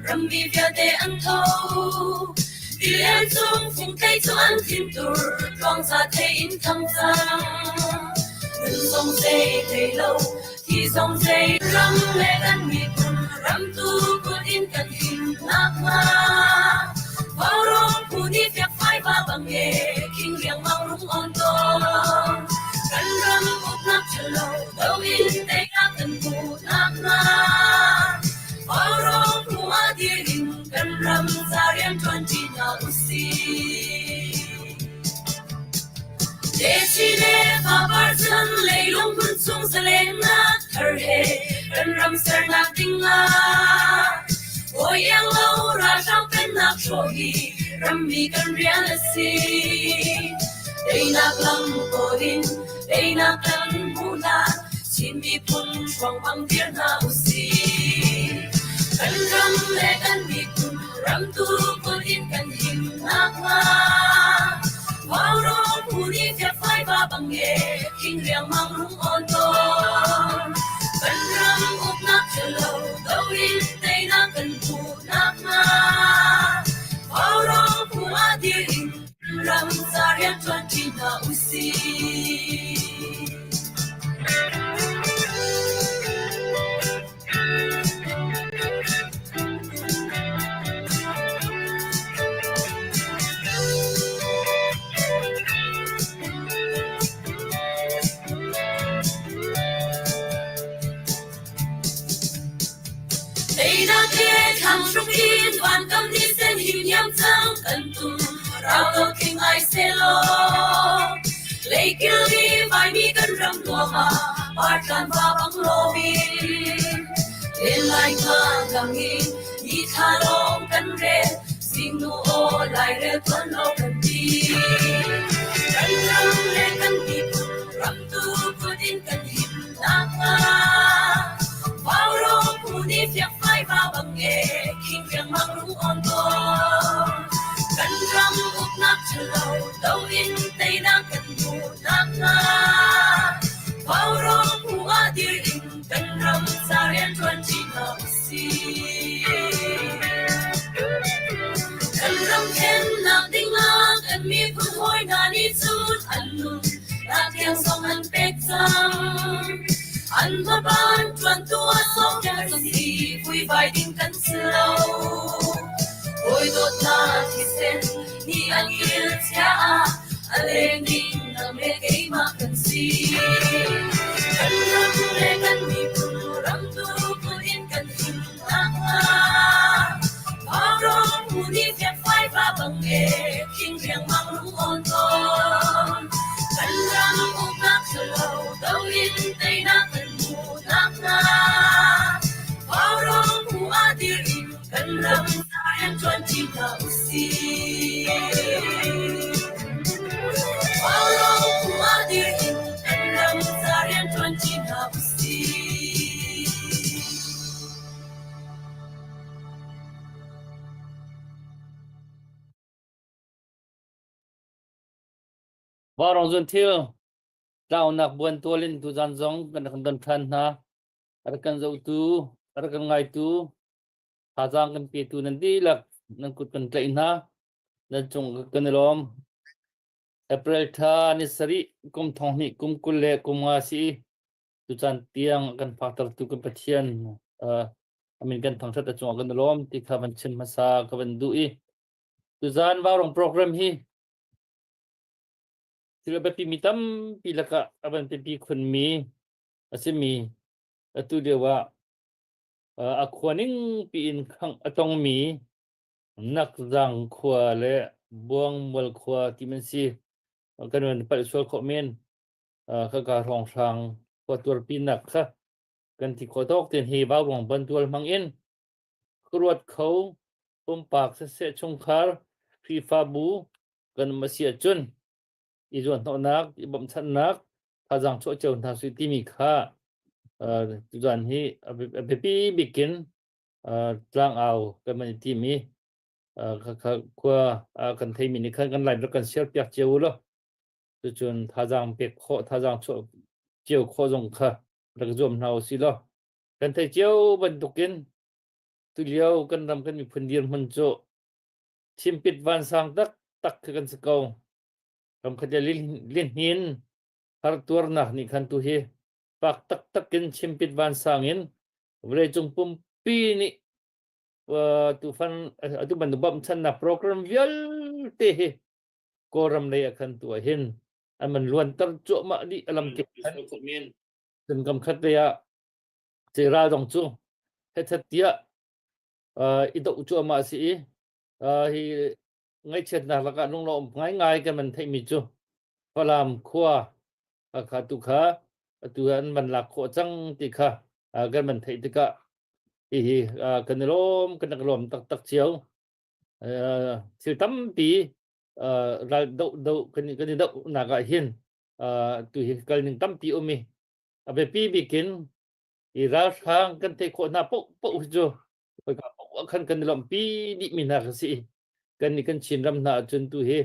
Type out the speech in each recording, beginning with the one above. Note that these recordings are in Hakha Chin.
Rammi vialte an tho. Tilian cung fungtei cu an thintur tluangza thei in thang cang. Nun zong zei thei lo, thi zong zei ram le kan miphun ram tu kut in kan him nakhnga. Vaurawng phu nih fiakfai va bang e khing riangmang rung on tawn. Kan ram uknak ṭhalo do in teinak kan hmuh nakhnga. Vaurawng phu ah dir in kan ram ca rianṭuan ṭi hna usih. Desi le fapar chan leilung hmun chung zalennak thar he kan ram sernak dingah Bawi iang lo ralhrang pennak hrawh hi rammi kan rian a si. Teinak lam kawl in teinak kan hmuh hlan Chin miphun hruangmang dir hna usih. Kan ram le kan miphun ramtu kut in kan him nakhnga Vaurawng phu nih fiakfai va bang e khing riangmang rung awn tawn. Kan ram uknak ṭhalo do in teinak kan hmuh nakhnga Vaurawng phu ah dir in ram ca rianṭuan ṭi hna usih. Teinak he thlang hruk in vankam ni sen him niam cang kan tum rau lo thing ai selaw Leikil i vaimi kan ram nuam ah partlan va bang loin Len lai nga lang in ni thla lawng kan rel Zingnu aw lairel tuan lo kan ti Kan ram le kan miphun ram tu kut in kan him nakhnga Vaurawng phu nih fiakfai va bang e khing riangmang rung awn tawn Kan ram uknak ṭhalo do in teinak kan hmuh nakhnga Vaurawng phu ah dir in kan ram ca rianṭuan ṭi hna usih. Kan ram thlennak dingah kan miphun hawi hna nih cun an nun nak tiang zong an pek cang. An hmaban ṭuantu ah sawmpiak si vuivai ding kan si lo. Hawi dawtnak thisen nih an il chia ah a leng ding nang le keimah kan si. Kan ram le kan miphun ram tu kut in kan him nakhnga. Vaurawng phu nih fiakfai va bang e khing riangmang rung awn tawn. Kan ram uknak ṭhalo do in teinak kan hmuh nakhnga. Vaurawng phu ah dir in kan ram ca rianṭuan ṭi hna usih. Vaurawng phu ah dir in kan ram ca rianṭuan ṭi hna usih. Vaurawng zun thil tlaunak buan tual in tuzan zong kan rak don ṭhan hna. A rak kan zohtu, a rak kan ngaitu, thazaang kan petu nan dihlak nan kut kan tlaih hna. Nan cung kan i lawm. April thla ni sarih kum thong hnih kum 20 le kum nga si tucaan tiang kan faktertu kan Pathian uh, amin kan thangṭhat a cungah kan i lawm ti kha van chim hmasa ka van duh i tuzaan vaurong program hi thil a biapi mi tampi lakah a van biapi khunmi a simi atu lio ah a khua ning piin khangh a tongmi Nakzang khua le Buangmual khua ti man si kan van palh sual khawh men khaka hrawnghrang khua tuarpinak kha kan ti khawh tawk ten hi vauruang bantual hmang in khuaruat kho pumpak siseh chungkhar Khrihfabu kan um a si ahcun i zuanhnawhnak i bawmhchanhnak thazaang chuah cio hna sih timi kha tuzan hi a biapi bik in tlangau kan van i tim i khua kan theimi nih khan kan live rak kan share piak cio u law cucun thazaang pek khawh thazaang chuah cio khawh zong kha rak zuam hna usih law kan theih cio bantukin. Tulio kan ram kan miphun dirhmun cu chimpit vansang taktak khi kan si ko. Ramkhat le lihnin hartuarnak nih khan tu hi fak taktak in chimpit vansang in vawleicung pumpi nih tufan atu bantuk bawmhchannak program vialte hi Kawlram lei ah khan tu ah hin an man luanter cuahmah dih a lam kip khan. Cun kam khat lei ah ral dong cu hethet tiah i doh cuahmah a si i hi ngaihchiatnak lakah lunglawm ngaingai kan man theihmi cu Falam khua kha tu kha atu an van lak khawh cang ti kha kan man theih tikah hihi kan i lawm kan rak lawm taktak cio. Thil tampi ral doh doh kan i doh nak ah hin tu hi kal ning tampi um i a biapi bik in i ralhrang kan theih khawh hna paoh paoh hi cu khoika paoh ah khan kan i lawmhpi dih mi hna kha si. Kan nih kan Chin ram hna ahcun tu hi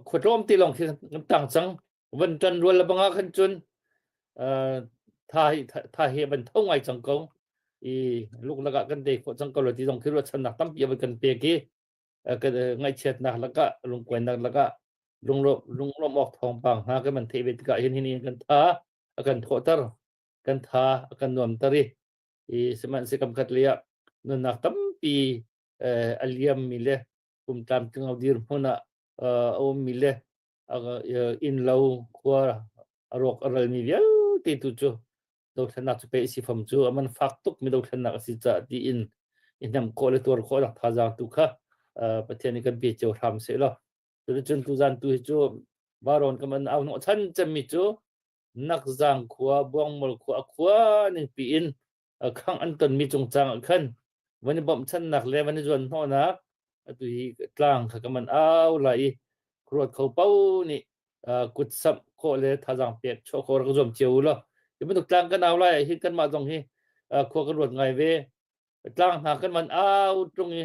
khua tlawm te lawng khi kan tang cang. Van ṭan rual le bang ah khan cun tha hi tha hi van tho ngai cang ko i luklak ah kan tei khawh cang ko lo ti zong khi ruahchannak tampi a van kan pek i kan ngaihchiatnak lakah lungkuainak lakah lunglawm lunglawm awk thawngpang hna kan van theih ve tikah hin hin kan tha a kan thawhter, kan tha a kan nuamter i i sihmanhsehlaw kam khat lei ah nunnak tampi a liammi le kum tlamtling lo dirhmun ah a ummi le innlo khua a rawk a ralmi vialte tu cu dothlennak cu pe si fam cu a man fak tuk mi dothlennak a si caah tiin i hnem khawh le tuar khawh nak thazaang tu kha Pathian nih kan pe cio hram seh law. Cuticun tuzan tu hi cu Baron ka man au hnawh chan cemmi cu Nakzang khua, Buangmol khua, a khua ning piin khangh an tonmi cungcang ah khan van i bawmhchannak le van i zuan hnawhnak atu hi tlang kha ka man au lai i khuaruat kho pau nih kut samh khawh le thazaang pek chuah khawh rak zuam cio u law hi bantuk tlang kan au lai ah hin kanmah zong hi khua kan ruat ngai ve. Tlang hna kan man au tlung i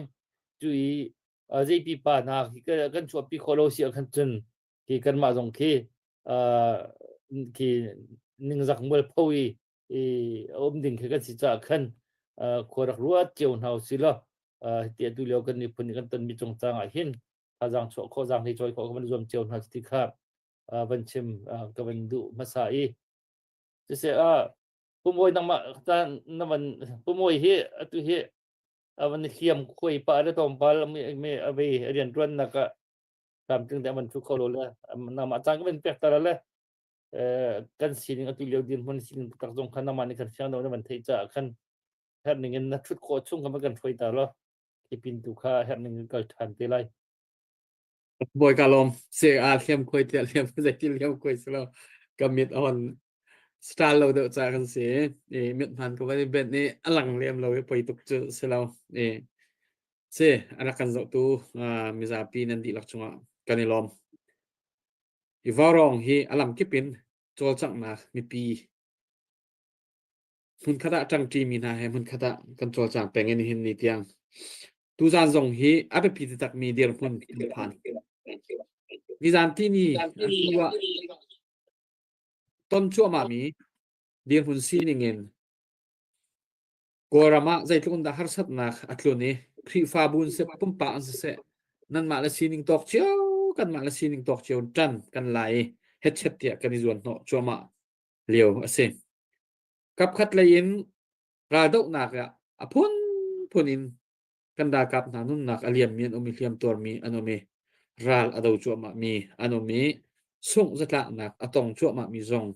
cu i zeipi pa hna kan chuahpi khawh lo si ah khan cun khi kanmah zong khi khi ningzak mualpho i i a um ding khi kan si caah khan khua rak ruat cio hna usih law ti atu lio kan miphun nih kan tonmi cungcang ah hin thazaang chuah khawh zaang hlei cawi khawh ka van zuam cio hna ti kha van chim ka van duh hmasa i siseh pumawi nangmah na van pumawi hi atu hi a van hliam khuai pa le tlawmpal mi a vei rian ṭuannak ah tlamtling te an thu kho lo le nangmah caan ka van pek ta le kan sining atu lio dirhmun sining tak zong khan nangmah nih kan fiang lo na van theih caah khan herh ning in na thut khawh chung kha kan hruai ta lo khi pin tu kha herh ning in kal ṭhan te lai. Bawi ka lawm se a hliam khuai tiah hliam zei hliam khuai si lo ka mit a hon star lo deuh ca kan si i mit hman ko van i benh i a lang lem lo i poi tuk cu si lo i si a rak kan zohtu mizapi nan dihlak cungah kan i lawm. I vaurawng hi a lamkip in cawlcanghnak mipi hmunkhat ah ṭangṭimi hna he hmunkhat ah kan cawlcang peng in nihin ni tiang. Tuzaan zong hi a biapi taktakmi dirhmun kan phan. Nizaan tini atu ah ton cuahmahmi dirhmun sining in Kawlram ah zeitluk in dah harsatnak a tlun i Khrihfabu in seh pumpak in siseh nanmah le sining tawk cio kanmah le sining tawk cio in ṭan kan la i hetchet tiah kan i zuan hnawh cuahmah lio a si. Kapkhat lei in raldohnak ah a phunphun in kan ralkap hna nunnak a liammi an um i hliamtuarmi an um i ral a do cuahmahmi an um i sungh zatlaknak a tong cuahmahmi zong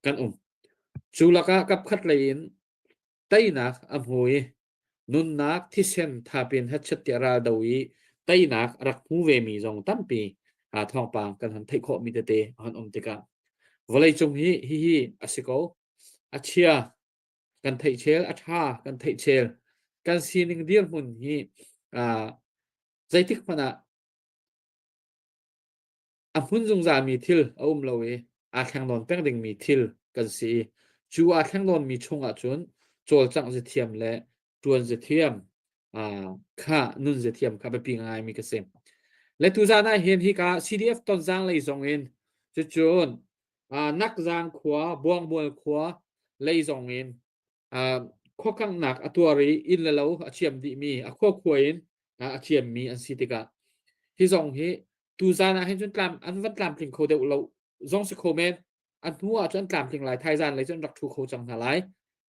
kan um. Cu lakah kapkhat lei in teinak a hmu i nunnak thisen thapin hetchet tiah ral do i teinak a rak hmu vemi zong tampi thawngpang kan hon theih khawhmi tete a hon um tikah vawleicung hi hihi a si ko. A chia kan theih chel, a ṭha kan theih chel. Kan sining dirhmun hi zeitik hmanh ah a hmun zungzalmi thil a um lo i aa thleng nawn peng dingmi thil kan si i cu aa thleng nawnmi chungah cun cawlcangh zathiam le ṭuan zathiam kha nun zathiam kha biapi ngaimi ka si. Le tuzaan ah hin hika CDF Tonzang lei zong in cucun Nakzang khua, Buangbual khua lei zong in. Khuakanghnak a tuar i inn le lo a chiam dihmi, a khuakhua in a chiammi an si tikah hi zong hi tuzan ah hin cun tlam an van tlamtling kho deuh lo zong si kho men. A hnu ah cun an tlamtling lai. Thaizan lei cun an rak ṭhu kho cang hna lai.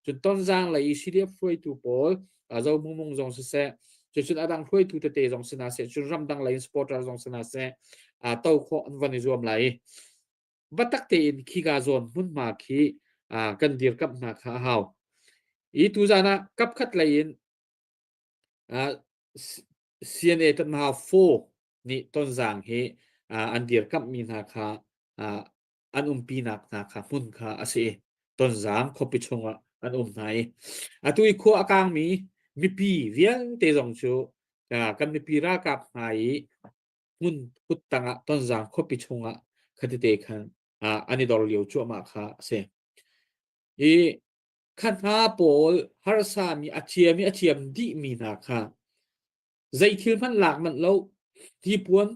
Cun Tonzang lei i CDF hruaitu pawl Zo Mung zong siseh, cucun a dang hruaitu tete zong si hna seh, cun ramdang lei in supporter zong si hna seh, to khawh an van i zuam lai. Biatak tein khika zawn hmunhma khi kan dirkamh hna kha a hau. I tuzan ah kapkhat lei in CNA Tatmaha 4 nih Tonzang hi an dirkamhmi hna kha an umpinak hna kha hmun kha a si i Tonzang khuapi chungah an um hna i atu i khua a kangmi mipi vialte zong cu kan mipi ralkap hna i hmun kut tangah Tonzang khuapi chungah khatete khan an i dor lio cuahmah kha a si. I kha hna pawl harsami a thiam i a thiam dihmi hna kha zei thil hmanh lak manh lo hnipuan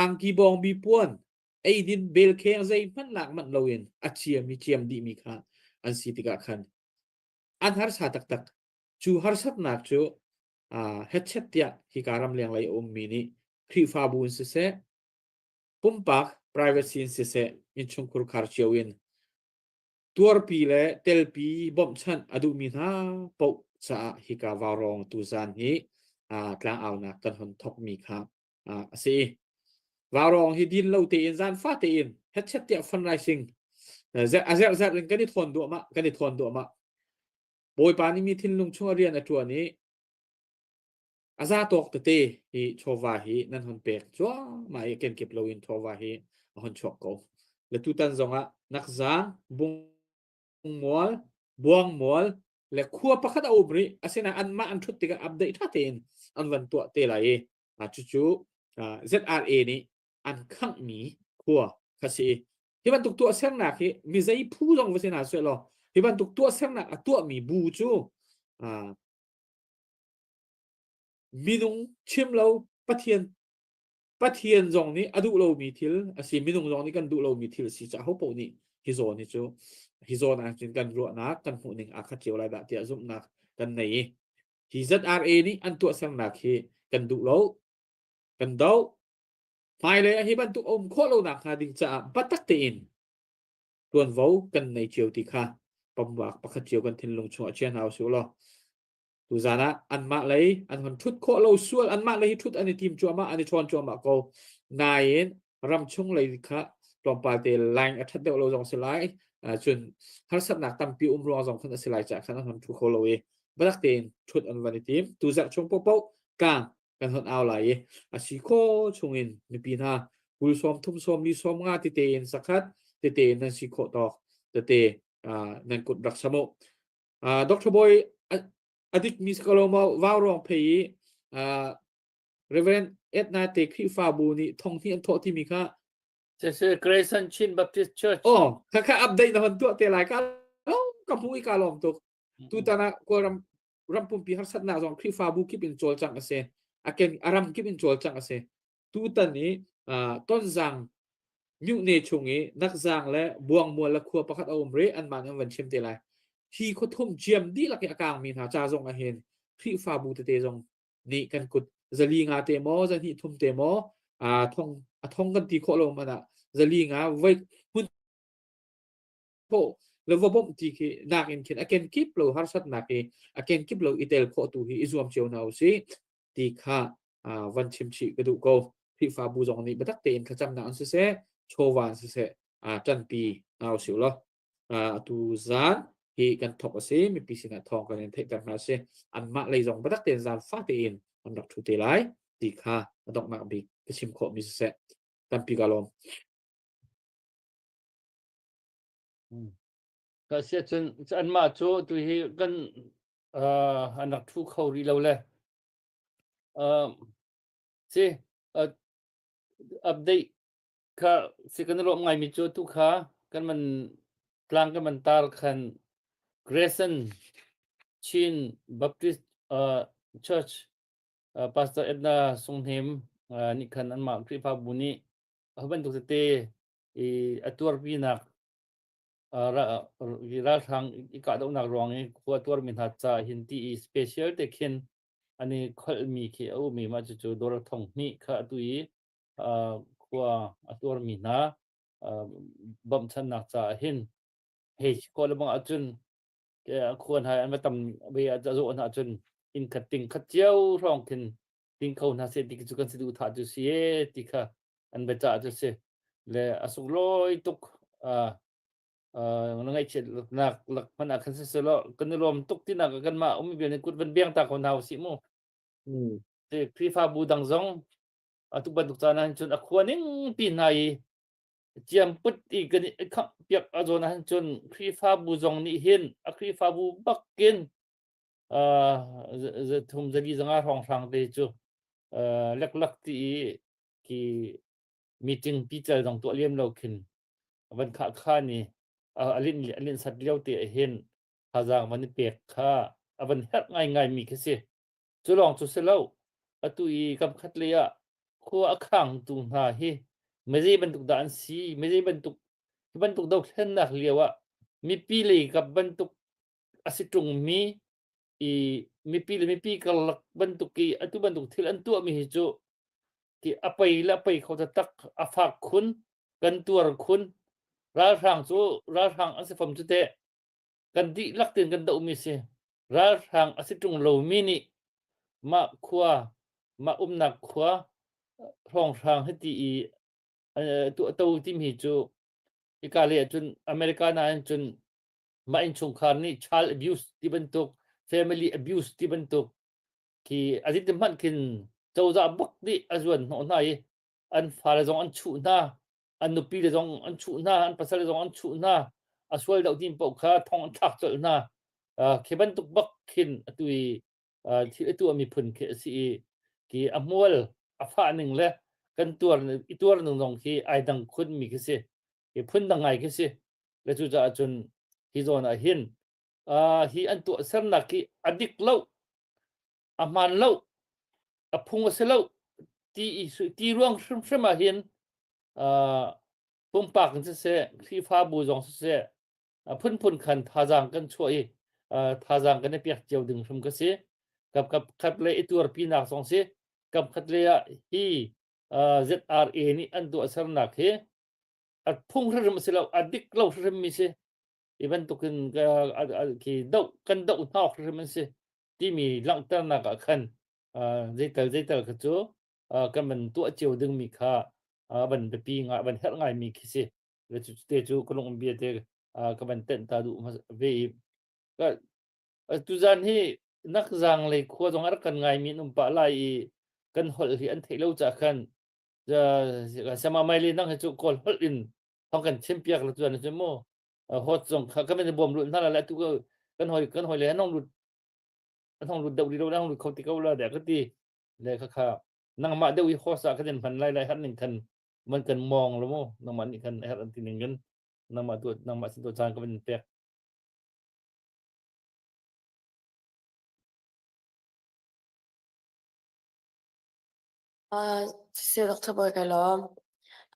angki bawngbi puan eidin belkheng zeihmanh lak manh loin a thiam i thiam dihmi kha an si tikah khan an harsa taktak. Cu harsatnak cu hetchet tiah hika ramleng lei a ummi nih Khrihfabu in siseh, pumpak privacy in siseh, innchungkhur khar cio in tuarpi le telpi bawmhchanh a duhmi hna paoh caah hika vaurawng tuzaan hi tlangaunak kan hon thokmi kha a si. Vaurawng hi din lo tein zan fa tein hetchet tiah fundraising a zerh zerh in kan i thawn duahmah kan i thawn duahmah. Bawipa nih mi thinlung chung a rian a ṭuan i a za tawk tete hi chawva hi nan hon pek cuahmah i kenkip loin chawva hi a hon chuak ko. Le tutan zongah nakzang, bungmual, buangmual le khua pakhat a um rih. Asinain anmah an ṭhut tikah update ṭha tein an van tuah te lai i cucu ZRA nih an khanghmi khua kha si. Hi bantuk tuahsernak hi mi zei phu zong va si hna seh law hi bantuk tuahsernak a tuahmi bu cu minung chim lo Pathian Pathian zong nih a duh lomi thil a si minung zong nih kan duh lomi thil a si caah hopaoh nih hi zawn hi cu hi zawn ah cun kan ruahnak kan hmuhning aa khat cio lai dah tiah zumhnak kan nei i hi ZRA nih an tuahsernak hi kan duh lo kan doh hmailei ah hi bantuk a um khawh lo nak hnga ding caah biatak tein tuanvo kan nei cio ti kha pamwak pakhat cio kan thinlung chungah chia hna usih law tuzan ah anmah lei an hon thut khawh lo sual anmah lei hi thut an i tim cuahmah an i chawn cuahmah ko nain ramchung lei kha tlawmpal te line a that deuh lo zong si lai cun harsatnak tampi um ruang zong khan a si lai caah khan an hon thu kho lo i biatak tein thut an van i tim tuzarh chung paohpaoh kang kan hon au lai i a si kho chungin mipi hna kul sawm thum sawm li sawm nga tete in sakhat tete in nan si khawh tawk tete nan kut rak samu Dr. Boy adik mi ko ma vau rong phei i Reverend Edna te Khrihfabu nih thong hnih an thawh timi kha Sese Grayson Chin Baptist Church. Oh, kha kha update na hon tuah te lai ka lom ka hmu i ka lom tuk. Tutan ah Kawlram ram pumpi harsatnak zong Khrihfabu kip in cawlcangh a si. A ken a ram kip in cawlcangh a si. Tutan i Tonzang Myuhne chung i Nakzang le Buangmual le khua pakhat a um rih anmah nih an van chim te lai. Hi khuathum ciam dihlak i a kangmi hna ca zong ah hin Khrihfabu tete zong nih kan kut zali nga te maw zahnih thum te maw thong a thong kan ti khawh lo hmanh ah zali nga voi hmun khawh le va bawmh ti khi nakin khin a kenkip lo harsatnak hi a kenkip lo i tel khawh tu hi i zuam cio hna usih ti kha van chim chih ka duh ko. Khrihfabu zong nih biatak tein thlacamnak an siseh, chawva an siseh, ṭanpi hna usih law atu zan hi kan thawk a si, mipi sinah thawng kan in theihter hna a si. Anmah lei zong biatak tein zan fa tein an rak ṭhu te lai ti kha a donghnak bik ka chim khawhmi siseh. Tampi ka lawm. Ka sia cun anmah cu tu hi kan an rak ṭhu kho rih lo le si update kha si kan i lawm ngaimi cu tu kha kan man tlang kan man tar khan Grayson Chin Baptist Church Pastor Edna Sunghnem nih khan anmah Khrihfabu nih a bantuk tete i a tuarpinak. Ralhrang i kahdohnak ruang i khua tuarmi hna ca hin ti i special te khin an i kholhmi khi a um i mah cucu dollar 2000 kha atu i khua a tuarmi hna bawmhchannak caah hin hei khua le bang ahcun khua hna an va tam ve a zawh hna ahcun inn khat ting khat cio hrawng khin ting kho hna seh ti cu kan si duh thah cu si e ti kha an biacah cu si le a sunglawi tuk na ngaihchiatnak lak hmanh ah khan siselaw kan i lawm tuk tinak ah kanmah ummi vial nih kut van biang ta ko hna usih mu. Khrihfabu dang zong atu bantuk caan ah cun a khua ning pi hna i ciamput i kan i khangh piak a zawn ah cun Khrihfabu zong nih hin a Khrihfabu bakin zathum zali zanga hrawnghrang te cu leklak ti i khi meeting pical zong tuah liam lo khin van khah khan i a linh a linh sat lio te ah hin thazaang van i pek kha a van herh ngaingai mi khi si. Cu lawng cu si lo, atu i kam khat lei ah khua a khangtu hna hi mizei bantuk dah an si, mizei bantuk hi bantuk dothlennak lio ah mipi lei kap bantuk a si ṭungmi i mipi le mipi karlak bantuk i atu bantuk thil an tuahmi hi cu ti a pei le a pei kho taktak a fak khun kan tuar khun ralhrang cu ralhrang an si fom cu teh kan dihlak tein kan dohmi si ralhrang a si ṭung lomi nih mah khua mah umnak khua hrawnghrang hiti i tuahto timi cu hika lei ahcun America nain cun mah innchungkhar nih child abuse ti bantuk family abuse ti bantuk khi a ti hmanh khin cozah bak nih a zuan hnawh hna i an fale zong an chuh hna an nupi le zong an chuh hna an pasal le zong an chuh hna a sual deuh tin paoh kha thong an thlak colh hna khi bantuk bak khin atu i thil a tuah miphun khi a si i khi a hmual a fah ning le kan tuar i tuar ning zong khi ai dang khun mi khi si hi phun dang ngai khi si le cucaah cun hi zawn ah hin hi an tuah sernak hi a dik lo a hmaan lo a phung a si lo ti ti ruang hrimhrim ah hin pumpak in siseh Khrihfabu zong siseh phunphun khan thazaang kan chuah i thazaang kan i pek cio ding hrim ka si kap kap khat le i tuarpinak zong si kap khat le ah hi ZRA nih an tuah sernak hi a phung hrimhrim a si lo a dik lo hrimhrim mi si hi bantukin khi doh kan doh hna awk hrimhrim an si timi langhternak ah khan zeital zeital kha cu kan van tuah cio dingmi kha van biapi ngai van herh ngai mi khi si le cu te cu ka lung bia te ka van tenh ta duh ve i tuzan hi nak zang lei khua zong a rak kan ngai mi an um pah lai i kan holh hi an theih lo ca khan sama mai le nang hi cu kawl holh in thong kan chim piak la tuan cu mu hot zong kha kan bom lut hna la tu kan hoi kan hoi le anong lut anong lut deuh ri lo anong lut kho ti ko la de ka ti le kha kha nangmah deuh i hosa kan in hman lai lai har ning khan man kan mong lo mu nangmah nih khan her an ti ning kan nangmah tu nangmah sin tu caan ka van pek. Siseh Dr. Bawi kai lawm.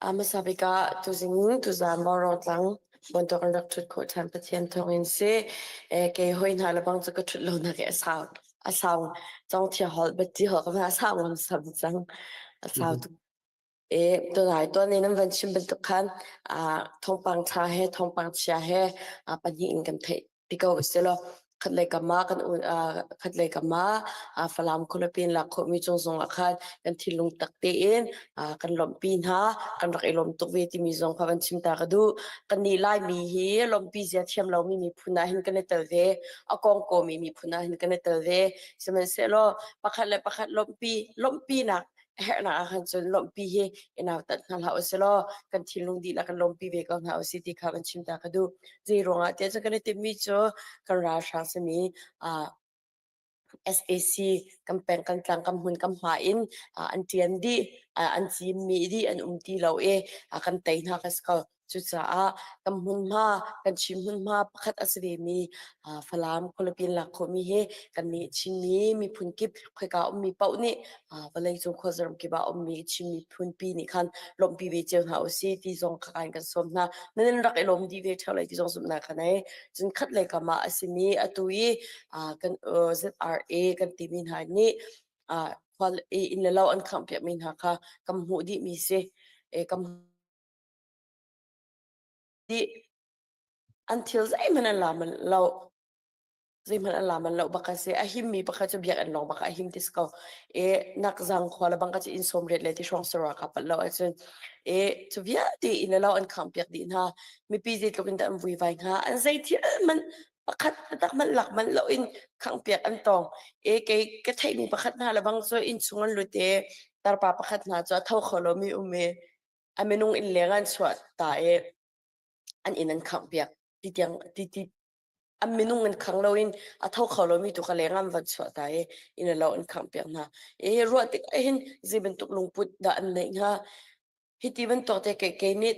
A hmasa bik ah tuzing tuzaan Vaurawng bantuk an rak ṭhut khawh ṭhan Pathian thawngin si. Kei hawi hna le bang cu ka ṭhut lonak hi a sau. A sau. Congthia holh, bati holh ka a sau ngamsam cang. A sau tuk. Tunai tuan i nan van chim bantuk khan thawngpang ṭha he thawngpang chia he pahnih in kan theih ti ko usih law khatlei kam ah kan khatlei kam ah Falam khualipi in lak khawhmi cung zong ah khan kan thinlung tak tein kan lawmhpi hna kan rak i lawm tuk ve timi zong kha van chim ta ka duh. Kannih Laimi hi lawmhpi zia thiam lomi miphun ah hin kan i tel ve. A kongkawmi miphun ah hin kan i tel ve. Sihmanhsehlaw pakhat le pakhat lawmhpi lawmhpinak a herhnak ah khan cun lawmhpi hi i nautat hna hlah usih law kan thinlung dihlak kan lawmpi ve ko hna usih ti kha kan chim ta ka duh. Zei ruangah tiah cun kan i timhmi cu kan ralhrang simi SAC kan peng kan tlang kan hmun kan hma in an ṭian dih an cimmi dih an um ti lo i kan tei hna ka si ko. Cucaah kan hmunhma, kan Chin hmunhma pakhat a si vemi Falam khualipi in lak khawhmi hi kannih Chinmi miphun kip khoika ummi paoh nih vawleicung khuazaram kip ah ummi Chin miphunpi nih khan lawmhpi ve cio hna usih ti zong kha kan kan sawm hna. Nan rak i lawm dih ve ṭheo lai ti zong zumhnak ka nei. Cun khat lei kam ah a simi atu i kan ZRA kan timi hna nih khual i inn le lo an khanghpiakmi hna kha kan hmuh dihmi si. Kan dih. An thil zeihmanh an la manh lo. Zeihmanh an la manh lo bak a si. A himmi pakhat cu biakinn lawng bak a him ti si ko. E nakzang khua le bang ka cu inn 80 le ti hrawng sarua ka palh lo ahcun e cu vialte inn le lo an khanghpiak dih hna. Mipi zeitluk in dah an vuivai hnga. An zei thil hmanh pakhat taktak hmanh lak manh loin khanghpiak an tong. E kei ka theihmi pakhat hna le bang cu inn chung an lut i tarpa pakhat hna cu a tho kho lomi um i a minung inn leng an chuah ta i an inn an khanghpiak. Ti tiang ti ti an minung in khang loin a tho kho lomi tu ka leng an van chuah ta i inn lo an khanghpiak hna. E ruah tik ahhin zei bantuk lungput dah an neih hnga? Hi ti bantuk te kei kei nih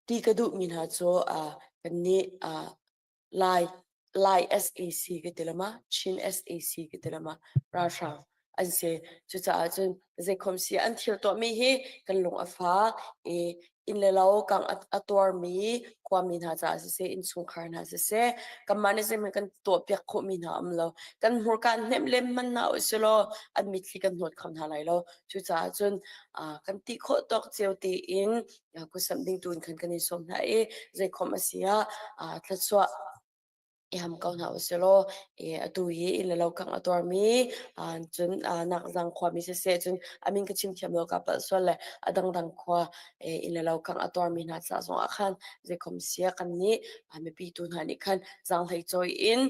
ti ka duhmi hna cu kan nih Lai Lai SAC ka ti lama Chin SAC ka ti lama ralhrang an si. Cucaah cun zeikhom si an thil tuahmi hi kan lung a fak i inn le lo kang a tuarmi khuami hna caah siseh, innchungkhar hna siseh, kanmah nih zeihmanh kan tuahpiak khawhmi hna um lo. Kan hmurka hnemh lem hmanh hna usih law an mitthli kan hnawt kho hna lai lo. Cucaah cun kan ti khawh tawk cio tein kutsamh ding tu in khan kan i sawm hna i zeikhom a si ah thluachuah i ham ko hna usih law atu hi inn le lo kangh a tuarmi cun nakzang khuami siseh cun a min ka chim thiam lo ka palh sual le a dangdang khua inn le lo kangh a tuarmi hna ca zong ah khan zeikhom sia kan nih mipi tu hna nih khan zaanghlei cawi in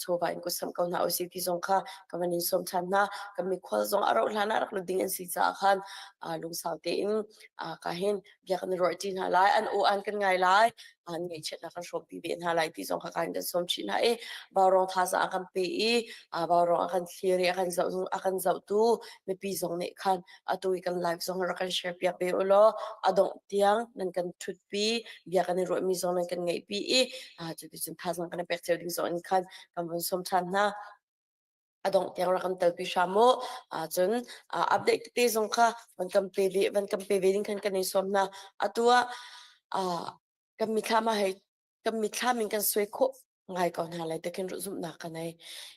chawva in kutsamh ko hna usih ti zong kha ka van in sawm ṭhan hna. Kan mikhual zong a rauh hlan ah rak lut ding an si caah khan lungsau tein ka hin bia kan i ruahṭi hna lai, an aw an kan ngai lai, an ngaihchiatnak kan hrawmpi ve hna lai ti zong kha kan kan sawm chih hna i vaurawng thazaang a kan pe i vaurawng a kan thlir i a kan zoh a kan zohtu mipi zong nih khan atu i kan live zong rak kan share piak ve u law a dongh tiang nan kan ṭhutpi bia kan i ruahmi zong nan kan ngaihpi i cuticun thazaang kan i pek cio ding zong in khan kan vun sawm ṭhan hna. A dongh tiang rak kan telpi hram u. Cun update tete zong kha van kan pe ve van kan pe ve ding khan kan in sawm hna. Atu ah kan mithlam ah hei kan mithlam in kan suai khawh ngai ko hna lai te khin zumhnak ka nei.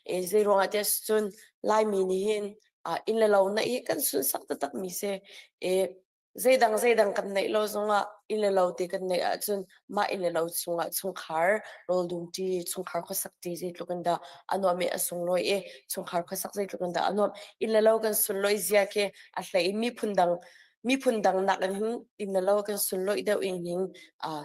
E zei ruangah tiah cun Laimi nih hin inn le lo na i kan sunsak taktak mi si. E zeidang zeidang kan neih lo zongah inn le lo te kan neih ahcun mah inn le lo chungah chungkhar rawldum ṭi chungkhar khuasak ṭi zeitluk in dah a nuam i a sunglawi i chungkhar khuasak zeitluk in dah a nuam inn le lo kan sunlawih zia khi a hlei in miphun dang miphun dang nak in hin inn le lo kan sunlawih deuh in hin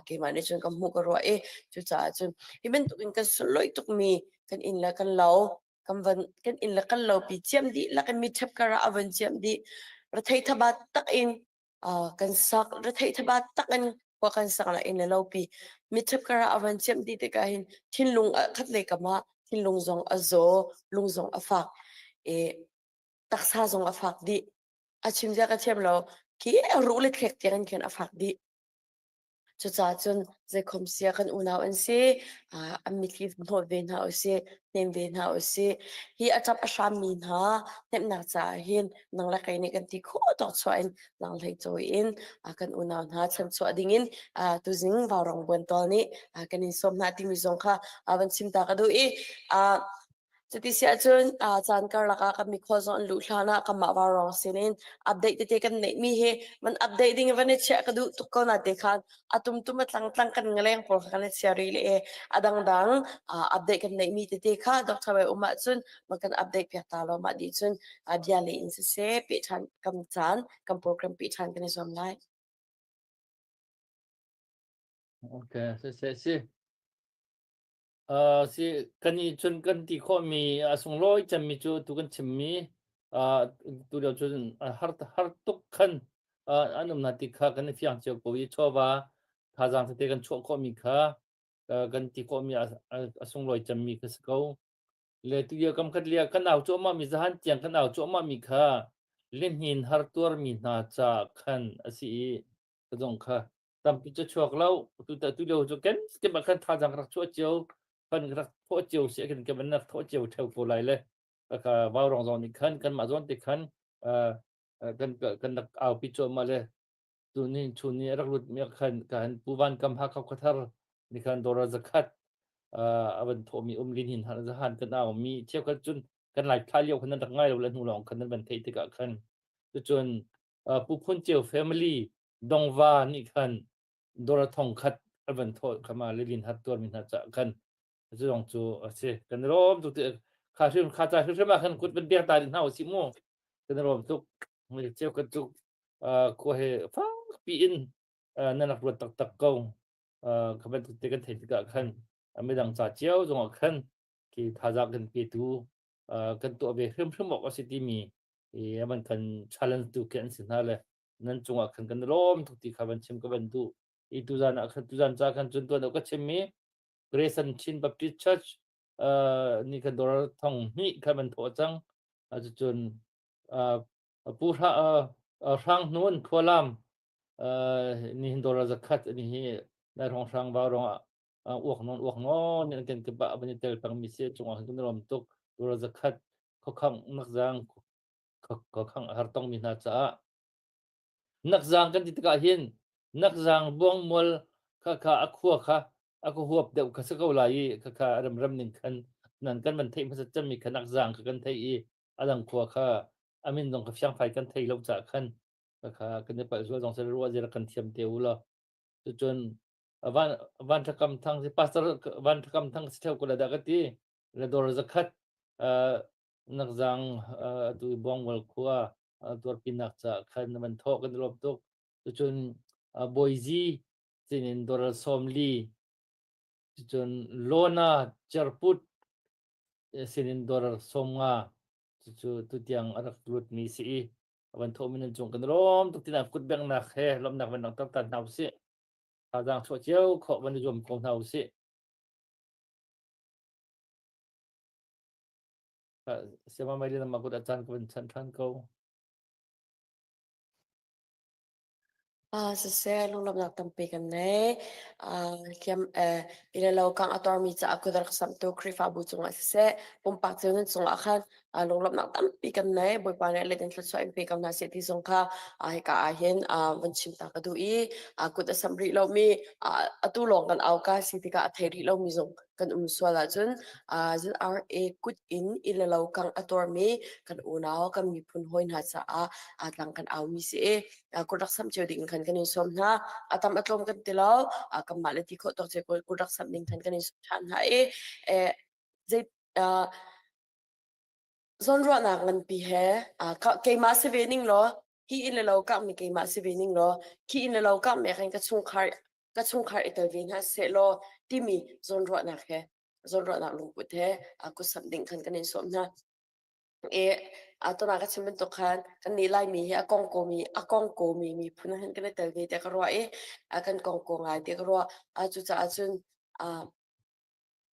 keimah nih cun ka hmuh ka ruah i cucaah cun hi bantuk in kan sunlawih tukmi kan inn le kan lo kan van kan inn le kan lo pi ciam dih lak in mi ṭhep kar ah a van ciam dih rethei thabat tak in kan sak rethei thabat tak in khua kan sak la inn le lo pi mi ṭhep kar ah a van ciam dih tikah hin thinlung a khat lei kam ah thinlung zong a zaw lung zong a fak e taksa zong a fak dih a chim zia ka thiam lo khi ruh le thlek tiang in khin a fak dih. Cucaah cun zeikhom sia kan unau an si, an mitthli hnawt ve hna usih, hnem ve hna usih. Hi a ṭap a hrammi hna hnemhnak caah hin nang le kei nih kan ti khawh tawk chuah in langhlei cawi in kan unau hna chanchuah dingin tuzing Vaurawng Buantawl nih kan in sawm hna timi zong kha van chim ta ka duh i Cuti si ahcun caan karlak ah kan mikhual zong an luh hlan ah kanmah vaurawng sinin update tete kan neihmi hi van update ding in van i chiah ka duh tuk ko na te khan a tumtum a tlangtlang kan ngaleng pawl kha kan i chia rih le e a dangdang update kan neihmi tete kha Dr. Wai um ahcun man kan update piak ta lo mah dih cun bia le in siseh peh ṭhan kan caan kan program peh ṭhan kan i zuam lai. Okay, si si si. Si kan i cun kan ti khawhmi a sunglawi cemmi cu tu kan chimmi tu lio cun har har tuk khan an um hna ti kha kan i fiang cio ko i chawva thazaang tete kan chuah khawhmi kha kan ti khawhmi a sunglawi cemmi kha si ko. Le tu lio kam khat lia kan au cuahmahmi zahan tiang kan au cuahmahmi kha lihnin har tuarmi hna ca khan a si i ka zong kha. Tampi cu chuak lo. Tu ta tu lio cu ken kem ah khan thazaang rak chuah cio kan rak thawh cio si kan kem an rak thawh cio theo ko lai le ka vau rong zong nih khan kanmah zawn te khan kan kan rak aupi cuahmah le tuni chun ni a rak lut mi khan kan Pu Van Kam Hakha Khuathar ni khan dora zakhat a van thawhmi um lin hin han zahan kan au mi cheukhat cun kan lai thla lio khan nan rak ngai lo le hnu lawng khan nan van theih tikah khan cucun Pu Phun Ceu family Dongva nih khan dora thong khat a van thawh khama le lin hat tuar mi hna ca khan cu zong cu a si kan i lawm tuk ti kha hrim kha ca hrimhrim ah khan kut van biak ta ding hna usih mu kan i lawm tuk ceu kan tuk khua he fak piin nan rak ruat taktak ko kha bantuk te kan theih tikah khan midang ca cio zongah khan khi thazaang kan petu kan tuah ve hrimhrim awk a si timi i man kan challenge tu khi an si hna le nan cungah khan kan lawm tuk ti kha van chim ka van duh i tuzan ah khan tuzan ca khan cun tuan ka chim mi Grayson Chin Baptist Church ni kan dor thong hnih kha van thawh cang cucun Pu Hrang Hnun Khualam ni hin dor zakhat ni hi nai rong hrang va rong ah uak non uak non an kan ke ba ban tel pang mi se chungah kan rom tuk dor zakhat khokhang nakzang khokhang har tong mi hna caah nakzang kan ti tikah hin nakzang buang mual kha kha a khua kha a ka huap deuh kha si ko lai i kha kha ram ram ning khan nan kan van theih hmasat cemmi kha nakzang kha kan theih i a dang khua kha a min zong kha fiangfai kan thei lo caah khan kha kan i palh sual zong seh ruah zira kan thiam te u law cucun van van thakam thang si pastor van thakam thang si theu ko la dah ka ti le dor zakhat nakzang tu buangwal khua tuarpinak ca khan man thawh kan lawm tuk cucun boizi cinin doral sawmli cucun lona cerput sinin dolar 50 cucu tutiang a rak lutmi si i a van thawhmi nan cung kan lawm tuk tina kut bengnak he lawmnak van langhter ta hna usih thazaang chuah cio khawh van i zuam ko hna usih Siama mai le nama kut a caan ka van chan ṭhan ko. Siseh, lunglawmhnak tampi kan nei. Hliam i le lo kang a tuarmi caah kut a rak samhtu Khrihfabu cungah siseh, pumpak cio nan cungah khan lunglawmhnak tampi kan nei. Bawipa nih let in thluachuah in pe ko hna seh ti zong kha hika ah hin van chim ta ka duh i kut a samh rih lomi atu lawng kan au ka si tikah a thei rih lomi zong kan um sual ahcun ZRA kut in i le lo kang a tuarmi kan unau kan miphun hawi hna caah tlang kan aumi si i kut rak samh cio ding khan kan in sawm hna. A tam a tlawm kan ti lo. Kanmah le ti khawh tawk cio kut rak samh ding khan kan in sawm ṭhan hna i zei zawnruahnak nganpi he keimah si ve ning law hi inn le lo kangmi keimah si ve ning law khi inn le lo kangmi ah khan ka chungkhar ka chungkhar i tel ve hna seh law timi zawnruahnak he zawnruahnak lungput he kut samh ding khan kan in sawm hna. E tuna ka chim bantuk khan kan nih Laimi hi a kong komi a kong komi miphun ah hin kan i tel ve tiah ka ruah i kan kong ko ngai tiah ka ruah. Cucaah cun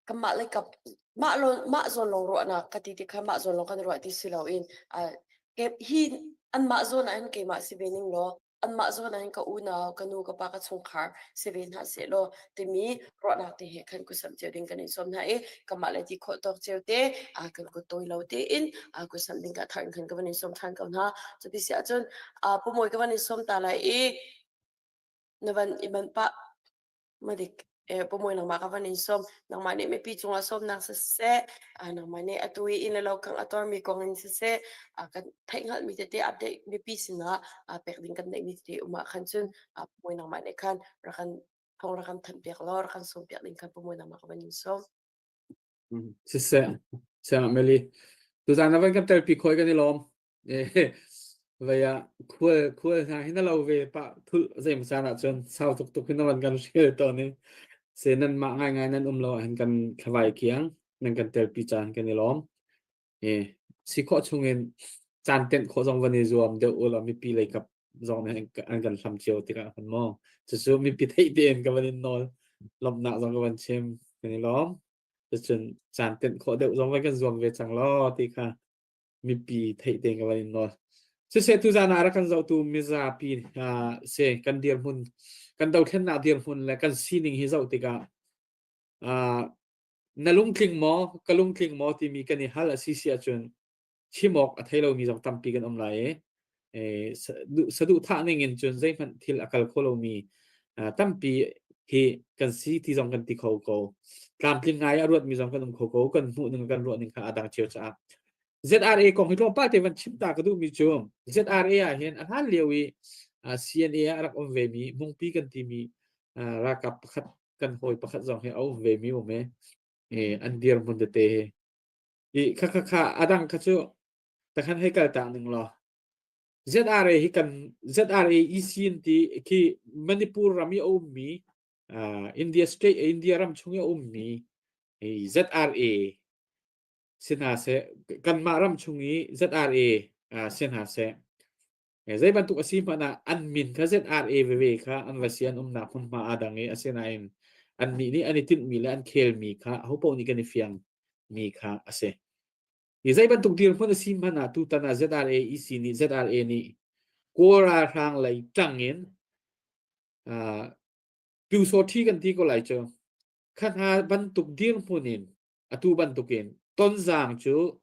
kanmah le kap mah lon mah zawn lawng ruahnak ka ti ti kha mah zawn lawng kan ruah ti si loin hi anmah zawn ah hin keimah si ve ning law anmah zawn ah hin ka unau ka nu ka pa ka chungkhar si ve hna seh law timi ruahnak te he khan kusam cio ding kan in sawm hna i kanmah le ti khawh tawk cio te kan kut tawi lo tein kusam ding ka thar in khan ka van in sawm than ko hna cuti si ahcun pumawi ka van in sawm ta lai i na van i man pah Madik pamuai nangmah ka van in sawm. Nangmah nih mipi cungah sawmnak siseh, nangmah nih atu i inn le lo kang a tuarmi kong in siseh, kan theih hngalhmi tete update mipi sinah pek ding kan neihmi tete um ah khan cun pamuai nangmah nih khan rak kan thawng rak kan thanh piak law rak kan sawm piak ding khan pamuai nangmah ka van in sawm. Siseh, Siang Meli, tuzan na van kan telpi khoi kan i lawm. Vei ah khual khual hna hi na lo ve pah thulh zeimaw caan ahcun sau tuk tuk hin na van kan hrial tawn i se nanmah ngaingai nan um lo ahhin kan thlavai kiang nan kan telpi caan kan i lawm. E, si khawh chungin caan tenh khawh zong van i zuam deuh u law mipi lei kap zong nih an kan hlam cio tikah khan maw cucu mipi theih tein ka van in nawl lawmhnak zong ka van chim kan i lawm. Cucun caan tenh khawh deuh zong van kan zuam ve cang law ti kha mipi theih te ka van in nawl. Siseh tuzan ah rak kan zohtu mizapi se kan dirhmun. Kan dothlennak dirhmun le kan sining hi zoh tikah uh, na lungtling maw ka lungtling maw timi kan i hal a si si ahcun chim awk a thei lomi zong tampi kan um lai i saduhthah ning in cun zeihmanh thil a kal kho lomi tampi hi kan si ti zong kan ti kho ko. Tlamtling ngai a ruatmi zong kan um kho ko. Kan hmuh ning kan ruah ning kha a dang cio caah. ZRA kong hi tlawmpal te van chim ta ka duhmi cu ZRA ah hin a hlan lio i CNA ah a rak um vemi mungpi kan timi ralkap pakhat kan hawi pakhat zong hi a um vemi um e an dirhmun tete hi I kha kha kha a dang kha cu takhan hei kal tak ning law ZRA hi kan ZRA EC in ti khi Manipur ram i a ummi uh, India state India ram chung i a ummi ZRA si hna seh kanmah ram chung i ZRA uh, si hna seh zei bantuk a si hmanh ah an min kha ZRA veve kha an va si an umnak hmunhma aa dang i asinain annih nih an i tinhmi le an khelmi kha ahopaoh nih kan i fiang mi kha a si. Hi zei bantuk dirhmun a si hmanh ah tutan ah ZRA EC nih ZRA nih Kawl ralhrang lei ṭang in uh, Pyusawṭhi kan ti ko lai cu kha hna bantuk dirhmun in atu bantukin Tonzang cu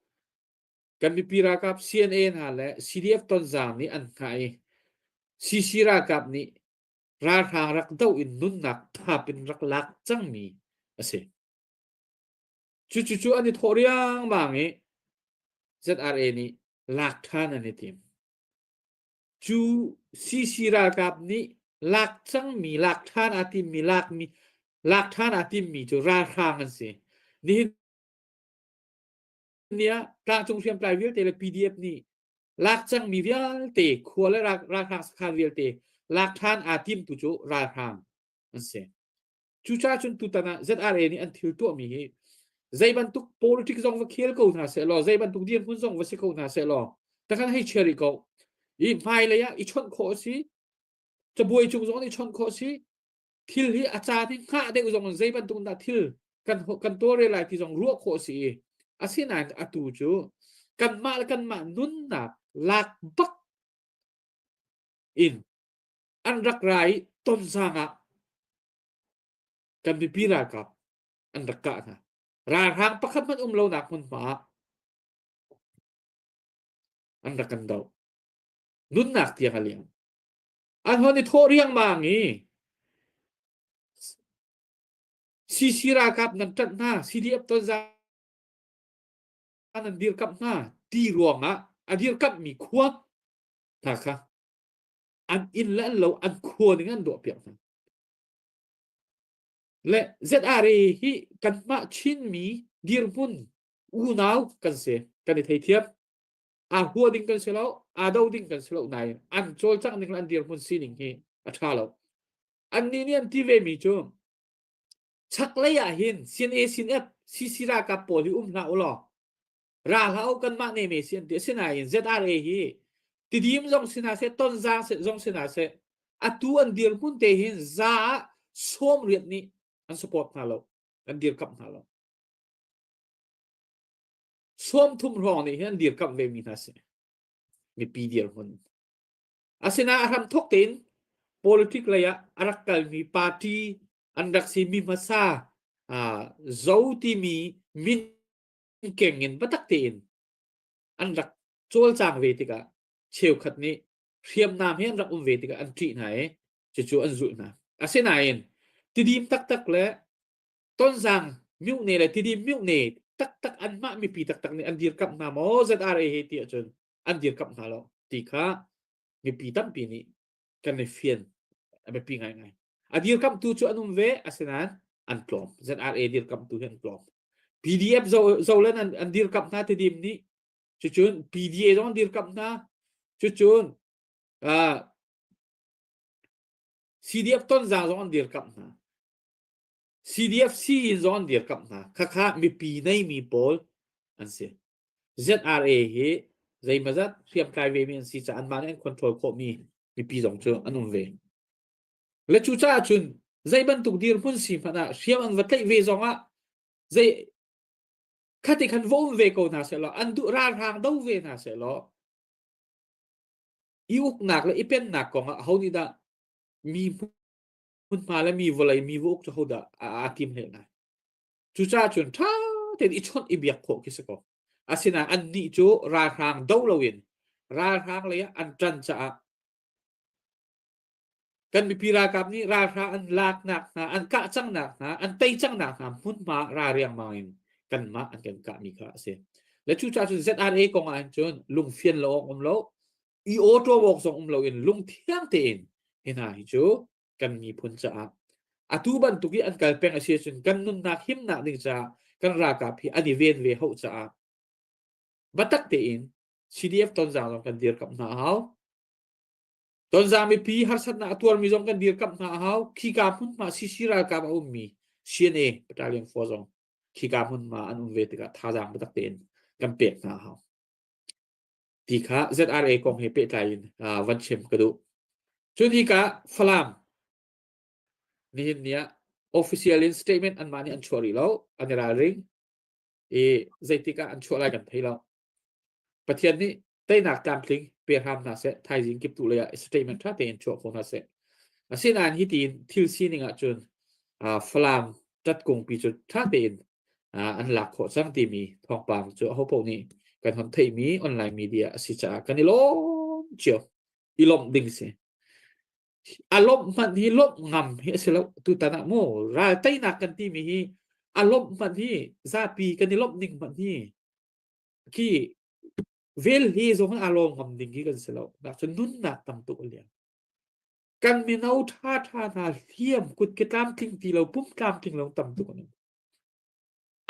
Kan mipi ralkap CNA hna le CDF Tonzang nih an hngah i CC ralkap nih ralhrang rak doh in nunnak thap in rak lak cangmi a si. Cucu an i thawh riangmang i ZRA nih lak ṭhan an i tim. Cu CC ralkap nih lak cangmi, lak ṭhan aa timmi, lakmi, lak ṭhan aa timmi cu ralhrang an si. Nihin ni ah tlangcung hriamtlai vialte le PDF nih lak cangmi vialte khua le ralhrang sakhan vialte lak ṭhan aa timtu cu ralhrang an si. Cucaah cun tutan ah ZRA nih an thil tuahmi hi zei bantuk politics zong va khel ko hna seh law zei bantuk dirhmun zong va si ko hna seh law takhan hei chia rih ko i hmailei ah i chawnh khawh a si cabuai cung zong i chawnh khawh a si thil hi a caan hi hngah deuh zong zei bantuk dah thil kan kan tawlrel lai ti zong ruah khawh a si i asinain atu cu kanmah le kanmah nunnak lak bak in an rak ra i tonzang ah kan mipi ralkap an rak kah hna ralhrang pakhat hmanh um lonak hmunhma ah an rak kan doh nunnak tiang a liam An hon i thawh riangmang i CC ralkap nan ṭanh hna, CDF tonzang nan dirkamh hna ti ruangah a dirkamhmi khua hna kha an inn le an lo an khua ning an duahpiak hna. Le ZRA hi kanmah Chinmi dirhmun unau kan si, kan i theithiam. Aa hua ding kan si lo, aa do ding kan si lo nain an cawlcangh ning le an dirhmun sining hi a ṭha lo. Annih nih an ti vemi cu chaklei ah hin CNA CNF CC ralkap pawl hi um hlah u law ra hlah u kanmah ne me si an ti. Asinain ZRA hi Tidim zong si hna seh, Tonzang zong si hna seh, atu an dirhmun te hin za ah 80 nih an support hna lo, an dirkamh hna lo. 30 hrawng nih hin an dirkamh vemi hna si. Mipi dirhmun. Asinain a hramthawk tein politic lei ah a rak kalmi party an rak si mi hmasa zo timi min keng in biatak tein an rak cawlcang ve tikah cheukhat nih hriamnam he an rak um ve tikah an ṭih hna i cucu an zulh hna. Asinain tidim taktak le Tonzang myuhne le Tidim myuhne taktak anmah mipi taktak nih an dirkamh hna maw ZRA he ti ahcun an dirkamh hna lo ti kha mipi tampi nih kan i fian a biapi ngaingai. A dirkamhtu cu an um ve asinain an tlawm. ZRA dirkamhtu hi an tlawm. PDF zolen an, an dirkamh hna Tidim nih cucun PDA zong an dirkamh hna cucun uh, CDF Tonzang zong an dirkamh hna. CDF in zong an dirkamh hna. Khakha mipi neimi pawl an si. ZRA hi zeimazat hriamtlai vemi an si caah anmah nih an control khawhmi mipi zong cu an um ve. Le cucaah cun zei bantuk dirhmun si hmanh ah hriam an va tlaih ve zong ah zei khati khan va um ve ko hna sehlaw an duh ralhrang do ve hna sehlaw i uknak le i pennak kong ah ho nih dah mi. Hmunhma le mi vawlei mi va uk cu hodah aa tim hlei lai. Cucaah cun ṭha tein i chawnh i biak khawh khi si ko. Asinain annih cu ralhrang do loin ralhrang lei ah an ṭan caah kan mipi ralkap nih ralhrang an laknak hna, an kah cangnak hna, an tei cangnak hna hmunhma ra riangmang in kanmah an kan kahmi kha a si. Le cucaah cun ZRA kong ah hin cun lungfian lo awk um lo, i awṭawm awk zong um loin lungthiang tein hi hna hi cu kan miphun caah atu bantuk i an kal peng a si ahcun kan nunnak himnak ding caah kan ralkap hi an i ven ve hauh caah biatak tein CDF Tonzang zong kan dirkamh hna a hau. Tonzang mipi harsatnak a tuarmi zong kan dirkamh hna a hau. Khika hmunhma CC ralkap a ummi CNA Battalion 4 zong khika hmunhma an um ve tikah thazaang biatak tein kan pek hna a hau. Ti kha ZRA kong he pehtlai in uh, van chim ka duh. Cun hika Falam nihin ni ah official in statement anmah nih an chuah rih lo, an i ralring i zeitik ah an chuah lai kan thei lo. Pathian nih teinak tlamtling pe hram hna seh, thaizing kiptuh lei ah statement ṭha tein chuah kho hna seh. Asinain hi tiin thil sining ahcun uh, Falam ṭatkungpi cu ṭha tein uh, an lak khawh cang timi thawngpang cu ahopaoh nih kan hon theihmi online media a si caah kan i lawm cio. I lawmh ding si. A lawmh hmanh hi lawmh ngam hi a si lo. Tutan ah mu ral teinak kan timi hi a lawmh hmanh hi zapi kan i lawmh ning hmanh hi khi vel hi zong aa lawm ngam ding hi kan si lo. Nak cu nunnak tam tuk a liam. Kan mino ṭha ṭha hna hliam kut ke tlamtling ti lo pum tlamtling lo tam tuk an um.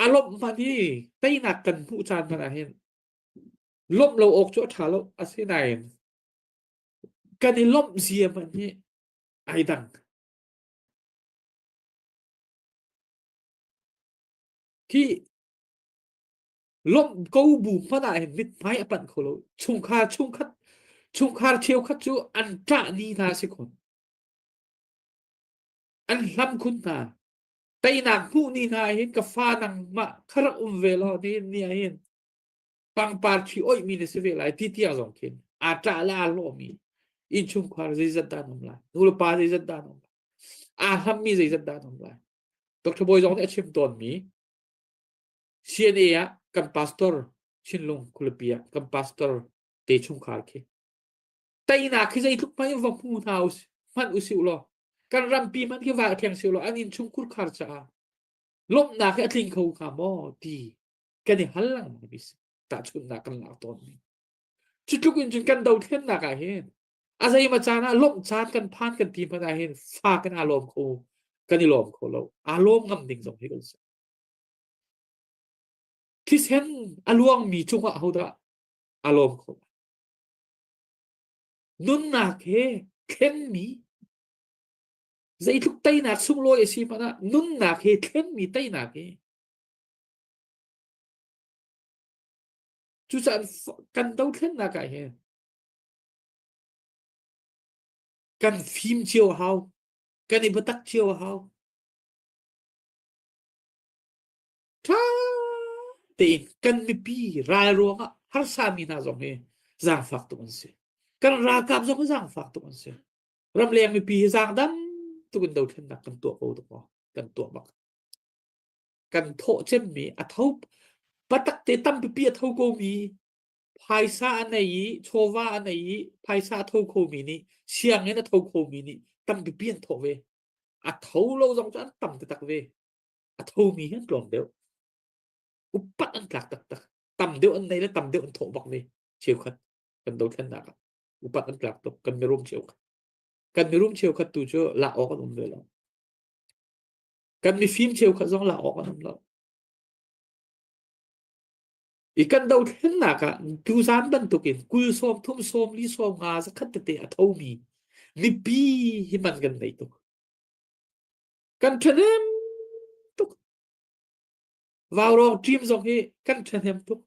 A lawmh hmanh hi teinak kan hmuh caan hmanh ah hin lawmh lo awk cu a ṭha lo. Asinain kan i lawmh zia hmanh hi ai dang. Khi lawmh ko bu hmanh ah hin mithmai a panh kho lo. Chungkhar chungkhat chungkhar cheukhat cu an ṭah ni hna si khun. An hlam khun hna. Teinak hmuh ni hna hin ka fa nangmah kha rak um ve law ni ni ah hin pangpar ṭhi oihmi na si ve lai ti tiang zong khin aa ṭah le aa lawhmi innchungkhar zeizat dah an um lai nulepa zeizat dah an um lai aa hlammi zeizat dah an um lai Dr. Bawi zong nih a chim tawnmi CNA ah kan pastor Chinlung khualipi ah kan pastor te chungkhar khi teinak khi zeitluk hmanh in va hmu hna hmanh usih law kan rampi hmanh khi va thleng sih law an innchung khar caah lawmhnak hi a tling kho hnga maw ti kan i hal lengmang mi si tahchunhnak kan lak tawn mi cu tluk in cun kan dothlennak ah hin a zeima caan ah lawmh caan kan phan kan ti hmanh ah hin fa kan aa lawm kho kan i lawm kho lo aa lawm ngam ding zong hi kan si thisen a luangmi cungah hodah aa lawm kho nunnak he thlenmi zeitluk teinak sunglawi a si hmanh ah nunnak he thlenmi teinak hi cucaah kan dothlennak ah hin kan fim cio a hau kan i biatak cio a hau Ṭha tein kan mipi ral ruangah harsami hna zong hi zaangfak tuk an si. Kan ralkap zong hi zaangfak tuk an si. Ramleng mipi hi zaangdam tuk in dothlennak kan tuah ko tuk maw? Kan tuah bak. Kan thawh cemmi a tho patak te tampipi a tho komi phaisa a nei i chawva a nei i phaisa a tho khomi nih sianginn a tho khomi nih tampipi an thawh ve. A tho lo zong cu an tam taktak ve. A thomi hi an tlawm deuh. Upat an tlak taktak. Tam deuh an nei le tam deuh an thawh bak ve. Cheukhat kan dothlennak ah upat an tlak tuk. Kan mirum cheukhat. Kan mirum cheukhat tu cu lak awk an um ve lo. Kan mifim cheukhat zong lak awk an um lo. I kan dothlennak ah tuzan bantukin kul sawm thum sawm li sawm nga zakhat tete a thomi mipi hi man kan nei tuk. Kan ṭhahnem tuk. Vaurawng ṭim zong hi kan ṭhahnem tuk.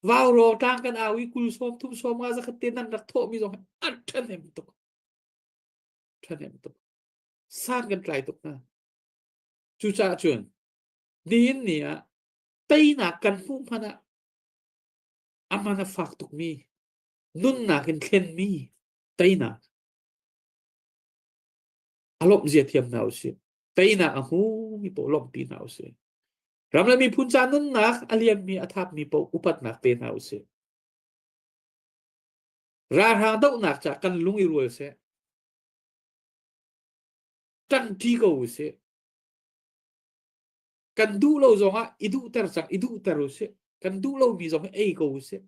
Vaurawng tlang kan au i kul sawm thum sawm nga zakhat te nan rak thawhmi zong hi an ṭhahnem tuk. Ṭhahnem tuk. San kan tlai tuk hna. Cucaah cun nihin ni ah teinak kan hmuh hmanh ah a man a fak tukmi nunnak in thlenmi teinak. A lawmh zia thiam hna usih. Teinak a hmumi paoh lawmhpi hna usih. Ram le miphun ca nunnak a liammi a thapmi paoh upatnak pe hna usih. Ralhrang dohnak ca kan lung i rual seh. Ṭangṭi ko usih. Kan duh lo zongah i duhter cang i duhter usih. Kan duh lomi zong hi ei ko usih.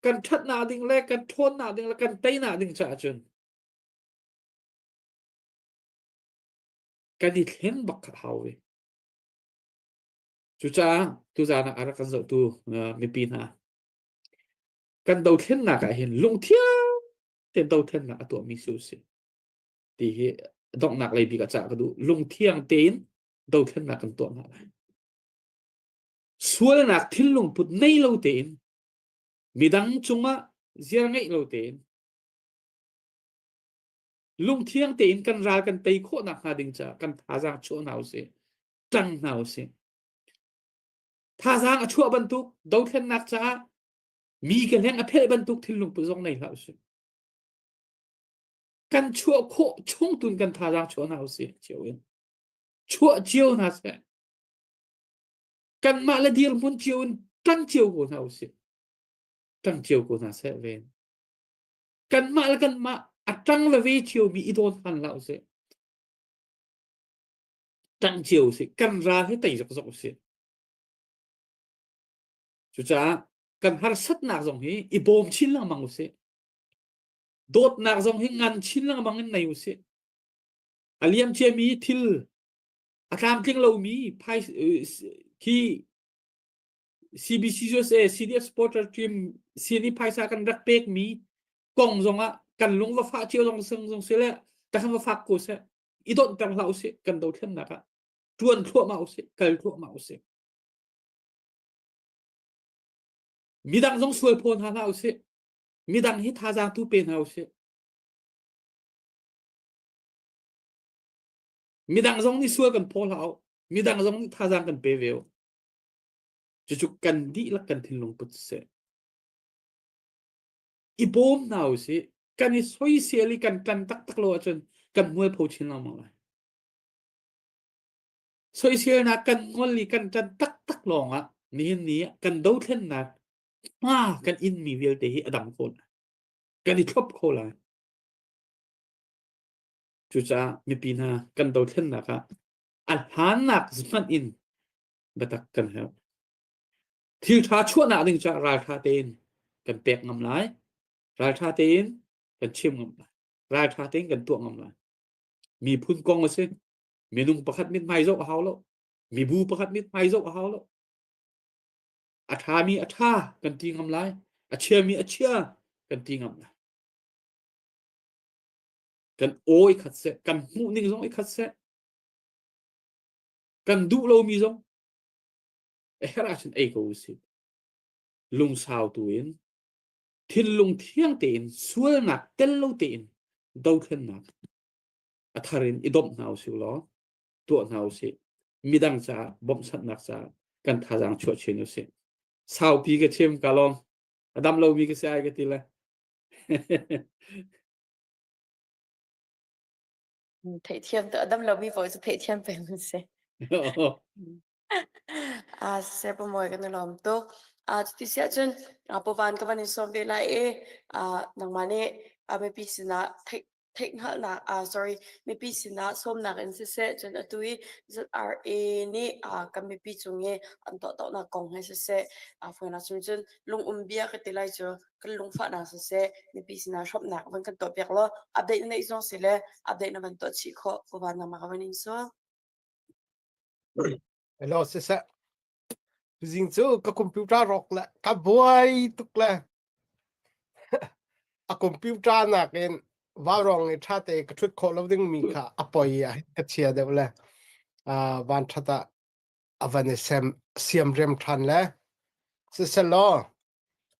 Kan ṭhatnak ding le kan ṭhawnnak ding le kan teinak ding caah cun kan i thlen bak kha hau ve. Cucaah tuzaan ah a rak kan zohtu mipi hna kan dothlennak ah hin lungthiang tein dothlennak a tuahmi si usih ti hi donghnak lei bik ah cah ka duh. Lungthiang tein dothlennak kan tuah hna lai. Sualnak thinlung put nei lo tein midang cungah ziar ngeih lo tein lungthiang tein kan ral kan tei khawh nakhnga ding caah kan thazaang chuah hna usih ṭang hna usih thazaang a chuah bantuk dothlennak caah mi ka hleng a phelh bantuk thinlung put zong nei hlah usih kan chuah khawh chung tun kan thazaang chuah hna usih cio in chuah cio hna seh kanmah le dirhmun cio in ṭang cio ko hna usih ṭang cio ko hna seh ven kanmah le kanmah a ṭang veve ciomi i dawn hman hlah usih. Ṭang cio usih. Kan ral hi tei zokzok usih. Cucaah kan harsatnak zong hi i bawm chin lengmang usih. Dawtnak zong hi ngan chin lengmang in nei usih. A liam ciami thil a tlamtling lomi phai khi CBC USA CDF supporter team sin i phaisa kan rak pekmi kong zongah kan lung va fah cio zong sing zong si le takhan va fak ko seh i donhter hlah usih kan dothlennak ah tuan thluahmah usih kal thluahmah usih midang zong sual phaw hna hlah usih midang hi thazaang tu pe hna usih midang zong nih sual kan phaw hlah u midang zong nih thazaang kan pe ve u Cucu kan dihlak kan thinlung put siseh. I bawm hna usih. Kan i soisel i kan ṭan taktak lo ahcun kan mualpho chin lengmang lai. Soiselnak kan ngol i kan ṭan taktak lawngah nihin ni ah kan dothlennak hma kan inmi vialte hi a dam kho lai. Kan i thlop kho lai. Cucaah mipi hna kan dothlennak ah a hlannak hmanh in biatak kan herh. Thil ṭha chuahnak ding caah ralṭha tein kan pek ngam lai. Ralṭha tein kan chim ngam lai. Ralṭha tein kan tuah ngam lai. Miphun kong a si. Minung pakhat mithmai zoh a hau lo. Mibu pakhat mithmai zoh a hau lo. A ṭhami a ṭha kan ti ngam lai. A chiami a chia kan ti ngam lai. Kan aw i khat seh, kan hmuh ning zong i khat seh. Kan duh lomi zong a herh ahcun ei ko usih. Lungsau tu in thinlung thiang tein sualnak tel lo tein dothlennak a thar in i domh hna usih law tuah hna usih. Midang caah bawmhchanhnak caah kan thazaang chuah chin usih. Saupi ka chim ka lawm. A dam lomi ka si ai ka ti le. Theihthiam tu a dam lomi paoh cu theihthiam peng an si. Ah siseh pamuai kan i lawm tuk. Ah cuti si ahcun pavan ka van in sawm ve lai i ah nangmah nih mipi sinah theih theihhngalhnak ah sorry mipi sinah sawmnak in siseh cun atu i ZRA nih kan mipi cung i an tuahtonak kong he siseh fawinak chung cun lungum bia ka ti lai cu kan lungfahnak siseh mipi sinah hrawmhnak van kan tuah piak law update na neih zong si le update na van tuah chih khawh pavan nangmah ka van in sawm. Hello siseh Tuzing cu ka computer rawk le ka buai tuk le a computer nakin vaurawng i ṭha te ka ṭhut khawh lo dingmi kha a poi ah ka chia deuh le van ṭhat ah a van i sem siam rem ṭhan le siselaw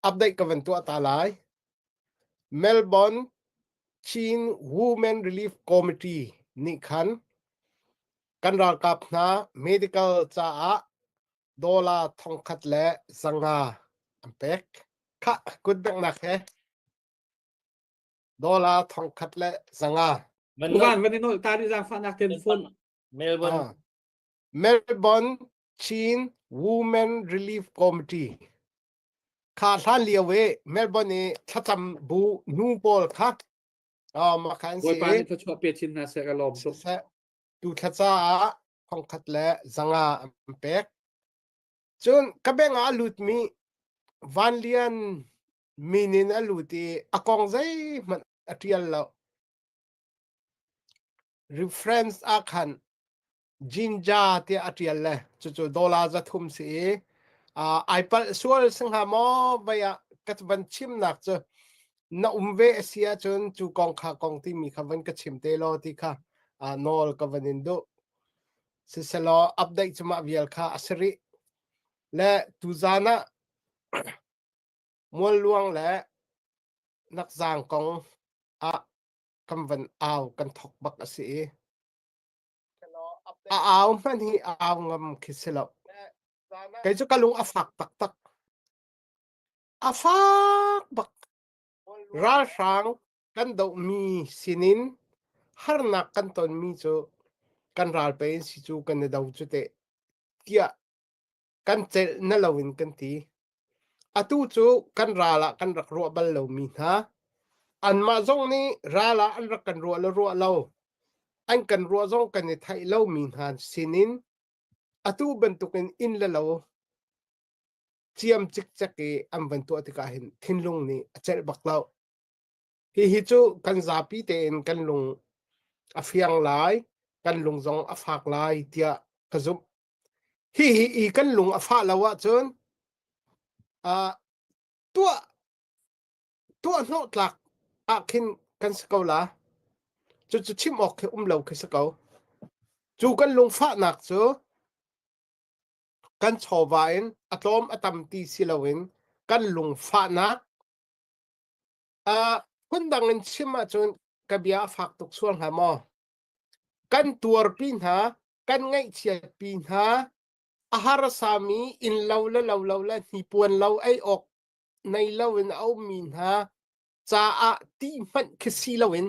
update ka van tuah ta lai. Melbourne Chin Women Relief Committee nih khan kan ralkap hna medical caah dollar 1,500 an pek. Khah, kut benghnak he dollar 1,500. Van van i nolh ta ri zaangfahnak ten phone. Melbourne. Ah. Melbourne Chin Women Relief Committee. Kha hlan lio i Melbourne i thlacam bu nu pawl kha ah mah kha an si Bawipa nih thluachuah pe chin hna seh ka lawm tuk. Siseh, tu thlaca ah thongkhat le zanga an pek. Cun ka beng ah a lutmi Van Lian min in a lut i a kong zeihmanh a ṭial lo. Reference ah khan Jinja tiah a ṭial le cucu dollar 300 si i uh, ai palh sual si hnga maw vai ah ka van chimnak cu na um ve a si ahcun cu kong kha kong timi kha van ka chim te law ti kha uh, nawl ka van in duh. Siselaw update cu mah vial kha a si rih. Le tuzan ah mualluang le nakzaang kong ah kan van au kan thok bak a si i a au hmanh hi au ngam khi si lo. Kei cu ka lung a fak taktak. A fak bak. Ralhrang kan dohmi sinin harnak kan tonmi cu kan ral pe in si cu kan i do cu teh tiah kan celh na loin kan ti. Atu cu kan ral ah kan rak ruah bal lomi hna anmah zong nih ral ah an rak kan ruah le ruah lo an kan ruah zong kan i theih lomi hna sinin atu bantukin inn le lo ciam cikcek i an van tuah tikah hin thinlung nih a celh bak lo. Hihi cu kan zapi tein kan lung a fiang lai, kan lung zong a fak lai tiah ka zumh. Hihi i kan lung a fah lo ahcun uh, tuah tuah hnawh tlak ah khin kan si ko la. Cucu chim awk khi um lo khi si ko. Cu kan lungfahnak cu kan chawva in a tlawm a tam ti si loin kan lungfahnak uh, phundang in chim ahcun ka bia a fak tuk sual hnga maw? Kan tuarpi hna, kan ngaihchiatpi hna, a harsami inn lo le lo lo le hnipuan lo ei awk nei loin a ummi hna caah ti hmanh khi si loin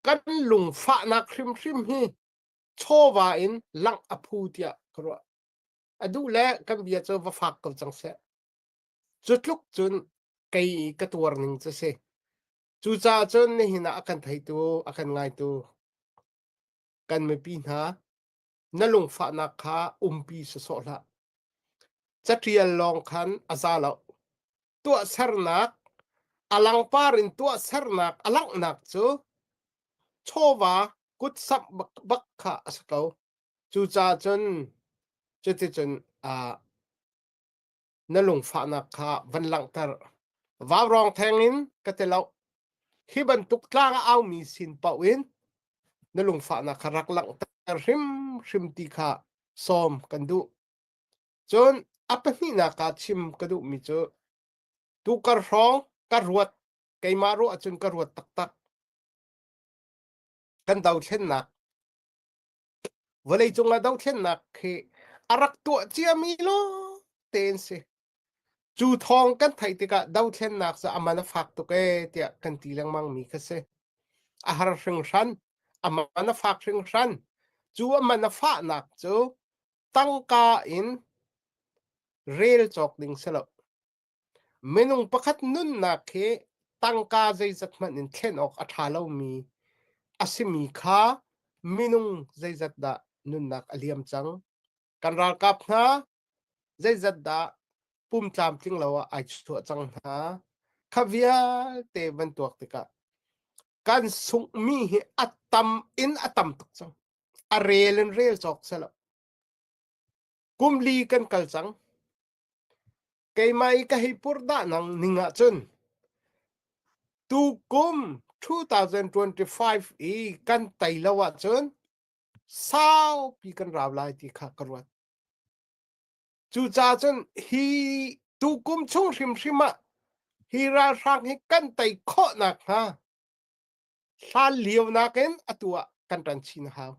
kan lungfahnak hrimhrim hi chawva in langh a phu tiah ka ruah. A duh le kan bia cu va fak ko cang seh. Cu tluk cun kei ka tuar ning cu si. Cucaah cun nihin ah a kan theitu, a kan ngaitu kan mipi hna, na lungfahnak kha umpi sawsawh hlah. Caṭial lawng khan a za lo. Tuahsernak, a langpar in tuahsernak a langhnak cu chawva kutsamh bak, bak kha a si ko. Cucaah cun cuticun uh, na lungfahnak kha van langhter. Vaurawng theng in ka ti lo. Hi bantuk tlang a aumi sin paoh in na lungfahnak kha rak langhter hrimhrim ti kha sawm kan duh. Cun a pahnihnak ah chim ka duhmi cu tukar hrawng ka ruat keimah ruah ahcun ka ruat taktak. Kan dothlennak Vawleicung ah dothlennak hi a rak tuah ciami lawng tein si. Cu thawng kan theih tikah dothlennak cu a man a fak tuk ee tiah kan ti lengmang mi kha si. A har hringhran, a man a fak hringhran. Cu a man a fahnak cu tangka in rel cawk ding si lo. Minung pakhat nunnak hi tangka zeizat hmanh in thlen awk a ṭha lomi a simi kha minung zeizat dah nunnak a liam cang. Kan ralkap hna zeizat dah pum tlamtling lo ah ai chuah cang hna. Kha vialte van tuak tikah kan sunghmi hi a tam in a tam tuk cang. A rel in rel cawk selo. Kum li kan kal cang. Keimah i ka hei purhdah nang ning ahcun tukum 2025 i kan tei lo ahcun saupi kan rau lai ti kha ka ruat. Cucaah cun hi tukum chung hrimhrim ah hi ralhrang hi kan tei khawh nakhnga hlan lio nakin atu ah kan ṭan chin a hau.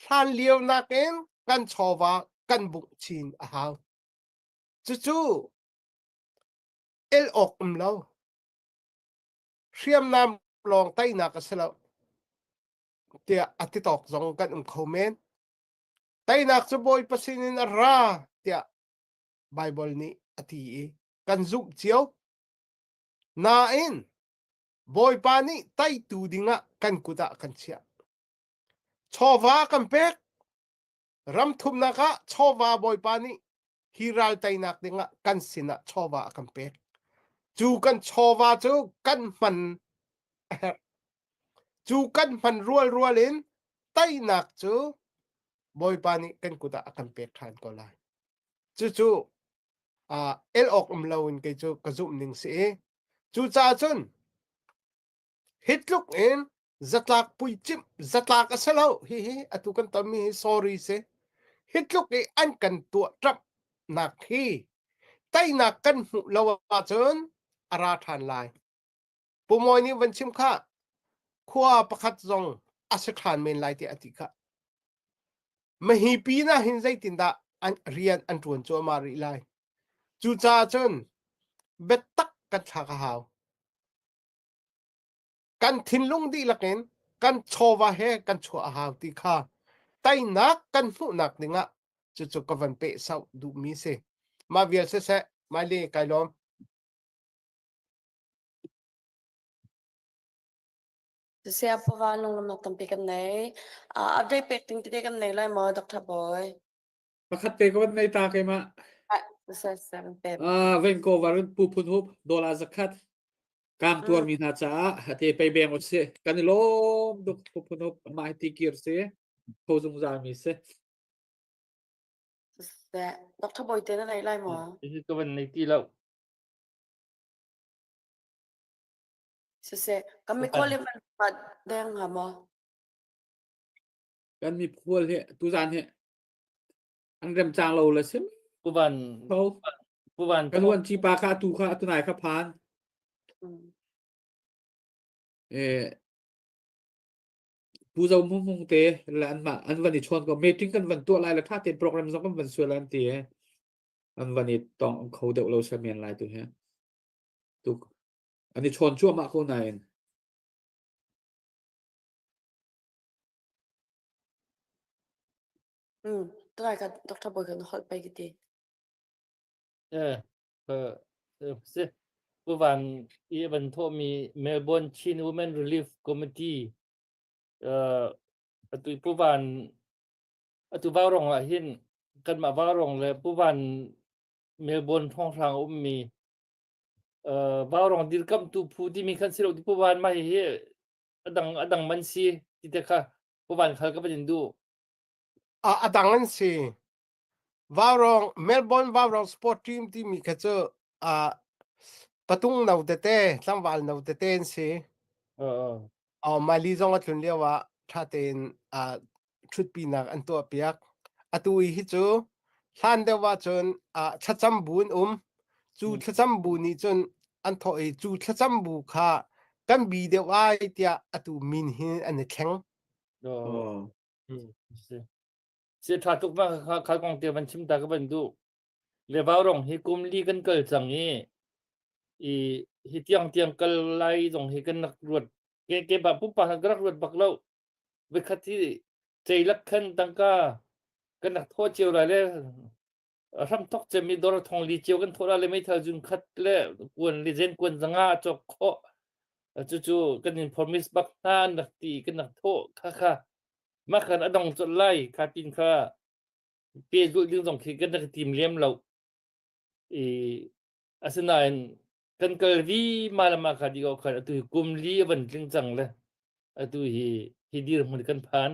Hlan lio nakin kan chawva kan bungh chin a hau. Cucu el awk um lo. Hriamnam lawng teinak a si lo. tiah a ti tawk zong kan um kho men. Teinak cu Bawipa sinin a ra tiah Baibal nih a ti i kan zumh cio. Nain Bawipa nih teitu dingah kan kut ah kan chiah. Chawva kan pek. Ram thumnak ah chawva Bawipa nih hi ral teinak dingah kan sinah chawva a kan pek. Cu kan chawva cu kan hman a herh. Cu kan hman rualrual in teinak cu Bawipa nih kan kut ah a kan pek ṭhan ko lai. Cucu uh, el awk um loin kei cu ka zumh ning si i cucaah cun hi tluk in zatlak puicimh zatlak a si lo hihi atu kan tonmi hi sorry si hi tluk i an kan tuah ṭap nak hi teinak kan hmuh lo ahcun a ra ṭhan lai Pu Mawi nih van chim kha khua pakhat zong a si ṭhan men lai tiah a ti kha mahi pin ah hin zeitindah an rian an ṭuan cuahmah rih lai cucaah cun biatak kan thlak a hau kan thinlung dihlak in kan chawva he kan chuah a hau ti kha teinak kan hmuhnak dingah cucu ka van peh sauh duhmi si mah vial siseh maile kai lawm Siseh pawva lunglawmhnak tampi kan nei. Uh, update pek ding tete kan nei lai maw Dr. Boy? Pakhat te ka van nei ta keimah. Siseh siseh van pe. Uh, Vancouver in Pu Phun Hup dollar zakhat Kaam tuarmi hna caah ate pei beng u si. Kan i lawm tuk Pu Phun Hup mah hi tikir si. Tho zungzal mi si. Siseh Dr. Boy te na nei lai maw? Hihi ka van nei ti lo. Siseh kan mikhual hi van pat deng hnga maw? Kan mikhual hi tuzan hi an rem cang lo le sim. Pu Van Tho. Pu Van Kan huan chi pa kha tu kha tunai kha phan. Eh Pu Zo Mung Mung te le an mah an van i chawn ko meeting kan van tuah lai le tha tein program zong kan van sual an ti eh. An van i tong kho deuh lo sa men lai tu he. Tuk an i chawn cuahmah ko nain. Mm, tunai ka Dr. Boy kan holh pei ti. Eh, eh, si. Pu Van i van thawhmi Melbourne Chin Women Relief Committee uh, atu Pu Van atu Vaurong ah hin kanmah Vaurong le Pu Van Melbourne hrawnghrang a ummi uh, Vaurong dirkamhtu phu timi khan si lo ti Pu Van mah hi adang adang man si ti te kha Pu Van khal ka van in duh. A a dang an si. Vaurong Melbourne Vaurong Sport Team timi kha cu uh, patung no tete tlangval no tete an si. Uh, Uh, Mali zong a tlun lio ah ṭha tein uh, ṭhutpinak an tuah piak. Atu i hi cu hlan deuh ahcun uh, thlacam bu an um. Cu thlacam bu nih cun an thawh i cu thlacam bu kha kan bi deuh ai tiah atu min hi an i thleng. Oh. Si ṭha tuk ma kha kha kong te van chim ta ka van duh. Le vaurong hi kum li kan kal cang i i hi tiang tiang kal lai zong hi kan rak ruat ke ke ba pumpak kan rak ruat bak lo. Vikhat hi ceilak khan tangka kan rak thaw cio lai le hram thok cem i dor thong li cio kan thawh la le meithal zun khat le kuan le zen kuan zanga cawk khawh cucu kan in promise bak hna an rak ti kan rak thawh kha kha mah khan a dong colh lai kha tin kha pe zulh ding zong khi kan rak tim lem lo i asinain kan kal vi ma le ma kha di ko khan atu hi kum li a van tling cang le atu hi hi dir hmun kan phan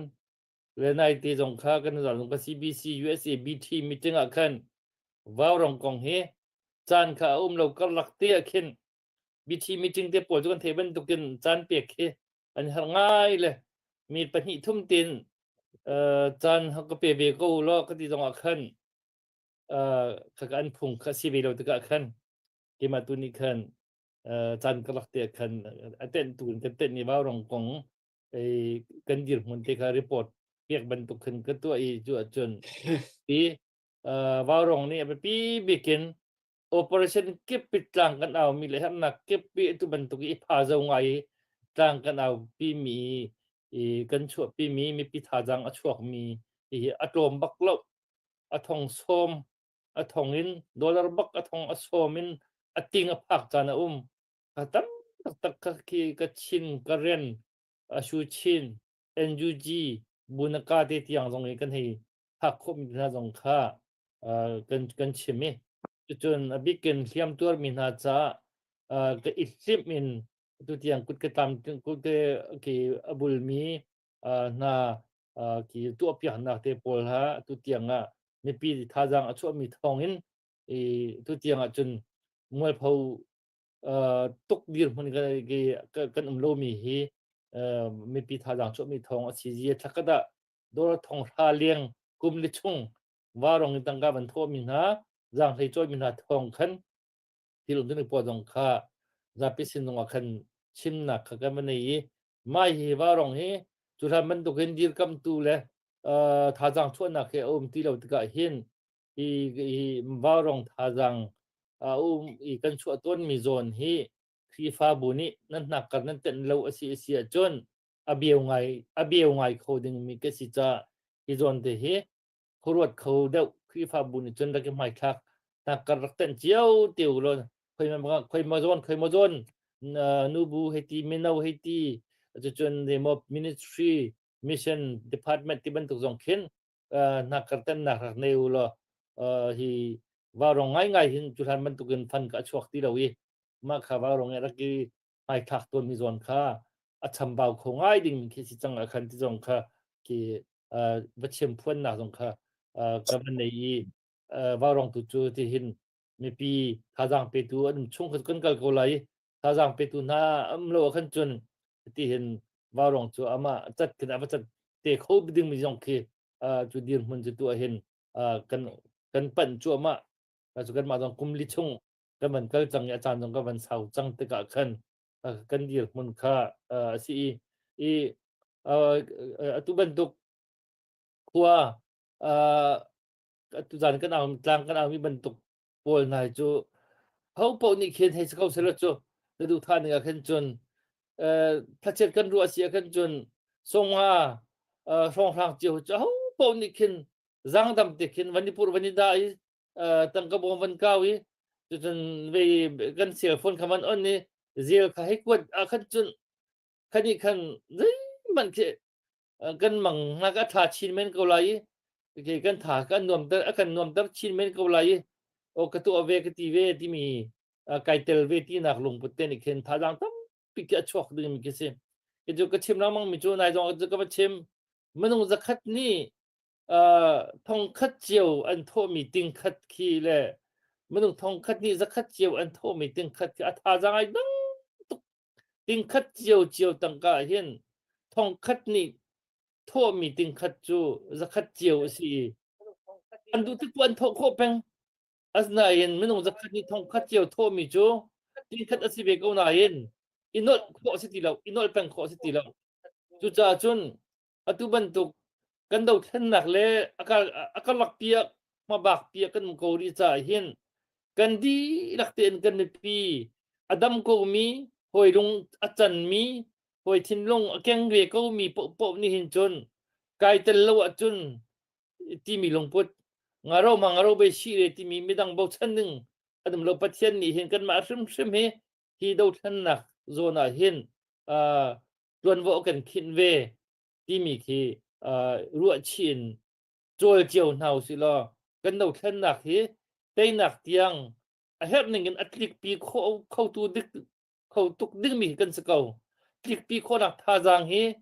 le nai te zong kha kan zal zong ka CBC USA BT meeting ah khan vaurong kong hi caan kha a um lo karlak te ah khin BT meeting te pawl cu kan thei bantukin caan pek khi an har ngai le mi pahnih thum tin caan ka pe ve ko lo ka ti zong ah khan kha an phung kha si ve lo tikah khan keimah tu nih khan caan ka lak te khan a tenh tu in kan tenh ni vaurong kong kan dirhmun te kha report pek bantuk khan ka tuah i cu ahcun i vaurong nih a biapi bikin operation kip pi tlang kan au mi le hernak kip pi tu bantuk i pha zo ngai tlang kan au pi mi. i kan chuahpimi mipi thazaang a chuakmi hi a tlawm bak lo. A thong sawm a thong in dollar bak a thong a sawm in a ting a phak caan a um. Ka tam taktak ka khi ka Chin, Karen, Ashu Chin, NUG, Bunaka te tiang zong i kan hei phak khawhmi hna zong kha kan kan chim i cucun a bikin hliam tuarmi hna caah ka i hlimh in tu tiang kut ka tlam kut ke ke a bulmi hna ki tuahpiaknak te pawl ha tu tiang ah mipi thazaang a chuahmi thawng in i tu tiang ah cun mualpho tuk dirhmun kan um lomi hi mipi thazaang chuahmi thawng a si zia thlakhat ah dawr thong hra leng kum li chung varong in tangka van thawhmi hna zaanghlei cawimi hna thawng khan thil um ding pawl zong kha zapi sin zong ah khan chimnak kha kan va nei i mai hi varong hi cu hlan bantukin dirkamtu le thazaang chuahnak he a um ti lo tikah hin hi hi vaurong thazaang a um i kan chuah tawnmi zawn hi Khrihfabu nih nan hnakkar nan tenh lo a si a si ahcun a beu ngai a beu ngai kho dingmi ka si caah hi zawn te hi khuaruat kho deuh Khrihfabu nih cun rak i hmaithlak hnakkar rak tenh cio te u law khoi ma khoi ma zawn khoi ma zawn nubu hei ti mino hei ti cucun zeimaw ministry mission department ti bantuk zong khin hnakkar tennak rak nei u law hi vaurong ngaingai hin cu hlan bantukin fan ka chuak ti lo i mah kha vaurong i rak i hmaithlak tawnmi zawn kha a chambau kho ngai ding khi si cang ah khan ti zong kha khi va chim phuannak zong kha ka van nei i vaurong tu cu ti hin mipi thazaang petu an um chung kan kal ko lai thazaang petu hna um lo ah khan cun ti hin vaurong cu amah cat khin a va cat te kho ding mi zong khi cu dirhmun cu tu ah hin kan kan panh cuahmah cu kanmah zong kum li chung kan van kal cang i a caan zong kan van sau cang tikah khan kan dirhmun kha a si i i atu bantuk khua atu zan kan au tlang kan au mi bantuk pawl hna cu ho paoh nih khin hei si ko selaw cu na duh tha ning ah khin cun thlachiat kan ruah si ah khin cun songa hrawnghrang cio cu ho paoh nih khin zangdam te khin van i pur van i dah i tangka bawm van kau i cucun ve kan cell phone kha van on i zel kha hei kuat ah khan cun khani khan zeihmanh khi kan mang hna ka tha chin men ko lai i ke kan tha kan nuamter a kan nuamter chin men ko lai i o ka tuah ve ka ti ve timi kai tel ve ti nak lungput te nih khin thazaang tampi khi a chuak ding mi khi si ke cu ka chim lengmang mi cu nai zong cu ka va chim minung zakhat nih thongkhat cio an thawhmi tingkhat khi le minung thongkhat nih zakhat cio an thawhmi tingkhat khi a thazaang ai dang tuk Tingkhat ciocio tangka ah hin thongkhat nih thawhmi tingkhat cu zakhat cio a si i an duh tik an thawh khawh peng. Asinain minung zakhat nih thongkhat cio thawhmi cu tingkhat a si ve ko nain i nolh khawh a si ti lo, i nolh peng khawh a si ti lo. Cucaah cun atu bantuk kan dothlennak le a karlak piak hmabak piak kan um ko rih caah hin kan dihlak tein kan mipi a dam komi hawi lung a canmi hawi thinlung a keng ve komi paohpaoh nih hin cun kai tel lo ahcun timi lungput ngaro ma ngaro be si le timi midang bochan ding an um lo. Pathian nih hin kanmah hrimhrim hi hi dothlennak zawn ah hin ṭuanvo a kan khinh ve timi khi ruahchih in cawl cio hna usih law kan dothlennak hi teinak tiang a herh ning in a tlikpi kho khotu dik kho tuk dingmi kan si ko. Tlikpi khawhnak thazaang hi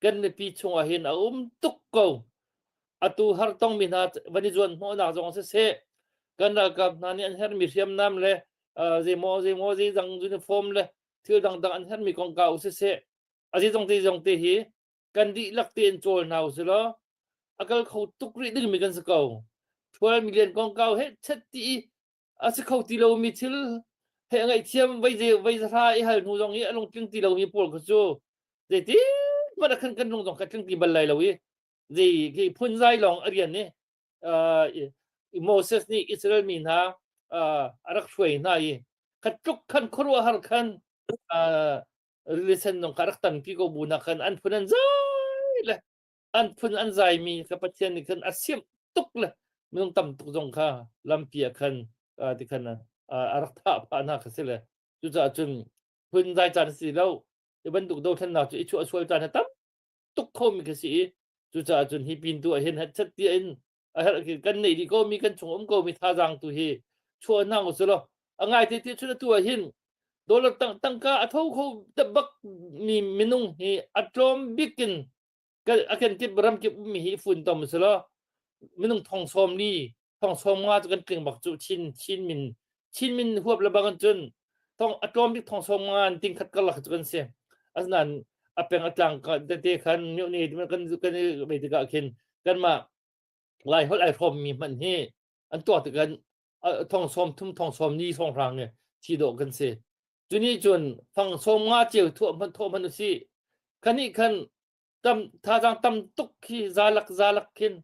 kan mipi chungah hin a um tuk ko. Atu har tongmi hna van i zuan hnawhnak zong siseh, kan ralkap hna nih an herhmi hriamnam le zeimaw zeimaw zeidang uniform le thil dangdang an herhmi kongkau siseh, a zeizong te zong te hi kan dihlak tein cawl hna usih law a kal kho tuk rih dingmi kan si ko. 12 million kongkau he chet ti i a si kho ti lomi thil he ngaihthiam vei vei zahra i hal hnu zong i a lungtling ti lomi pawl kha cu zeitin hmanh ah khan kan lung zong kha tling ti bal lai lo i zei khi phunzai lawng a rian i Moses nih Israel mi hna a rak hruai hna i kha tluk khan khuaruahhar khan rili sen zong kha rak tanpi ko bu na khan an phun an zam. Le an phun an zaimi kha Pathian nih khan a siamh tuk le minung tam tuk zong kha lampi ah khan ti khan a rak thah phah hna kha si le cucaah cun phun zai caan si lo. Hi bantuk dothlennak cu i chuah sual caan hi tam tuk khomi khi si i cucaah cun hi pin tu ah hin hetchet tiah in a herh khi kan neih dih ko mi kan chung um ko mi thazaang tu hi chuah hna u sulaw a ngai te ti chun atu ah hin dollar tang tangka a tho kho bak mi minung hi a tlawm bik in a kan kip ram kip ummi hi fun tom sulaw minung thong sawm li thong sawm nga cu kan tling bak cu. Chin Chin min Chin min huap le bang cun thong a tlawm bik thong sawm nga ting khat karlak cu kan si. Asinain a peng a tlang tete khan myo ne kan kan i tikah khin kanmah Lai holh ai hrawm mi hmanh hi an tuah tik an thong sawm thum thong sawm ni sawng hrang nge thi dawh kan si. Cuni cun fang sawm nga ceu thuah hmanh thawh hmanh usi khani khan tam thazaang tam tuk khi zalak zalak khin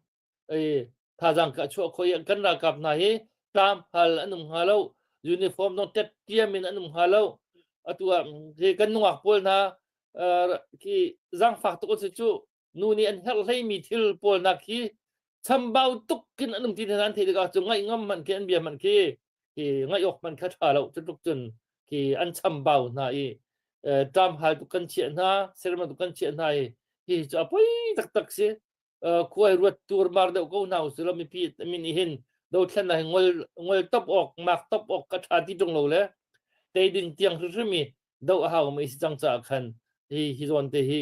thazaang ka chuah khoi. Kan ralkap hna hi tlam hal an um hnga lo, uniform dong tet tiam in an um hnga lo. Atu ah hi kan nungak pawl hna khi zangfak tuk si cu. Nu nih an herh hleimi thil pawl nak khi chambau tuk kin an um ti hna an theih tikah cu ngaih ngam man khi an bia man khi khi ngaih awk man kha tha lo. Cu tluk cun khi an chambau hna i tlam hal tuk kan chiah hna, serman tuk kan chiah hna i hi cu a poi taktak si. Khuai ruat tur mar deuh ko hna usih law mipi min i hin dothlennak hi ngol ngol top awk mak top awk ka tha ti tung lo le tei ding tiang hrimhrim i do a hau mi si cang caah khan hi hi zawn te hi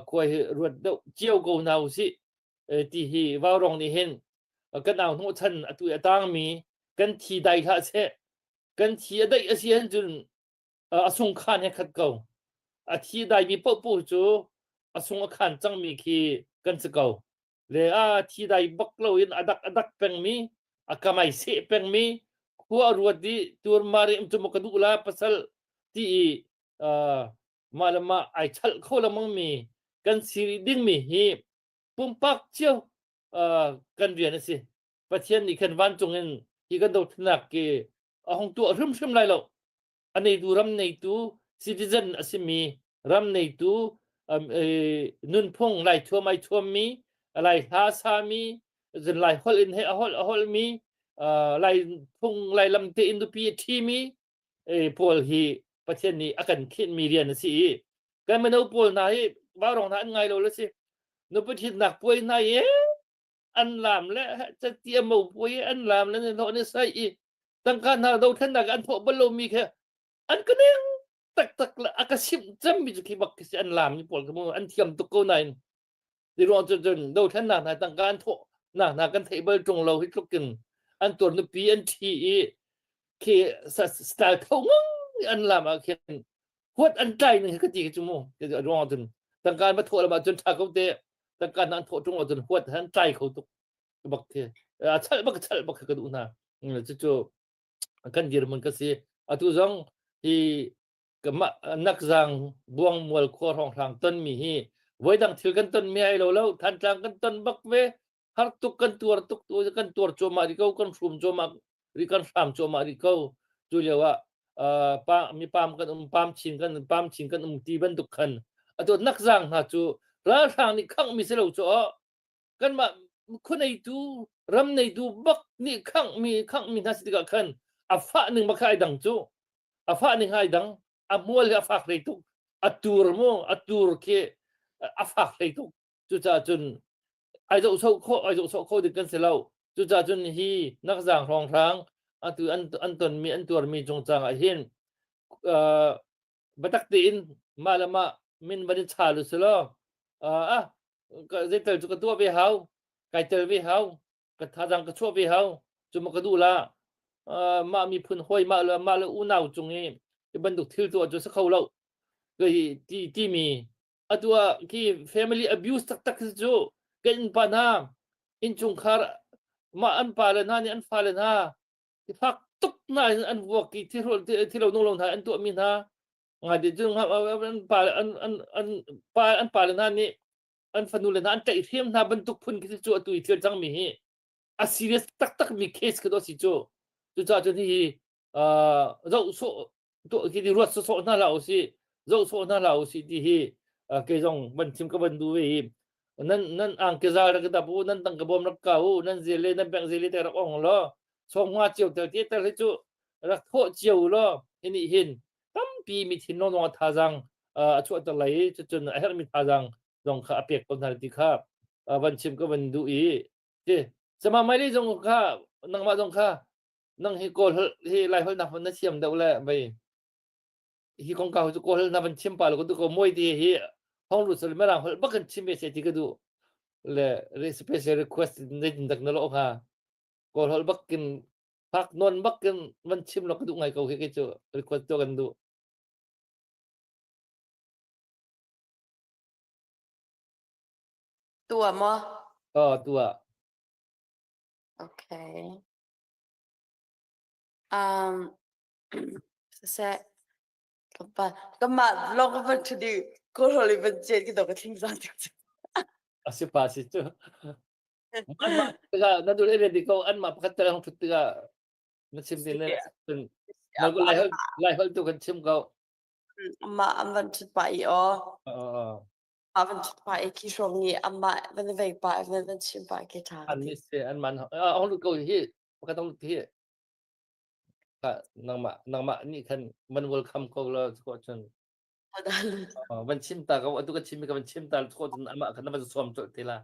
khuai hi ruat deuh cio ko hna usih ti hi vaurong nih hin kan au hnawh chan. Atu a tangmi kan thi dai hlah seh. Kan thi a daih a si han cun a sung khan he khat ko. A thi daimi paohpaoh cu a sung a khan cangmi khi kan si ko. Le a thi dai bak loin a dak a dak pengmi, a kamai seh pengmi, khua a ruat i turmari um cu maw ka duh la pasal ti i mah le mah ai chalh kho lengmangmi kan si rih dingmi hi pumpak cio kan rian a si. Pathian nih khan vancung in hi kan dothlennak ki a hung tuah hrimhrim lai lo. A neitu ram neitu citizen a simi ram neitu nunphung Lai thuam ai thuammi, Lai hla sami, zun Lai holh in he a holh a holhmi, Lai phung Lai lam te in nupi a ṭhimi pawl hi Pathian nih a kan khinhmi rian a si i kan mino pawl hna hi vaurong hna an ngai lo le si nupi ṭhitnak puai hna i an lam le cati a mo puai an lam le hlawh ni sai i tangka hna dothlennak an thawh bal lomi kha an ka neng taktak le a ka simh cemmi cu khi bak khi si. An lam mi pawl kha mu an thiam tuk ko nain ti ruang cu cun dothlennak hna tangka an thawh nak hna kan theih bal ṭung lo. Hi tluk in an tuar, nupi an ṭhi i khi style tho ngang an lam ah khin huat an tlai ning ka ti khi cu mu. Ruang cun tangka an va thawh lam ah cun ṭha ko te, tangka an thawh ṭung ahcun huat han tlai kho tuk bak khi a chalh bak chalh bak ka duh hna. Cucu kan dirhmun ka si. Atu zong hi Nakzang Buangmual khua hrawnghrang tonmi hi voidang thil kan tonmi ai lo lo. Thantlang kan ton bak ve, har tuk kan tuar tuk, kan tuar cuahmah rih ko, kan hrum cuahmah rih, kan hram cuahmah rih ko. Cu lio ah pa mi pam kan um, pam chin kan pam chin kan um ti bantuk khan atu Nakzang hna cu ralhrang nih khangh mi si lo cu kanmah khuaneitu ram neitu bak nih khangh mi hna si tikah khan a fah ning bak ai dang cu, a fah ning ai dang, a hmual hi a fak hlei tuk, a tur mu a tur khi a fak hlei tuk. Cucaah cun ai zoh soh khawh ai zoh sawh kho ding kan si lo. Cucaah cun hi Nakzang hrawnghrang atu an an tonmi an tuarmi cungcang ah hin biatak tein mah le mah min van i chal u selaw ah zeitel cu ka tuah ve hau, kai tel ve hau, ka thazang ka chuah ve hau cu ma ka duh la. Mah miphun hawi mah le mah le unau cung i hi bantuk thil tuah cu si kho lo ti timi atu ah khi family abuse taktak khi cu kan innpa hna innchungkhar mah an pa le hna nih an fale hna fak tuk hna in an vuak i thilo nung lo hna an tuahmi hna ngai te cu an pa an an an pa an pa le hna nih an fanu le hna an tlaihhrem hna bantuk phun khi cu atu i thil cangmi hi a serious taktak mi case khi si cu. Cucaah cun hihi zoh sawh tuah khi ruat sawsawh hna hlah usih, zoh sawh hna hlah usih ti hi kei zong van chim ka van duh ve hi. Nan nan angki zal rak dap u, nan tangka bawm rak ka u, nan zel le nan bank zel te rak ong law, sawng cio tel te tel hi cu rak thawh cio law hi nih hin tampi mi thin lawng a thazang a chuahter lai i cucun a herhmi thazang zong kha a pek ko hna ti kha van chim ka van duh i ti sama mai le zong kha nangmah zong kha nang hi kawl hi lai holh nak na thiam deuh le vei hi kongkau cu kawl na van chim pa lo ka duh ko moi ti hi hong lu sal mirang holh bak kan chim ve se ti ka duh le special request nei tin tak na lo kha kawl holh bak kin fak non bak kin van chim lo ka duh ngai ko hi ke cu request to kan duh. Tua maw? Oh, tua. Okay. Um, siseh, kanmah lawng ka van ṭhut i Kawlrawl i van chet ki dawh ka thling zan tuk cu. A si pa si cu. Anmah tikah na dul i ko anmah pakhat te hong ṭhut tikah na chim din le lai holh lai holh tu kan chim ko. Amah an van ṭhut pah i aw. A van ṭhut pah i khi hrawng i amah van vei pah van van chim pah khi ṭha. An ni se an man hong lut ko hi pakhat hong lut hi. Nangmah nangmah nih khan van welcome ko la ko cun van chim ta ko atu ka chim mi ka van chim ta ko cun amah khan na van sawm colh te la.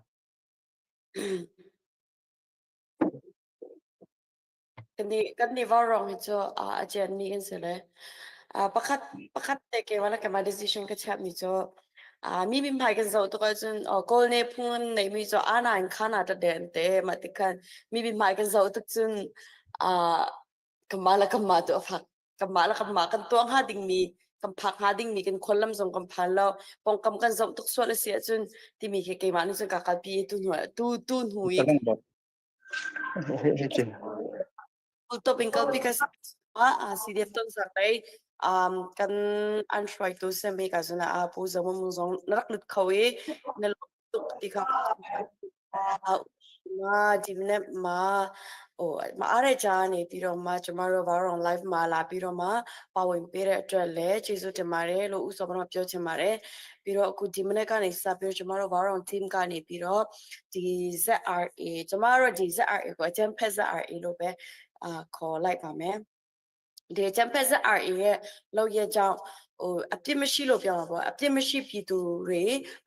Kan nih vaurawng hi cu a cianmi kan si le pakhat pakhat te keimah le keimah decision ka chiahmi cu mi mithmai kan zoh tuk ahcun Kawl nih phung an neihmi cu ana in khana tat de an ti. Mah tik khan mi mithmai kan zoh tuk cun kanmah le kanmah tu a fak. Kanmah le kanmah kan tuah hnga dingmi kan phak hnga dingmi kan khuallam zong kan phan lo. Pawngkam kan zoh tuk sual a si ahcun timi khi keimah nih cun kaa kalpi i tu hnu tu tu hnu i Top in kalpi ka ah CDF ton sak lei kan an hruaitu sem hi ka zuna a pu zo mung zong na rak lut kho i na lawm tuk ti kha ma dimne ma o ma are chaနေပြီးတော့မှကျမတို့ဘာရော live မှာလာပြီးတော့မှပါဝင်ပေးတဲ့အတွက်လည်းကျေးဇူးတင်ပါတယ်လို့ဥစောပတော့ပြောချင်ပါတယ်ပြီးတော့အခုဒီမနေ့ကနေစပြီးတော့ကျမတို့ဘာရော team ကနေပြီးတော့ ဒီ ZRA ကျမတို့ဒီ ZRA ကိုအကြမ်းဖက် ZRA လို့ပဲအာခေါ်လိုက်ပါမယ်ဒီအကြမ်းဖက် ZRA ရဲ့လောက်ရကြောင့်ဟိုအပြစ်မရှိလို့ပြောမှာပေါ့အပြစ်မရှိပြည်သူတွေ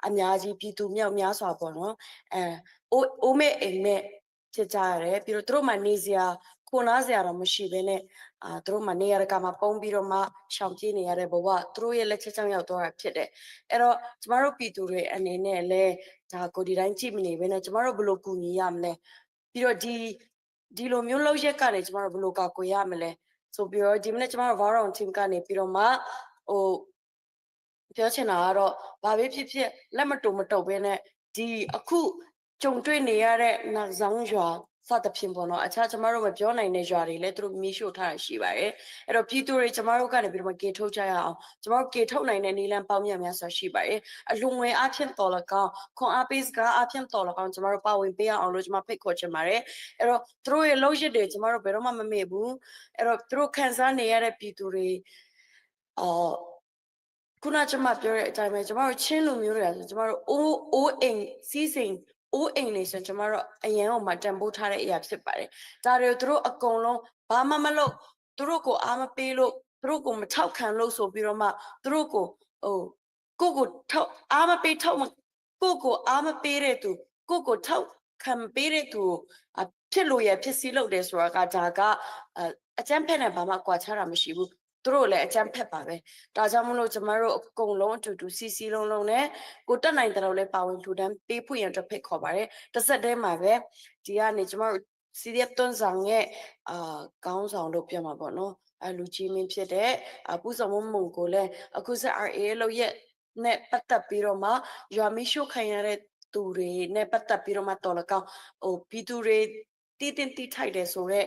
အများကြီးပြည်သူမြောက်များစွာပေါ့နော်အဲအိုးအိုးမဲ့အိမ်မဲ့ဖြစ်ကြရတယ်ပြီးတော့သူတို့မှနေစရာခွန်အားစရာတော့မရှိဘဲနဲ့အာသူတို့မှနေရတကာမှာပုံပြီးတော့မှရှောင်ပြေးနေရတဲ့ဘဝသူတို့ရဲ့လက်ချက်ကြောင့်ရောက်သွားတာဖြစ်တယ်အဲ့တော့ကျမတို့ပြည်သူတွေအနေနဲ့လည်း ဒါကိုဒီတိုင်းကြည့်မနေဘဲနဲ့ကျမတို့ဘယ်လိုကူညီရမလဲပြီးတော့ဒီဒီလိုမျိုးလောက်ရက်ကနေကျမတို့ဘယ်လိုကာကွယ်ရမလဲဆိုပြီးတော့ဒီမနေ့ကျမတို့ Varon team ကနေပြီးတော့မှဟိုပြောချင်တာကတော့ဘာပဲဖြစ်ဖြစ်လက်မတူမတုပ်ဘဲနဲ့ဒီအခုကြုံတွေ့နေရတဲ့နတ်ဇန်းရွာစသဖြင့်ပေါ့နော်အခြားကျမတို့မပြောနိုင်တဲ့ရွာတွေလည်းသူတို့မီးရှို့ထားတာရှိပါတယ်အဲ့တော့ပြည်သူတွေကျမတို့ကနေပြီးတော့ကေထုတ်ကြရအောင်ကျမတို့ကေထုတ်နိုင်တဲ့နည်းလမ်းပေါင်းများများစွာရှိပါတယ်အလှငွေအဖြစ်တော်လကောင်းခွန်အားပေးစကားအဖြစ်တော်လကောင်းကျမတို့ပါဝင်ပေးရအောင်လို့ကျမဖိတ်ခေါ်ချင်ပါတယ်အဲ့တော့သူတို့ရဲ့လုပ်ရစ်တွေကျမတို့ဘယ်တော့မှမမေ့ဘူးအဲ့တော့သူတို့ခံစားနေရတဲ့ပြည်သူတွေအော်ခုနကျမပြောတဲ့အတိုင်းပဲကျမတို့ချင်းလူမျိုးတွေဆိုကျမတို့အိုးအိုးအိမ်စီးစိမ်အိုးအိမ်နေဆိုကျမတို့အရန်ဟိုမှာတန်ဖိုးထားတဲ့အရာဖြစ်ပါတယ်။ဒါတွေသူတို့အကုန်လုံးဘာမှမလုပ်သူတို့ကိုအားမပေးလို့သူတို့ကိုမထောက်ခံလို့ဆိုပြီးတော့မှသူတို့ကိုဟိုကိုကိုထောက်အားမပေးထောက်မကိုကိုအားမပေးတဲ့သူကိုကိုထောက်ခံပေးတဲ့သူဖြစ်လို့ရဖြစ်စီလုပ်တယ်ဆိုတာကဒါကအကြမ်းဖက်နဲ့ဘာမှကွာခြားတာမရှိဘူးသူတို့လည်းအကြမ်းဖက်ပါပဲဒါကြောင့်မလို့ကျမတို့အကုန်လုံးအတူတူစီစီလုံးလုံးနဲ့ကိုတက်နိုင်တဲ့တော့လည်းပါဝင်ထူတန်းပေးဖို့ရန်အတွက်ဖိတ်ခေါ်ပါတယ်တစ်ဆက်တည်းမှာပဲဒီကနေကျမတို့ CDF တွန်းဆောင်ရဲ့အာကောင်းဆောင်လို့ပြောမှာပေါ့နော်အလူကြီးမင်းဖြစ်တဲ့အပူဆောင်မမုံကိုလည်းအခုစ RA လို့ရဲ့နဲ့ပတ်သက်ပြီးတော့မှရွာမီရှို့ခံရတဲ့သူတွေနဲ့ပတ်သက်ပြီးတော့မှတော်လကောင်းဟိုပြည်သူတွေတည်တင်တိထိုက်တယ်ဆိုတော့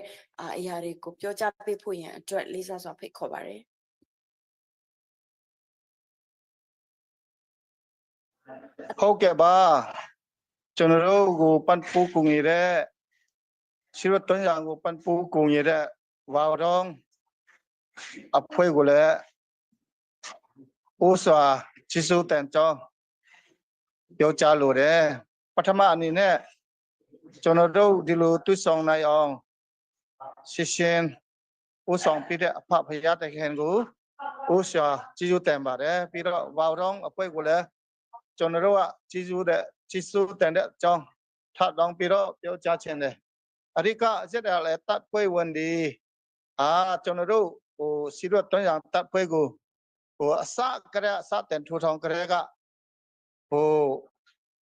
အရာတွေကိုပြောကြားပေးဖို့ရန်အတွက်လေးစားစွာဖိတ်ခေါ်ပါတယ် ဟုတ်ကဲ့ပါကျွန်တော်တို့ကိုပန်ပူကူနေတဲ့ရှိရတွန်းရံကိုပန်ပူကူနေတဲ့ဝါရောင်အဖွဲ့ကိုလည်းဥစွာချစ်စုတန်ကြောင်းပြောကြားလိုတယ်။ ပထမအနေနဲ့ကျွန်တော်တို့ဒီလိုတွေ့ဆုံနိုင်အောင်ရှင်းရှင်းဦးဆောင်ပြတဲ့အဖဖရာတခင်ကိုဦးရှာကျေးဇူးတင်ပါတယ်ပြီးတော့ဝါရောင်းအဖွဲ့ကိုလည်းကျွန်တော်တို့ကကျေးဇူးတဲ့ကျေးဇူးတင်တဲ့အကြောင်းထပ်လောင်းပြီးတော့ပြောကြားခြင်းတယ်အဓိကအချက်တည်းလည်းတပ်ဖွဲ့ဝင်ဒီအာကျွန်တော်တို့ဟိုစီရွတ်တွန်းရံတပ်ဖွဲ့ကိုဟိုအစကတည်းအစတင်ထူထောင်ကတည်းကဟို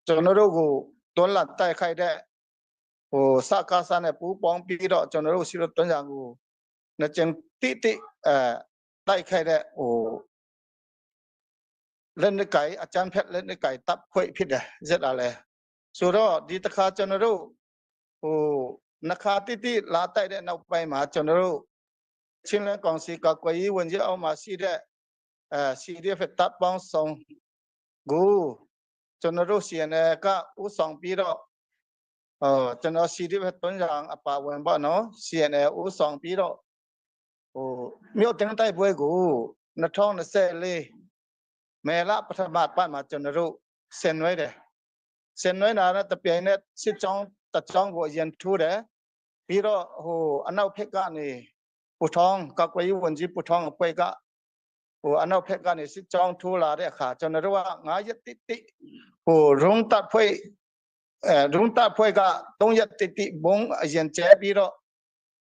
ကျွန်တော်တို့ကိုတွန်းလှန်တိုက်ခိုက်တဲ့ဟိုစကားစနဲ့ပူးပေါင်းပြီးတော့ကျွန်တော်တို့စီရွတ်တွန်းရံကိုနှစ်ကြိမ်တိတိအဲတိုက်ခိုက်တဲ့ဟိုလက်နက်ကိုင်အကြမ်းဖက်လက်နက်ကိုင်တပ်ဖွဲ့ဖြစ်တယ်ဇက်လာလဲဆိုတော့ဒီတစ်ခါကျွန်တော်တို့ဟိုနှခါတိတိလာတိုက်တဲ့နောက်ပိုင်းမှာကျွန်တော်တို့ချင်းလဲကောင်စီကကွယ်ရေးဝန်ကြီးအောက်မှာရှိတဲ့အဲ CDF တပ်ပေါင်းဆောင်ကိုကျွန်တော်တို့ CNA ကဦးဆောင်ပြီးတော့အော်ကျွန်တော် CDF တွန်းရံအပါဝင်ပေါ့နော် CNA ဦးဆောင်ပြီးတော့ဟိုမြို့တင်တိုက်ပွဲကို2024မဲလပထမပတ်မှာကျွန်တော်တို့ဆင်နွှဲတယ်ဆင်နွှဲတာနဲ့တပြိုင်နက်စစ်ကြောင်းတစ်ကြောင်းကိုအရင်ထိုးတယ်ပြီးတော့ဟိုအနောက်ဖက်ကနေပူထောင်းကကွယ်ဝန်ကြီးပူထောင်းအဖွဲ့ကဟိုအနောက်ဖက်ကနေစစ်ကြောင်းထိုးလာတဲ့အခါကျွန်တော်တို့က9ရက်တိတိဟိုရုံးတပ်ဖွဲ့အဲရုံးတပ်ဖွဲ့က3ရက်တိတိဘုံအရင်ကျဲပြီးတော့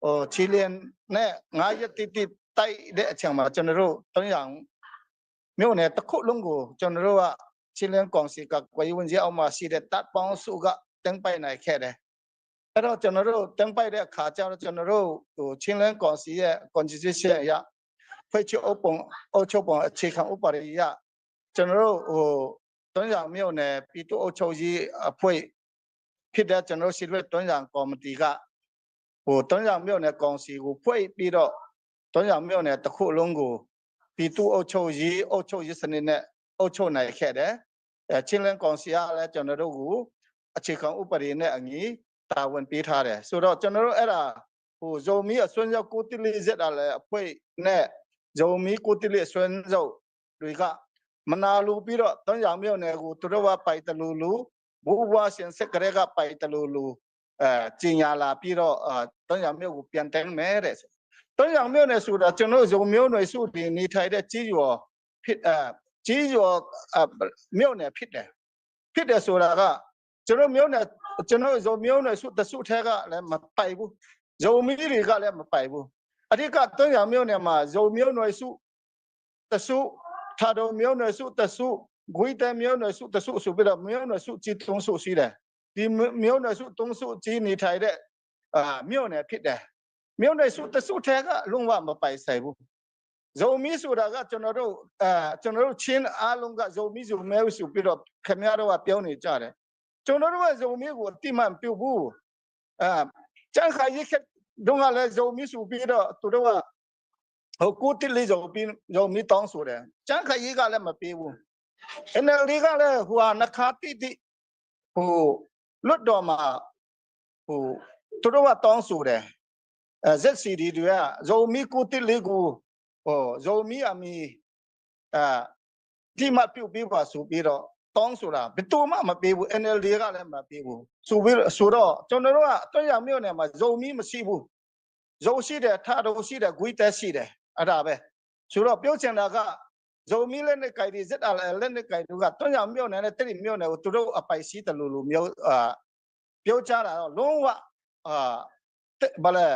ဟိုချီလျန်နဲ့9ရက်တိတိတိုက်တဲ့အချိန်မှာကျွန်တော်တို့3ရောင်မြို့နယ်တစ်ခုလုံးကိုကျွန်တော်တို့ကချီလျန်ကောင်စီကကွယ်ဝန်ကြီးအောက်မှာရှိတဲ့တပ်ပေါင်းစုကတင်ပိုက်နိုင်ခဲ့တယ်အဲ့တော့ကျွန်တော်တို့တင်ပိုက်တဲ့အခါကျတော့ကျွန်တော်တို့ဟိုချင်းလန်းကောင်စီရဲ့ constitution အရဖွဲ့ချုပ်အပုံအုပ်ချုပ်ပုံအခြေခံဥပဒေအရကျွန်တော်တို့ဟိုတွန်းရမြို့နယ်ပြည်သူ့အုပ်ချုပ်ရေးအဖွဲ့ဖြစ်တဲ့ကျွန်တော်တို့စီလွတ်တွန်းရကော်မတီကဟိုတွန်းရမြို့နယ်ကောင်စီကိုဖွဲ့ပြီးတော့တွန်းရမြို့နယ်တစ်ခုလုံးကိုပြည်သူ့အုပ်ချုပ်ရေးအုပ်ချုပ်ရေးစနစ်နဲ့အုပ်ချုပ်နိုင်ခဲ့တယ်အဲချင်းလန်းကောင်စီကလည်းကျွန်တော်တို့ကိုအခြေခံဥပဒေနဲ့အညီတာဝန်ပေးထားတယ်ဆိုတော့ကျွန်တော်တို့အဲ့ဒါဟိုဇုံမီအစွန်းရောက်ကိုတိလေးဇက်တာလည်းအဖွဲ့နဲ့ဇုံမီကိုတိလေးအစွန်းရောက်တွေကမနာလူပြီးတော့တွန်းရောင်မြို့နယ်ကိုသူတို့ကပိုက်တလူလူဘူဘွားရှင်စက်ကလေးကပိုက်တလူလူအဲကျင်ညာလာပြီးတော့အဲတွန်းရောင်မြို့ကိုပြန်တိုင်းမယ်တဲ့တွန်းရောင်မြို့နယ်ဆိုတာကျွန်တော်ဇုံမြို့နယ်စုဒီနေထိုင်တဲ့ကြီးကျော်ဖြစ်အဲကြီးကျော်မြို့နယ်ဖြစ်တယ်ဖြစ်တယ်ဆိုတာကကျွန်တော်မြို့နယ်ကျွန်တော်ဇုံမြို့နယ်စုတစုထဲကလည်းမပိုက်ဘူးဇုံမီတွေကလည်းမပိုက်ဘူးအဓိကတွန်းရောင်မြို့နယ်မှာဇုံမြို့နယ်စုတစုထာတော်မြို့နယ်စုတစုဂွိတမြို့နယ်စုတစုဆိုပြီးတော့မြို့နယ်စုကြီးသုံးစုရှိတယ်ဒီမြို့နယ်စုသုံးစုကြီးနေထိုင်တဲ့အာမြို့နယ်ဖြစ်တယ်မြို့နယ်စုတစုထဲကလုံးဝမပိုင်ဆိုင်ဘူးဇုံမီဆိုတာကကျွန်တော်တို့အာကျွန်တော်တို့ချင်းအားလုံးကဇုံမီဇုံမဲဆိုပြီးတော့ခင်ဗျားတို့ကပြောနေကြတယ်ကျွန်တော်တို့ကဇုံမီကိုအတိမတ်ပြုတ်ဘူးအာကျန်ခါရစ်ခက်တော့ကလည်းဇုံမီဆိုပြီးတော့သူတို့ကဟိုကိုတိလေးဇုံပြီးဇုံမီတောင်းဆိုတယ်ကျန်ခါရစ်ကလည်းမပေးဘူး NLD ကလည်းဟိုဟာနှခါတိတိဟိုလွတ်တော်မှာဟိုသူတို့ကတောင်းဆိုတယ်အဲ ZCD တွေကဇုံမီကိုတိလေးကိုဟိုဇုံမီအမီအဲဒီမပြုတ်ပေးပါဆိုပြီးတော့တောင်းဆိုတာဘယ်သူမှမပေးဘူး NLD ကလည်းမပေးဘူးဆိုပြီးဆိုတော့ကျွန်တော်တို့ကတွန်းရမြို့နယ်မှာဇုံမီမရှိဘူးဇုံရှိတယ်ထတော်ရှိတယ်ဂွိတက်ရှိတယ်အဲ့ဒါပဲဆိုတော့ပြောချင်တာကဇုံမီလက်နဲ့ကြိုက်ဒီဇက်အလက်နဲ့ကြိုက်တို့ကတွန်းရမြို့နယ်နဲ့တိမြို့နယ်ကိုသူတို့အပိုင်ရှိတယ်လို့လို့မျိုးအာပြောကြတာတော့လုံးဝအာဘာလဲ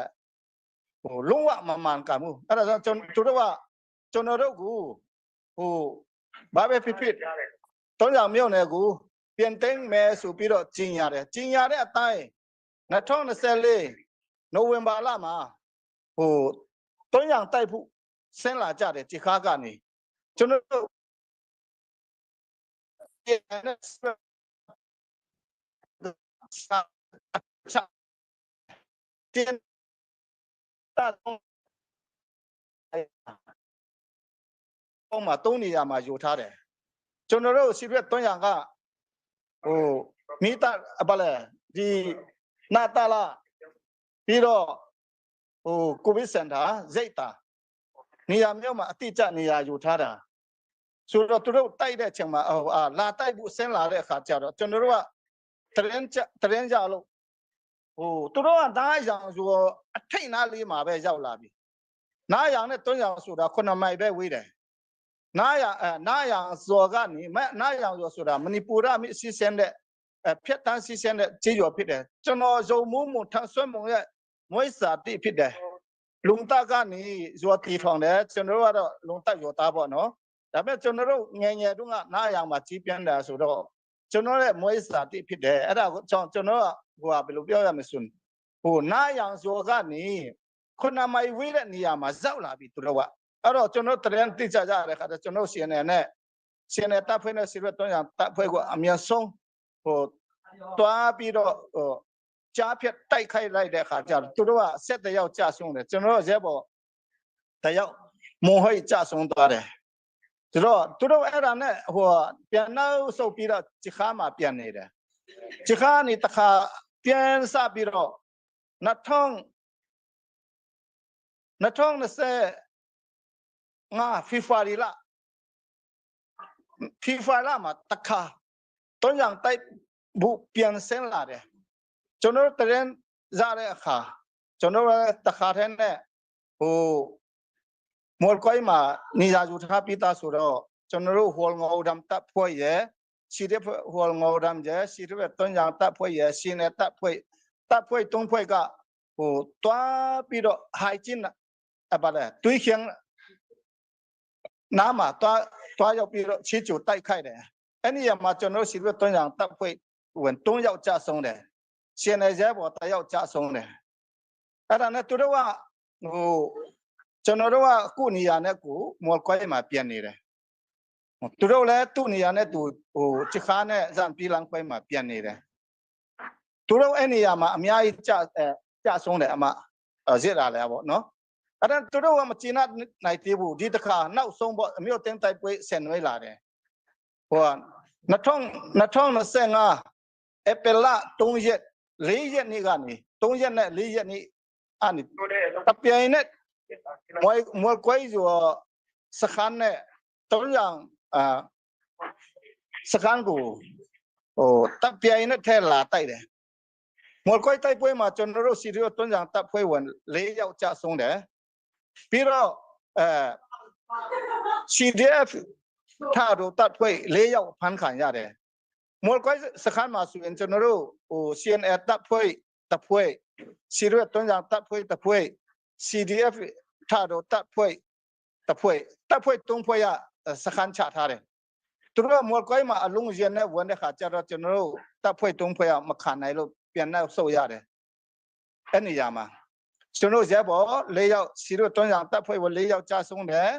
ဟိုလုံးဝမမှန်ကန်ဘူးအဲ့ဒါကြောင့်ကျွန်သူတို့ကကျွန်တော်တို့ကိုဟိုဘာပဲဖြစ်ဖြစ်တွန်းရမြို့နယ်ကိုပြန်သိမ်းမယ်ဆိုပြီးတော့ကျင်ရတယ်ကျင်ရတဲ့အတိုင်း2024နိုဝင်ဘာလမှာဟိုတွန်းရတိုက်ဖို့ဆင်းလာကြတယ်ဒီခါကနေကျွန်တော်တို့တင်တာတော့မှာတုံးနေရမှာယူထားတယ်ကျွန်တော်တို့စီရက်300ကဟိုမိတာအပလဲဒီနာတာလာပြီးတော့ဟိုကိုဗစ်စင်တာစိတ်တာနေရာမျိုးမှာအတိအကျနေရာယူထားတာဆိုတော့သူတို့တိုက်တဲ့အချိန်မှာဟိုအာလာတိုက်ဖို့ဆင်းလာတဲ့အခါကျတော့ကျွန်တော်တို့က တရင်တရင်ကြလို့ဟိုသူတို့ကနားရောင်ဆိုအထိတ်နားလေးမှာပဲရောက်လာပြီနားရောင်နဲ့တွန်းရောင်ဆိုတာ9မိုင်ပဲဝေးတယ်နားရအဲနားရောင်ဇော်ကနေမနားရောင်ဇော်ဆိုတာမဏိပူရမြစ်စီစင်းတဲ့ဖြတ်တန်းစီစင်းတဲ့ခြေကျော်ဖြစ်တယ်ကျွန်တော်ဇုံမှုမထဆွဲမုံရဲ့မွေးစာတိဖြစ်တယ်လုံတကနေဇော်တီထောင်တယ်ကျွန်တော်ကတော့လုံတရောသားပေါ့နော်ဒါပေမဲ့ကျွန်တော်တို့ငယ်ငယ်တုန်းကနားရောင်မှာကြီးပြန်းတာဆိုတော့ကျွန်တော်ရဲ့မွေးစာတိဖြစ်တယ်အဲ့ဒါကိုကျွန်တော်ကဟိုဟာဘယ်လိုပြောရမလဲဆိုဟိုနားရောင်ဇော်ကနေခုနမိုင်ဝေးတဲ့နေရာမှာရောက်လာပြီသူတို့ကအဲ့တော့ကျွန်တော်တရင်တိကျကြတဲ့ခါကျကျွန်တော် CNN နဲ့ CNN တပ်ဖွဲ့နဲ့စီရွက်တွန်းရတပ်ဖွဲ့ကအမြန်ဆုံးဟိုတွားပြီးတော့ဟိုကြားဖြတ်တိုက်ခိုက်လိုက်တဲ့အခါကျတော့သူတို့ကဆက်တယောက်ကြဆုံးတယ်ကျွန်တော်တို့ရဲဘော်တယောက်မွန်ဟိတ်ကြဆုံးသွားတယ်သူတို့သူတို့အဲ့ဒါနဲ့ဟိုပြန်နောက်ဆုတ်ပြီးတော့ချခါမှာပြန်နေတယ်ချခါနေတခါပြန်စပြီးတော့2020 2025ဖေဖော်ဝါရီလဖေဖော်ဝါရီလမှာတခါတွန်းရံတိုက်ဘူးပြန်ဆင်းလာတယ်ကျွန်တော်တရင်ရတဲ့အခါကျွန်တော်တခါတည်းနဲ့ဟိုမော်ကွိုင်းမှာနေရာယူထားပြီးသားဆိုတော့ကျွန်တော်တို့ဟော်ငေါဒမ်တပ်ဖွဲ့ရဲ့စီတဲ့ဟော်ငေါဒမ်ရဲ့စီတဲ့တွန်းရံတပ်ဖွဲ့ရဲ့ရှင်တဲ့တပ်ဖွဲ့တပ်ဖွဲ့တုံးဖွဲ့ကဟိုတွားပြီးတော့ဟိုင်ကျင်းအပါလေတွေးခင်းနားမှာတွားတွားရောက်ပြီးတော့ချီချူတိုက်ခိုက်တယ်အဲ့ဒီမှာကျွန်တော်စီတဲ့တွန်းရံတပ်ဖွဲ့ဝင်၃ယောက်ကြဆုံးတယ်ရှင်တဲ့ရဲဘော်တယောက်ကြဆုံးတယ်အဲ့ဒါနဲ့သူတို့ကဟိုကျွန်တော်တို့ကကိုနေရာနဲ့ကိုမော်ခွဲမှာပြန်နေတယ်သူတို့လည်းသူ့နေရာနဲ့သူဟိုချခါနဲ့ဇန်ပီလန်ခွဲမှာပြန်နေတယ်သူတို့အဲ့နေရာမှာအများကြီးကြအဲကြဆုံးတယ်အမရစ်လာလဲပေါ့နော်အဲ့ဒါသူတို့ကမကျင်နိုင်သေးဘူးဒီတခါနောက်ဆုံးပေါ့အမျိုးတင်းတိုက်ပွဲဆင်နွှဲလာတယ်ဟို2025ဧပြီလ3ရက်4ရက်နေ့ကနေ3ရက်နဲ့4ရက်နေ့အဲ့ဒီတပြိုင်နဲ့မွေမွေကွဲဆိုစခန်းနဲ့တုံးရံအာစခန်းကိုဟိုတပြိုင်နဲ့ထဲလာတိုက်တယ်မော်ကွိုက်တိုက်ပွဲမှာကျွန်တော်တို့စီရီယိုတွန်းကြံတပ်ဖွဲ့ဝင်၄ယောက်ကြဆုံးတယ်ပြီးတော့အဲ CDF ထာတို့တပ်ဖွဲ့၄ယောက်ဖမ်းခံရတယ်မော်ကွိုက်စခန်းမှာဆိုရင်ကျွန်တော်တို့ဟို CNA တပ်ဖွဲ့တပ်ဖွဲ့စီရီယိုတွန်းကြံတပ်ဖွဲ့တပ်ဖွဲ့ CDF ထာတို့တပ်ဖွဲ့တပ်ဖွဲ့တပ်ဖွဲ့၃ဖွဲ့ရစခန်းချထားတယ်သူတို့ကမော်ကွိုင်းမှာအလုံးရင်နဲ့ဝင်တဲ့ခါကျတော့ကျွန်တော်တို့တပ်ဖွဲ့၃ဖွဲ့ရမခံနိုင်လို့ပြန်နောက်ဆုတ်ရတယ်အဲ့နေရာမှာကျွန်တော်ရဲဘော်၄ယောက်စီတို့တွန်းဆောင်တပ်ဖွဲ့ဝင်၄ယောက်ကြာဆုံးတယ်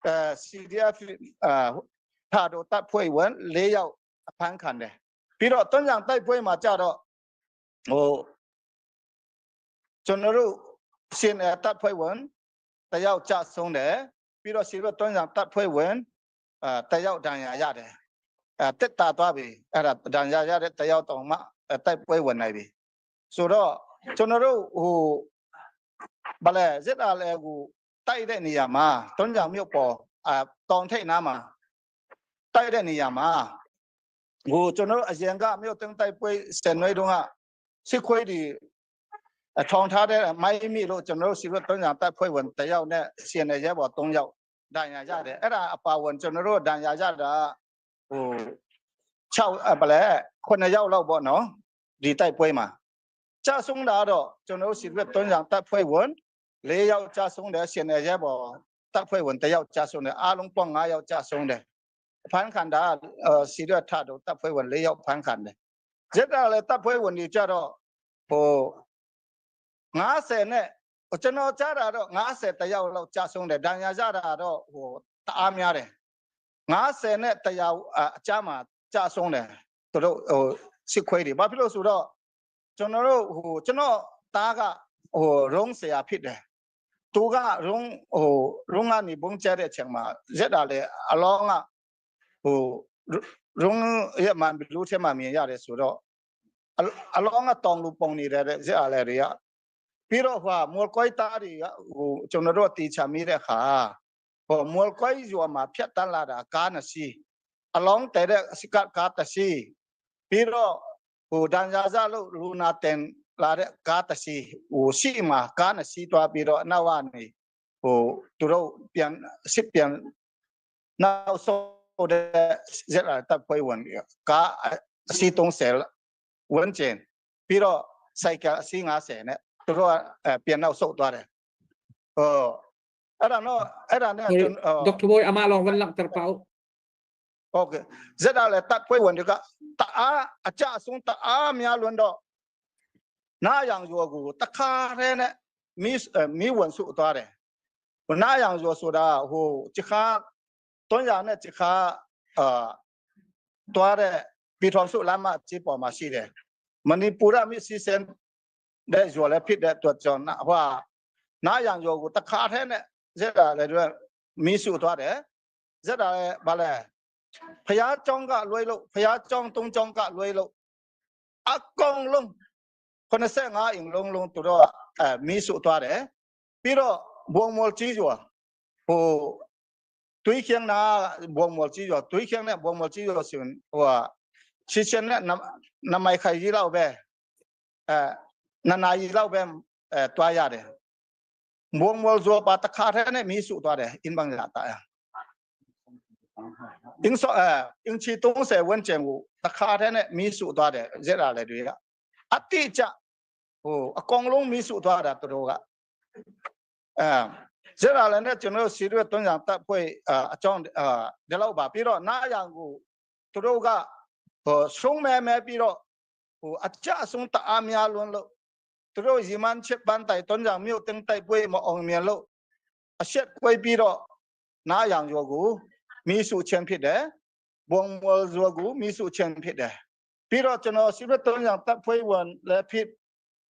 အဲ CDF အာထာတို့တပ်ဖွဲ့ဝင်၄ယောက်အဖမ်းခံတယ်ပြီးတော့တွန်းဆောင်တိုက်ပွဲမှာကြတော့ဟိုကျွန်တော်တို့ရှင်တပ်ဖွဲ့ဝင်တယောက်ကြာဆုံးတယ်ပြီးတော့စီတို့တွန်းဆောင်တပ်ဖွဲ့ဝင်အာတယောက်ဒဏ်ရာရတယ်အဲတက်တာသွားပြီအဲ့ဒါဒဏ်ရာရတဲ့တယောက်တောင်မှတိုက်ပွဲဝင်နိုင်ပြီဆိုတော့ကျွန်တော်တို့ဟိုဘာလဲစစ်တာလဲကိုတိုက်တဲ့နေရာမှာတွန်းကြောင်မြုပ်ပေါ်အာတောင်ထိပ်နားမှာတိုက်တဲ့နေရာမှာဟိုကျွန်တော်တို့အရင်ကမြို့တင်တိုက်ပွဲဆယ်နွေးတုန်းကစစ်ခွေးတွေအထောင်ထားတဲ့မိုင်းမိလို့ကျွန်တော်တို့စီရွတ်တွန်းကြောင်တိုက်ဖွဲ့ဝင်တယောက်နဲ့ရှင်နေရဲဘော်၃ယောက်ဒဏ်ရာရတယ်အဲ့ဒါအပါဝင်ကျွန်တော်တို့ဒဏ်ရာရတာဟို6အပလဲ9ယောက်လောက်ပေါ့နော်ဒီတိုက်ပွဲမှာကြဆုံးတာတော့ကျွန်တော်တို့စီရွတ်တွန်းကြောင်တပ်ဖွဲ့ဝင်၄ယောက်ကြဆုံးတယ်ရှင်နေရဲဘော်တပ်ဖွဲ့ဝင်၁ယောက်ကြဆုံးတယ်အားလုံးပေါင်း9ယောက်ကြဆုံးတယ်ဖန်ခံတာစီရွတ်ထတော့တပ်ဖွဲ့ဝင်၄ယောက်ဖန်ခံတယ်ဇက်တာလည်းတပ်ဖွဲ့ဝင်တွေကြတော့ဟို90နဲ့ကျွန်တော်ကြားတာတော့90တယောက်လောက်ကြဆုံးတယ်ဒဏ်ရာရတာတော့ဟိုတအားများတယ်90နဲ့တယောက်အကြမှာကြဆုံးတယ်သူတို့ဟိုစစ်ခွေးတွေဘာဖြစ်လို့ဆိုတော့ကျွန်တော်တို့ဟိုကျွန်တော်သားကဟိုရုံးဆရာဖြစ်တယ်သူကရုံးဟိုရုံးကနေဘုံကျတဲ့အချိန်မှာရက်တာလေအလောင်းကဟိုရုံးရက်မှလူထဲမှာမြင်ရတယ်ဆိုတော့အလောင်းကတောင်လူပုံနေတဲ့ရက်အားလေတွေကပြီးတော့ဟိုမော်ကွိုက်သားတွေကဟိုကျွန်တော်တို့တေချာမိတဲ့ခါဟိုမော်ကွိုက်ရွာမှာဖြတ်တန်းလာတာကားနှစ်စီးအလောင်းတဲ့တဲ့စကကားတစ်စီးပြီးတော့ ဟိုဒန်ဇာဇာလို့လူနာတင်လာတဲ့ကားတစ်စီးဟိုရှိမှာကားနှစ်စီးတွားပြီးတော့အနောက်ကနေဟိုသူတို့ပြန်စစ်ပြန်နောက်ဆုံးတဲ့ဇက်လာတပ်ဖွဲ့ဝင်ကားအစီး30ဝန်းကျင်ပြီးတော့စိုက်ကယ်အစီး90နဲ့သူတို့ကပြန်နောက်ဆုတ်သွားတယ်ဟိုအဲ့ဒါတော့အဲ့ဒါနဲ့ ဒေါက်တာဘိုအမလောင်ဝန်လောက်တပေါ ဟုတ်ကဲ့ဇက်လာလည်းတပ်ဖွဲ့ဝင်တွေကတအားအကြဆုံးတအားများလွန်းတော့နားရောင်ရောကိုတခါတည်းနဲ့မီးမီးဝင်စုသွားတယ်ဟိုနားရောင်ရောဆိုတာဟိုတခါတွန်းရနဲ့တခါအာတွားတဲ့ပြည်ထောင်စုလမ်းမကြီးပေါ်မှာရှိတယ်မဏိပူရမြစ်စီစင်တဲ့ရောလည်းဖြစ်တဲ့အတွက်ကြောင့်ဟိုနားရောင်ရောကိုတခါတည်းနဲ့ဇက်လာလည်းမီးစုသွားတယ်ဇက်လာလည်းဗာလဲ ဖျားကြောင်းကလွဲလို့ဖျားကြောင်းသုံးကြောင်းကလွဲလို့အကောင်လုံး85အင်လုံးလုံးသူတို့အဲမီးစုသွားတယ်ပြီးတော့ဘုံမော်ကြီးကျော်ဟိုတွေးခင်းနာဘုံမော်ကြီးကျော်တွေးခင်းနဲ့ဘုံမော်ကြီးကျော်ဆိုရင်ဟိုချစ်ချင်းနဲ့နမိုင်ခိုင်ကြီးလောက်ပဲအဲနနာကြီးလောက်ပဲအဲတွားရတယ်ဘုံမော်ဇောပါတခါထဲနဲ့မီးစုသွားတယ်အင်းဘန်လာတာ အင်းစောအဲအင်ချီ30ဝန်းကျင်ကိုတခါတည်းနဲ့မီးစုသွားတယ်ဇက်လာလေတွေကအတိအကျဟိုအကောင်လုံးမီးစုသွားတာသူတို့ကအဲဇက်လာလည်းနဲ့ကျွန်တော်စီရွက်တွန်းရံတပ်ဖွဲ့အကြောင်းအဲဒီလောက်ပါပြီးတော့နားရံကိုသူတို့ကဟိုဆုံးမဲမဲပြီးတော့ဟိုအကြအဆုံးတအားများလွန်းလို့သူတို့ရီမန်ချစ်ပန်းတိုင်တွန်းရံမြို့တင်းတိုက်ပွဲမအောင်မြင်လို့အဆက်ကွဲပြီးတော့နားရံရောကို မီးစုချင်းဖြစ်တယ်ဘုံမောဇောကူမီးစုချင်းဖြစ်တယ်ပြီးတော့ကျွန်တော်စီရတုံးရံတပ်ဖွဲ့ဝင်လည်းဖြစ်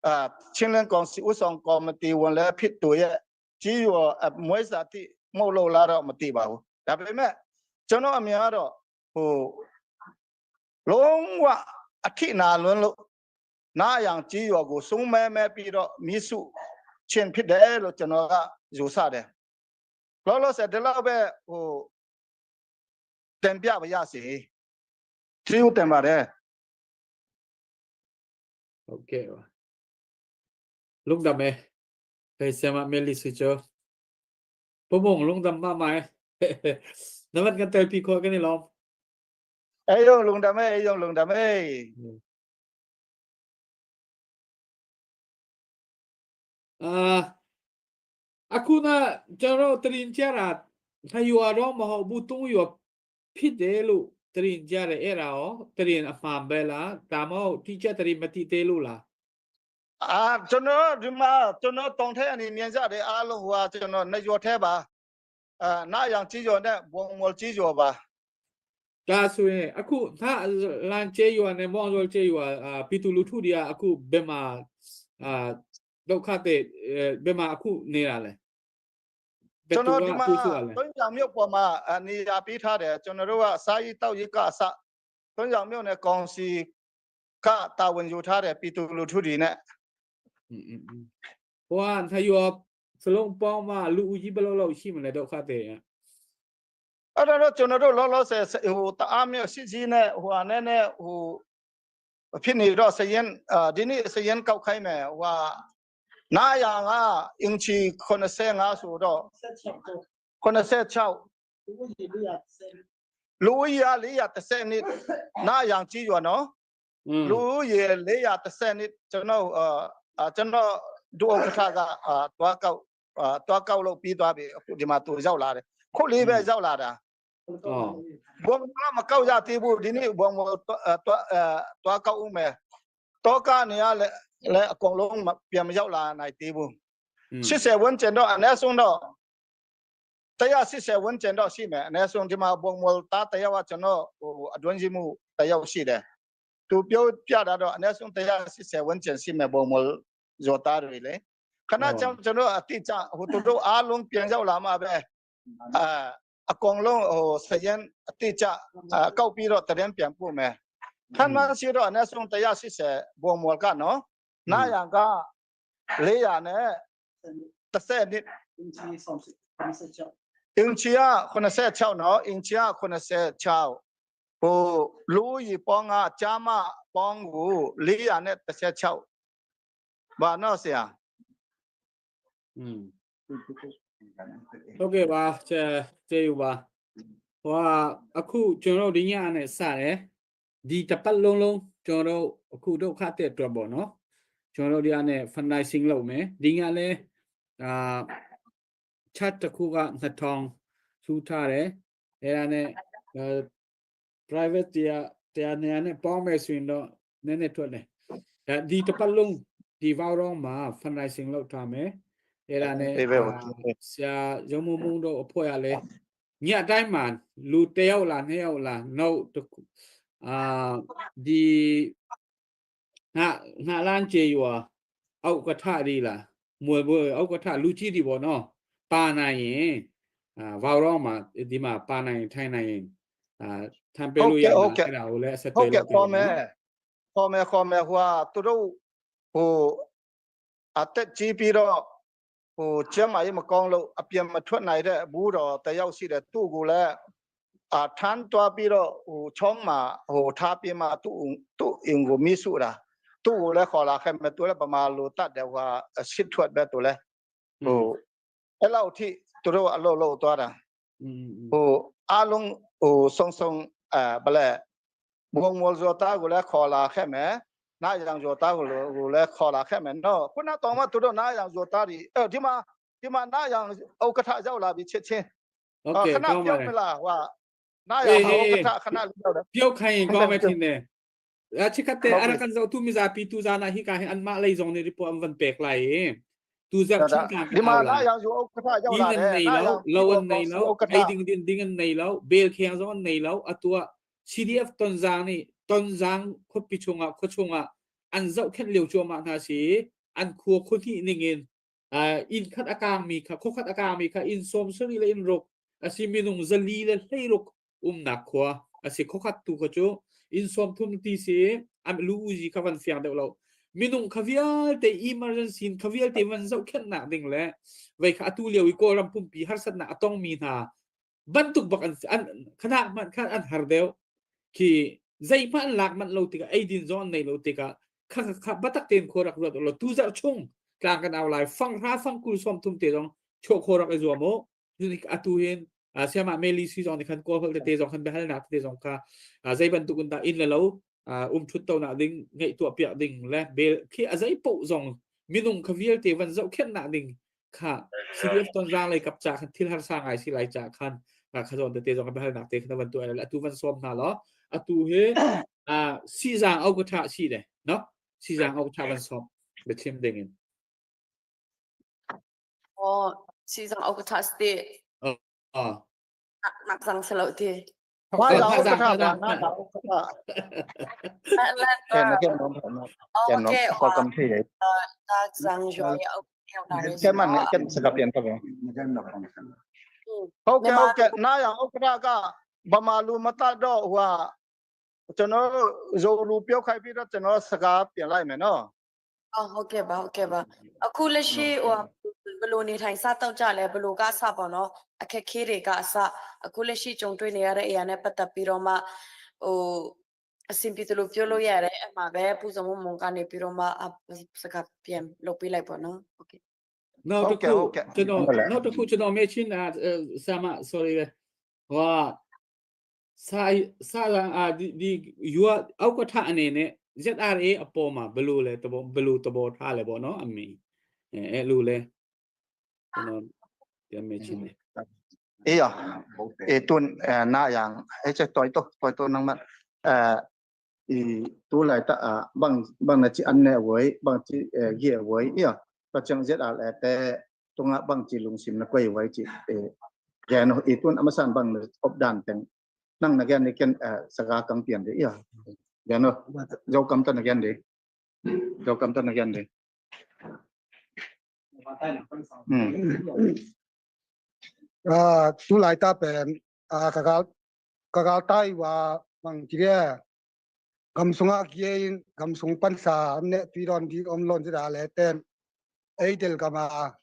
အာချင်းလန်ကောင်စီဥဆောင်ကော်မတီဝင်လည်းဖြစ်တူရဲ့ကြီးရောအမွေးစာတိမဟုတ်လို့လားတော့မသိပါဘူးဒါပေမဲ့ကျွန်တော်အမြင်ကတော့ဟိုလုံးဝအထိနာလွန်းလို့နားရံကြီးရောကိုစုံမဲမဲပြီးတော့မီးစုချင်းဖြစ်တယ်လို့ကျွန်တော်ကယူဆတယ်လောလောဆယ်ဒီလောက်ပဲဟို တင်ပြပါရစေကျေးဇူးတင်ပါတယ် ဟုတ်ကဲ့ပါလုံဒမဲဖေဆမမေလီစီချောပဘုံလုံဒမမိုင်နမတ်ကတဲပီခေါ်ကနေလော အဲယုံလုံတမဲအဲယုံလုံတမဲ အာအခုနကျွန်တော်တရင်ကြတာထယူတော့မဟုတ်ဘူးတုံးရဖြစ်တယ်လို့ တရင်ကြတယ်အဲ့ဒါရောတရင်အမှန်ပဲလားဒါမှမဟုတ်တိကျတရင်မတိသေးလို့လား အာကျွန်တော်ဒီမှာကျွန်တော်တောင်ထဲအနေမြင်ကြတယ်အားလုံးဟိုဟာကျွန်တော်နေရောထဲပါအာနာရောင်ကြီးကျော်နဲ့ဘုံမော်ကြီးကျော်ပါ ဒါဆိုရင်အခုသာလန်ချေရွာနဲ့မောင်ဇော်ချေရွာအာပီတူလူထုတွေကအခုဘယ်မှာအာဒုက္ခတဲ့ဘယ်မှာအခုနေတာလဲ ကျွန်တော်ဒီမှာတွန်းကြောင်မြို့ပေါ်မှာအနေရာပေးထားတယ်ကျွန်တော်တို့ကစာရေးတောက်ရေးကအစ တွန်းကြောင်မြို့နယ်ကောင်စီကတာဝန်ယူထားတယ်ပြည်သူလူထုတွေနဲ့ ဟိုကထယောစလုံးပေါင်းမှလူဦးကြီးဘယ်လောက်လောက်ရှိမလဲဒုက္ခတဲ့ အဲ့တော့ကျွန်တော်တို့လောလောဆယ်ဟိုတအားမျိုးရှိရှိနဲ့ဟိုအနေနဲ့ဟိုဖြစ်နေတော့စရင်ဒီနေ့စရင်ကောက်ခိုင်းမယ်ဟိုဟာနာယာကအင်ချီ85ဆိုတော့86 လူကြီး430နှစ်နာရောင်ကြီးရွာနော်လူကြီး430နှစ်ကျွန်တော်အာကျွန်တော်ဒုဥက္ကဋ္ဌကအာတွားကောက်အာတွားကောက်လို့ပြီးသွားပြီအခုဒီမှာသူရောက်လာတယ်ခုလေးပဲရောက်လာတာဘုံကမကောက်ရသေးဘူးဒီနေ့ဘုံဘတွားတွားကောက်ဦးမယ်တောကနေရလဲလဲအကုန်လုံးပြန်မရောက်လာနိုင်သေးဘူး80ဝန်းကျင်တော့အနည်းဆုံးတော့ 180ဝန်းကျင်တော့ရှိမယ်အနည်းဆုံးဒီမှာပုံမသားတယောက်ကကျွန်တော်ဟိုအတွင်းကြီးမှုတယောက်ရှိတယ်သူပြောပြတာတော့အနည်းဆုံး180ဝန်းကျင်ရှိမယ်ပုံမဇောသားတွေလေခဏကျွန်ကျွန်တော်အတိအကျဟိုတို့တို့အားလုံးပြန်ရောက်လာမှပဲအာအကောင်လုံးဟိုစရင်အတိအကျအကောက်ပြီးတော့တရင်ပြန်ပို့မယ်ခဏရှိတော့အနည်းဆုံး180ပုံမကနော်နာရံက400နဲ့30နှစ် အင်ချီယာ86နော်အင်ချီယာ86 ဟိုလူကြီးပေါင်းကကြာမပေါင်းကို416ဘာနော်ဆရာ อืมဟုတ်ကဲ့ပါကျေကျေယူပါဟိုအခုကျွန်တော်တို့ဒီညနဲ့စတယ်ဒီတစ်ပတ်လုံးလုံးကျွန်တော်တို့အခုဒုက္ခတဲ့အတွက်ပေါ့နော်ကျွန်တော်တို့ဒီကနေ့ fundraising လုပ်မယ်ဒီညလဲအာ chat တစ်ခုက2000ထူထားတယ်အဲ့ဒါနဲ့အဲ private တရားတရားနေရာနဲ့ပေါင်းမယ်ဆိုရင်တော့နည်းနည်းထွက်တယ်အဲဒီတစ်ပတ်လုံးဒီဘောက်တော့မှာ fundraising လုပ်ထားမယ်အဲ့ဒါနဲ့ အေးပဲ ဆရာရုံမုံတို့အဖွဲ့ကလည်းညအတိုင်းမှာလူတစ်ယောက်လားနှစ်ယောက်လားနောက်တစ်ခုအာဒီငါငါလန်းကျေရွာအောက်ကထဒီလားမွေဘွေအောက်ကထလူကြီးဒီပေါ့နော်ပါနိုင်ရင်အာဘောက်တော့မှာဒီမှာပါနိုင်ရင်ထိုင်နိုင်ရင်အာထံပေးလို့ရမှာအဲ့ဒါကိုလည်းအဆက် ဟုတ် သွယ်လုပ် ကဲ့ခေါ်မယ်ခေါ်မယ်ခေါ်မယ်ဟိုဟာသူတို့ဟိုအသက်ကြီးပြီးတော့ဟိုကျမ်းမာရေးမကောင်းလို့အပြင်မထွက်နိုင်တဲ့ဘူးတော်တယောက်ရှိတယ်သူ့ကိုလည်းအာထမ်းတွားပြီးတော့ဟိုချောင်းမှာဟိုထားပြီးမှသူ့သူ့အင်ကိုမိစုတာသူ့ကိုလည်းခေါ်လာခဲ့မယ်သူလည်းပမာလိုတတ်တယ်ဟိုဟာဆစ်ထွက်ပဲသူလည်းဟိုအဲ့လောက်ထိသူတို့အလုပ်လုပ်သွားတာ อืม ဟိုအားလုံးဟိုဆုံဆုံအဲဗလဲဘုံမောဇောတာကိုလည်းခေါ်လာခဲ့မယ်နာယံဇောတာကိုလည်းကိုလည်းခေါ်လာခဲ့မယ်နော်ခုနတော်မှသူတို့နာယံဇောတာဒီအဲဒီမှာဒီမှာနာယံဥက္ကဋ္ဌရောက်လာပြီချက်ချင်း โอเค ခဏ ကောင်းပါတ ပြောမ ယ် လားဟိုနာယံဥက္ကဋ္ဌခဏလေးရောက်တယ် ပြုတ်ခိုင်းရင်ကောင်းမယ်ထင်တယ်အချစ်ကတဲ့အဲ့ကန်ဇောသူမီဇာပီတူဇာနာဟိကာဟင်အန်မလေးဇုံနေရီပေါ်အမ်ဝန်ပက်လိုက်တူဇာချင်းကန် ဒီမှာနာယံဇောဥက္ကဋ္ဌရောက် in လာတယ် an nei lo lo an nei lo ei ding din ding an nei lo bel khiang zong an nei lo atua CDF ton zang ni ton zang khuapi chungah khua chungah an zohkhenh lio cuahmah hna si an khua khuahnih ningin inn khat a kangmi kha khua khat a kangmi kha inn sawm sarih le inn ruk asi minung zali le hleiruk umnak khua asi khuakhat tu kha cu inn sawm thum ti si am lu uzi kha van fiang deuh lo minung kha vialte emergency in kha vialte van zohkhenhnak ding le vei kha atu lio i Kawlram pumpi harsatnak a tongmi hna bantuk bak an an khanak hmanh khan an har deuh khi zeihmanh an lak manh lo tikah eidin zong an nei lo tikah kha kha batak tein khua rak ruat lo tu zarh chung tlang kan au lai fang hra fang kul som thum te zong chuah khua rak i zuam u atu hin siamah meli si zong nih khan kawl holh tete zong khan biahalnak tete zong kha zei bantuk in dah inn le lo um thut to nak ding ngeih tuah piak ding le bel khi a zei poh zong minung kha vialte van zohkhenhnak ding kha CDF tonzang lei kap cha khan thil harsa ngai si lai cha khan kha zon tete zong biahalnak te khan van tuah le atu van som hna lo atu hi sizang au ka tha si le no sizang au tha van som biachim ding in Oh, sizang au ka tha sti. Oh. Nak nak zang selo ti. ဘာကြောင့်ဥက္ကဋ္ဌဘာနာတာဥက္ကဋ္ဌ La ကဲနကဲနော်ကဲနော်ခေါ်ကံထေ nak zang jo ya au ကဲမနဲ့ကဲစကပြန်ကပဲဟုတ်ကဲ့ဟုတ်ကဲ့နာယံဥက္ကဋ္ဌကဗမာလူမတတ်တော့ဟိုဟာကျွန်တော်ဇိုလူပြောခိုင်းပြီးတော့ကျွန်တော်စကားပြန်လိုက်မယ်နော် အော်ဟုတ်ကဲ့ပါဟုတ်ကဲ့ပါအခုလက်ရှိဟိုဘလို့နေထိုင်စားတော့ကြလဲဘလို့ကအစပေါ့နော်အခက်ခဲတွေကအစအခုလက်ရှိကြုံတွေ့နေရတဲ့အရာနဲ့ပတ်သက်ပြီးတော့မှဟိုအဆင်ပြေတယ်လို့ပြောလို့ရတယ်အမှပဲပူဇော်မမုံကနေပြီးတော့မှစကားပြန်လုပ်ပေးလိုက်ပေါ့နော်ဟုတ်ကဲ့ နောက်တစ်ခုကျွန်တော်နောက်တစ်ခုကျွန်တော်မေးချင်တာဆာမ sorry ပဲဟိုစာစာအာဒီဒီယူအောက်ကထအနေနဲ့ ZRA အပေါ်မှာဘယ်လိုလဲတဘောဘယ်လိုတဘောထားလဲပေါ့နော်အမေအဲအဲ့လိုလဲကျွန်တော်ပြန်မေးချင်တယ် အေးရအေးတွန်းနာယံအဲ့ချက်တော်တော့တော်တော့နန်းမအဲတူလိုက်တာဘန်ဘန်နချီအန်နေဝေဘန်ချီဂေဝေအေးပချင်ဇက်အလဲတဲ့တုံငါဘန်ချီလုံစင်နကွေဝေချီအေแกนอีตุนอมสันบังอบดานแต่งนั่งนักแกนนี่เกนเอ่อสกากังเปลี่ยนดิอ่ะแกนเนาะเจ้ากำตันนักแกนดิเจ้ากำตันนักแกนดิอืม 啊，都来大边啊，个个个个带话问这个，咁松啊，基咁松奔沙，咁呢对乱啲咁乱之下咧，但 A 点干嘛？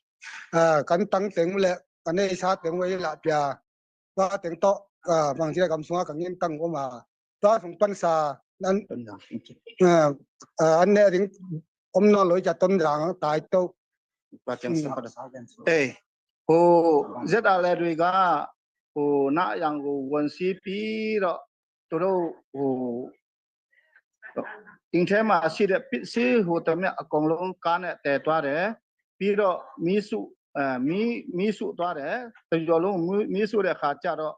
啊，咁等等咧，咁呢沙等位啦边，我等到啊，问这个咁松啊，咁样等我嘛。Ta sung pan sa an an ne ding om no loi cha ton rang tai to အေးဟိုဇက်တာလဲတွေကဟိုနားရောင်ကိုဝန်စီးပြီးတော့သူတို့ဟိုအင်ထဲမှာရှိတဲ့ပစ္စည်းဟိုတမျှအကုန်လုံးကားနဲ့တည်သွားတယ်ပြီးတော့မီးစုအဲမီးမီးစုသွားတယ်တကြော်လုံးမီးစုတဲ့ခါကျတော့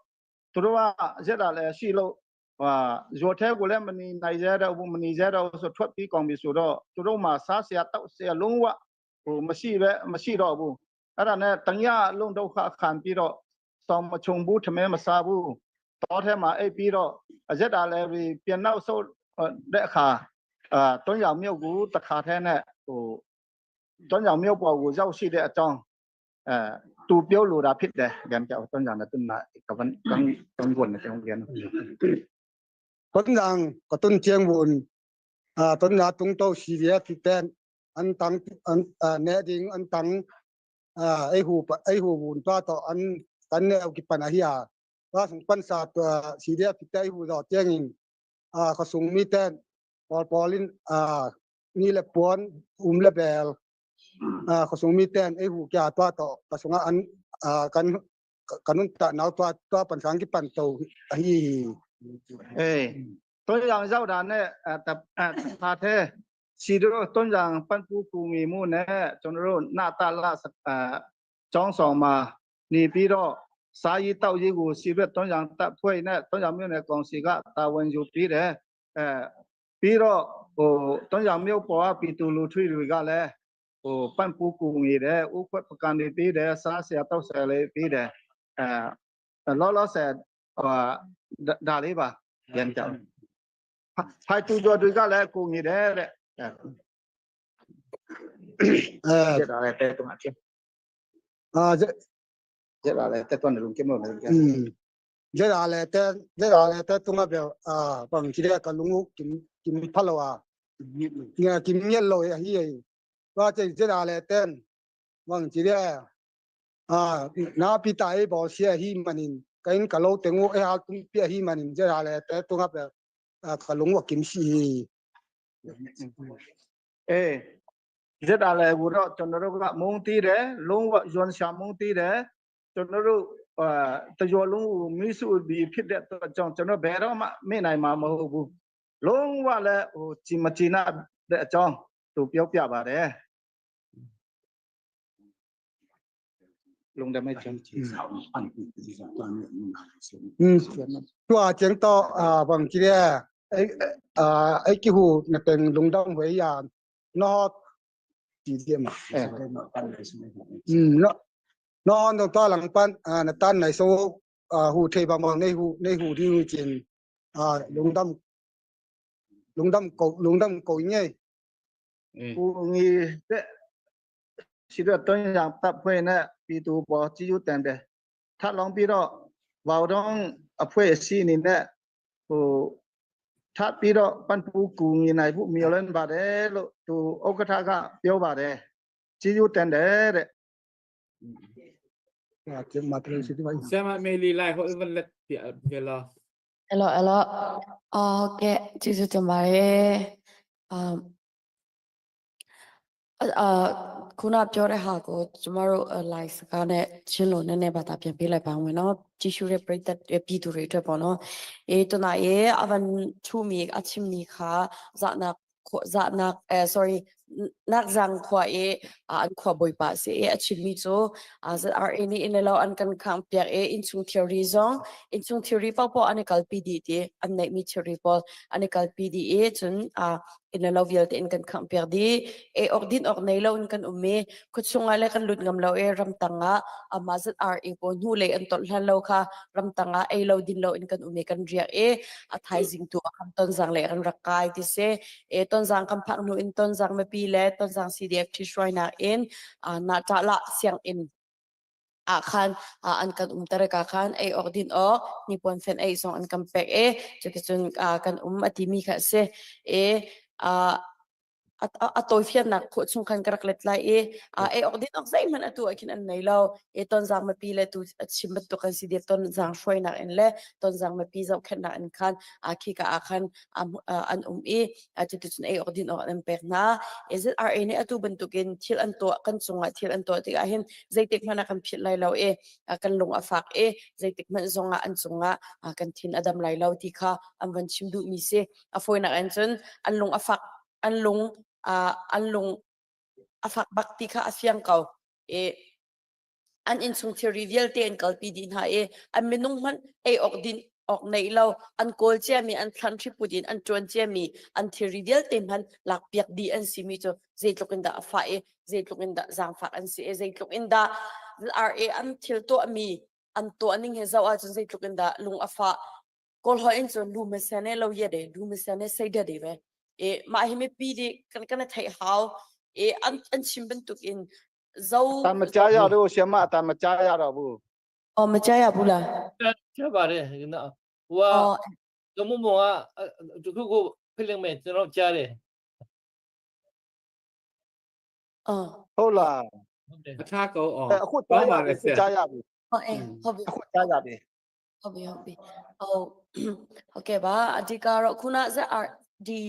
သူတို့ကဇက်တာလဲရှိလို့ဟာရောထဲကိုလည်းမနေနိုင်ကြတော့ဘူးမနေကြတော့ဆိုထွက်ပြီးကောင်ပြီဆိုတော့သူတို့မှာစားစရာတောက်စရာလုံးဝဟိုမရှိပဲမရှိတော့ဘူးအဲ့ဒါနဲ့တညလုံးဒုက္ခခံပြီးတော့စောင်းမချုံဘူးထမဲမစားဘူးတောထဲမှာအိပ်ပြီးတော့အရက်တာလည်းပြန်နောက်ဆုတ်တဲ့အခါအာတွန်းရောင်မြုပ်ကိုတခါထဲနဲ့ဟိုတွန်းရောင်မြုပ်ပေါ်ကိုရောက်ရှိတဲ့အကြောင်းအဲသူပြောလိုတာဖြစ်တယ်ကြံကြောက်တွန်းရောင်နဲ့တွန်းနာကဝန်ကန်တွန်းဝန်နဲ့တွန်းပြန် ton rang ka ton chiang bun a ton na tung to si dia ti ten an tang an ne ding an tang a ai hu pa ai hu bun ta to an kan ne ki pan a hiya ta sung pan sa to si dia ti tai hu do chiang in a ka sung mi ten pol polin a ni le puan um le bel a ka sung mi ten ai hu kya ta to ka sunga an a kan kanun ta nau ta ta pan sang ki pan to hi အေးတွန်းရောင်ရောက်တာနဲ့အဲတခါထဲစီတို့တွန်းရောင်ပန်ပူကူငီမှုနဲ့ကျွန်တော်တို့နာတလအဲကျောင်းဆောင်မှာနေပြီးတော့စာရေးတောက်ရေးကိုစီရက်တွန်းရောင်တပ်ဖွဲ့နဲ့တွန်းရောင်မြို့နယ်ကောင်စီကတာဝန်ယူပြီးတယ်အဲပြီးတော့ဟိုတွန်းရောင်မြို့ပေါ်ကပြည်သူလူထုတွေကလည်းဟိုပန်ပူကူငီတယ်ဥခွက်ပကန်တွေပြီးတယ်စားစရာတောက်စရာလေးပြီးတယ်အဲလောလောဆယ်ဟိုဒါလေးပါပြန်ကြောက်ဖိုက်တူကျော်တွေကလည်းကိုနေတယ်တဲ့ အဲ ကျတာလည်းတဲ့တုံးအချင်း အာ ကျတာလည်းတဲ့တုံးလုံးကျမလို့လည်း อืมเจดาเลเตเจดาเลเตตุงะเปอ่าปังจิเรกะลุงกิมกิมพะลวะเนี่ยกิมเยโลยฮีว่าเจเจดาเลเตนวังจิเรอ่านาปิตาเอบ่เสียฮีมันินกันกะโลเตงูเอหาตุงเปียฮีมันินเจดาเลเตตุงะเปอ่ากะลุงวะกิมซี အေးကျတာလည်းကိုတော့ကျွန်တော်တို့ကမုံတီးတယ်လုံးဝယွန်ရှာမုံတီးတယ်ကျွန်တော်တို့အာတကြောလုံးကိုမိစုပြီးဖြစ်တဲ့အတွက်ကြောင့်ကျွန်တော်ဘယ်တော့မှမေ့နိုင်မှာမဟုတ်ဘူးလုံးဝလည်းဟိုကြည်မကြည်နာတဲ့အကြောင်းသူပြောပြပါတယ်လုံးတယ်မဲ့ချင် อืมตัวเจียงตออ่าบังจิเรไออ่าไอกิหูนะเป็นลุงดองหวยยานนอจีเดียมา အဲ อืมเนาะนอนตรงตาหลังปันอ่าตันไหนโซอ่าหูเทบางบางในหูในหูที่หูจินอ่าลุงดำลุงดำโกลุงดำโกยเนี่ย ကိုငီတဲ့ရှိတော့တွန်းရံတပ်ဖွဲ့နဲ့ပြည်သူပေါ်ကြည်ကျူးတန်တယ်ထပ်လောင်းပြီးတော့ဝါတော့အဖွဲ့အစည်းအနေနဲ့ဟိုထပ်ပြီးတော့ပန်ပူကူငင်နိုင်ဖို့မျှော်လင့်ပါတယ်လို့သူဥက္ကဋ္ဌကပြောပါတယ်ကြည်ကျူးတန်တယ်တဲ့ อ่าเจียงมาเตลสิที่ว่า ဆရာမမေလီလိုက်ဟိုဘလက်ပြပြလာ အဲ့လိုအဲ့လိုအော်ကဲကျေးဇူးတင်ပါတယ်အမ်အာခုနပြောတဲ့ဟာကိုကျမတို့ live စကားနဲ့ချင်းလို့နည်းနည်းပါတာပြန်ပေးလိုက်ပါမယ်နော်ကြည့်ရှုတဲ့ပရိသတ်ပြည်သူတွေအတွက်ပေါ့နော်အေးတနာရေအဝန်ချူမီအချင်းမီခါဇာနာဇာနာအဲ sorry นักจังขวาเออันขวาบอยปาสิเออชิมีโจอา ZRA นี่อินเลาอันกันขังเปียกเออินซุง theory ซองอินซุง theory ปอปออันกัลปีดีตีอันไหนมี theory ปออันกัลปีดีเอจนอ่าอินเลาเวียลตีอินกันขังเปียกดีเอออกดินออกในเลาอินกันอุเมคุชงอะไรกันหลุดงำเลาเอรำตังอะอามา ZRA ปอนูเลยอันตอลเลาค่ะรำตังอะเอเลาดินเลาอินกันอุเมกันเรียกเออัทายจิงตัวคำต้นจังเลยกันรักกายที่เซ e ton zang kam phak nu in ton zang ma pi le ton zang CDF thi hruai nak in na ta la siang in a khan an kan um tar ka khan ei ok din ok ni pon fen ei song an kam pek e chuti chun kan um ati mi kha se e a. A tawifiannak khawh chung khan ka rak let lai i ei awk din awk zeihmanh atu ah khin an nei lo. E Tonzang mipi le tu a chim bantuk kan si dek Tonzang hruainak in le Tonzang mipi zohkhenhnak in khan khika ah khan an um i cuticun ei awk din awk an pek hna. ZRA nih atu bantukin thil an tuah kan cungah thil an tuah tikah hin zeitik hmanh ah kan philh lai lo i kan lung a fak i zeitik hmanh zongah an cungah kan thin a dam lai lo ti kha an van chim duhmi si. A fawinak in cun an lung a fak an lung an lung a fak bak ti kha a fiang ko. I an innchung thilri vialte an kalpi dih hna i an minung hmanh ei awk din awk nei lo an kawl ciami an thlan hriput in an ṭuan ciami an thilri vialte hmanh lakpiak dih an simi cu zeitluk in dah a fah i zeitluk in dah zaangfak an si i zeitluk in dah RA an thil tuahmi an tuah ning he zoh ahcun zeitluk in dah lung a fah. Kawl holh in cun lu masane lo ye de lu masane sei de de ve e mah hi mipi di kan kan theih hau e an an chim bantuk in zo တာမကြားရတော့ဆရာမအတာမကြားရတော့ဘူး အော်မကြားရဘူးလား ကြားပါတယ်နော်ဟို အော် ကမုံမောကတခုခုဖိလိမ့်မယ်ကျွန်တော်ကြားတယ် အော် ဟုတ်လား ဟုတ်တယ် အထားကောအောင် အခုကြားရပြီကြားရပြီ ဟုတ်အေးဟုတ်ပြီ အခုကြားရပြီ ဟုတ်ပြီဟုတ်ပြီဟုတ်ဟုတ်ကဲ့ပါအဓိကတော့ခုန ZR ဒီ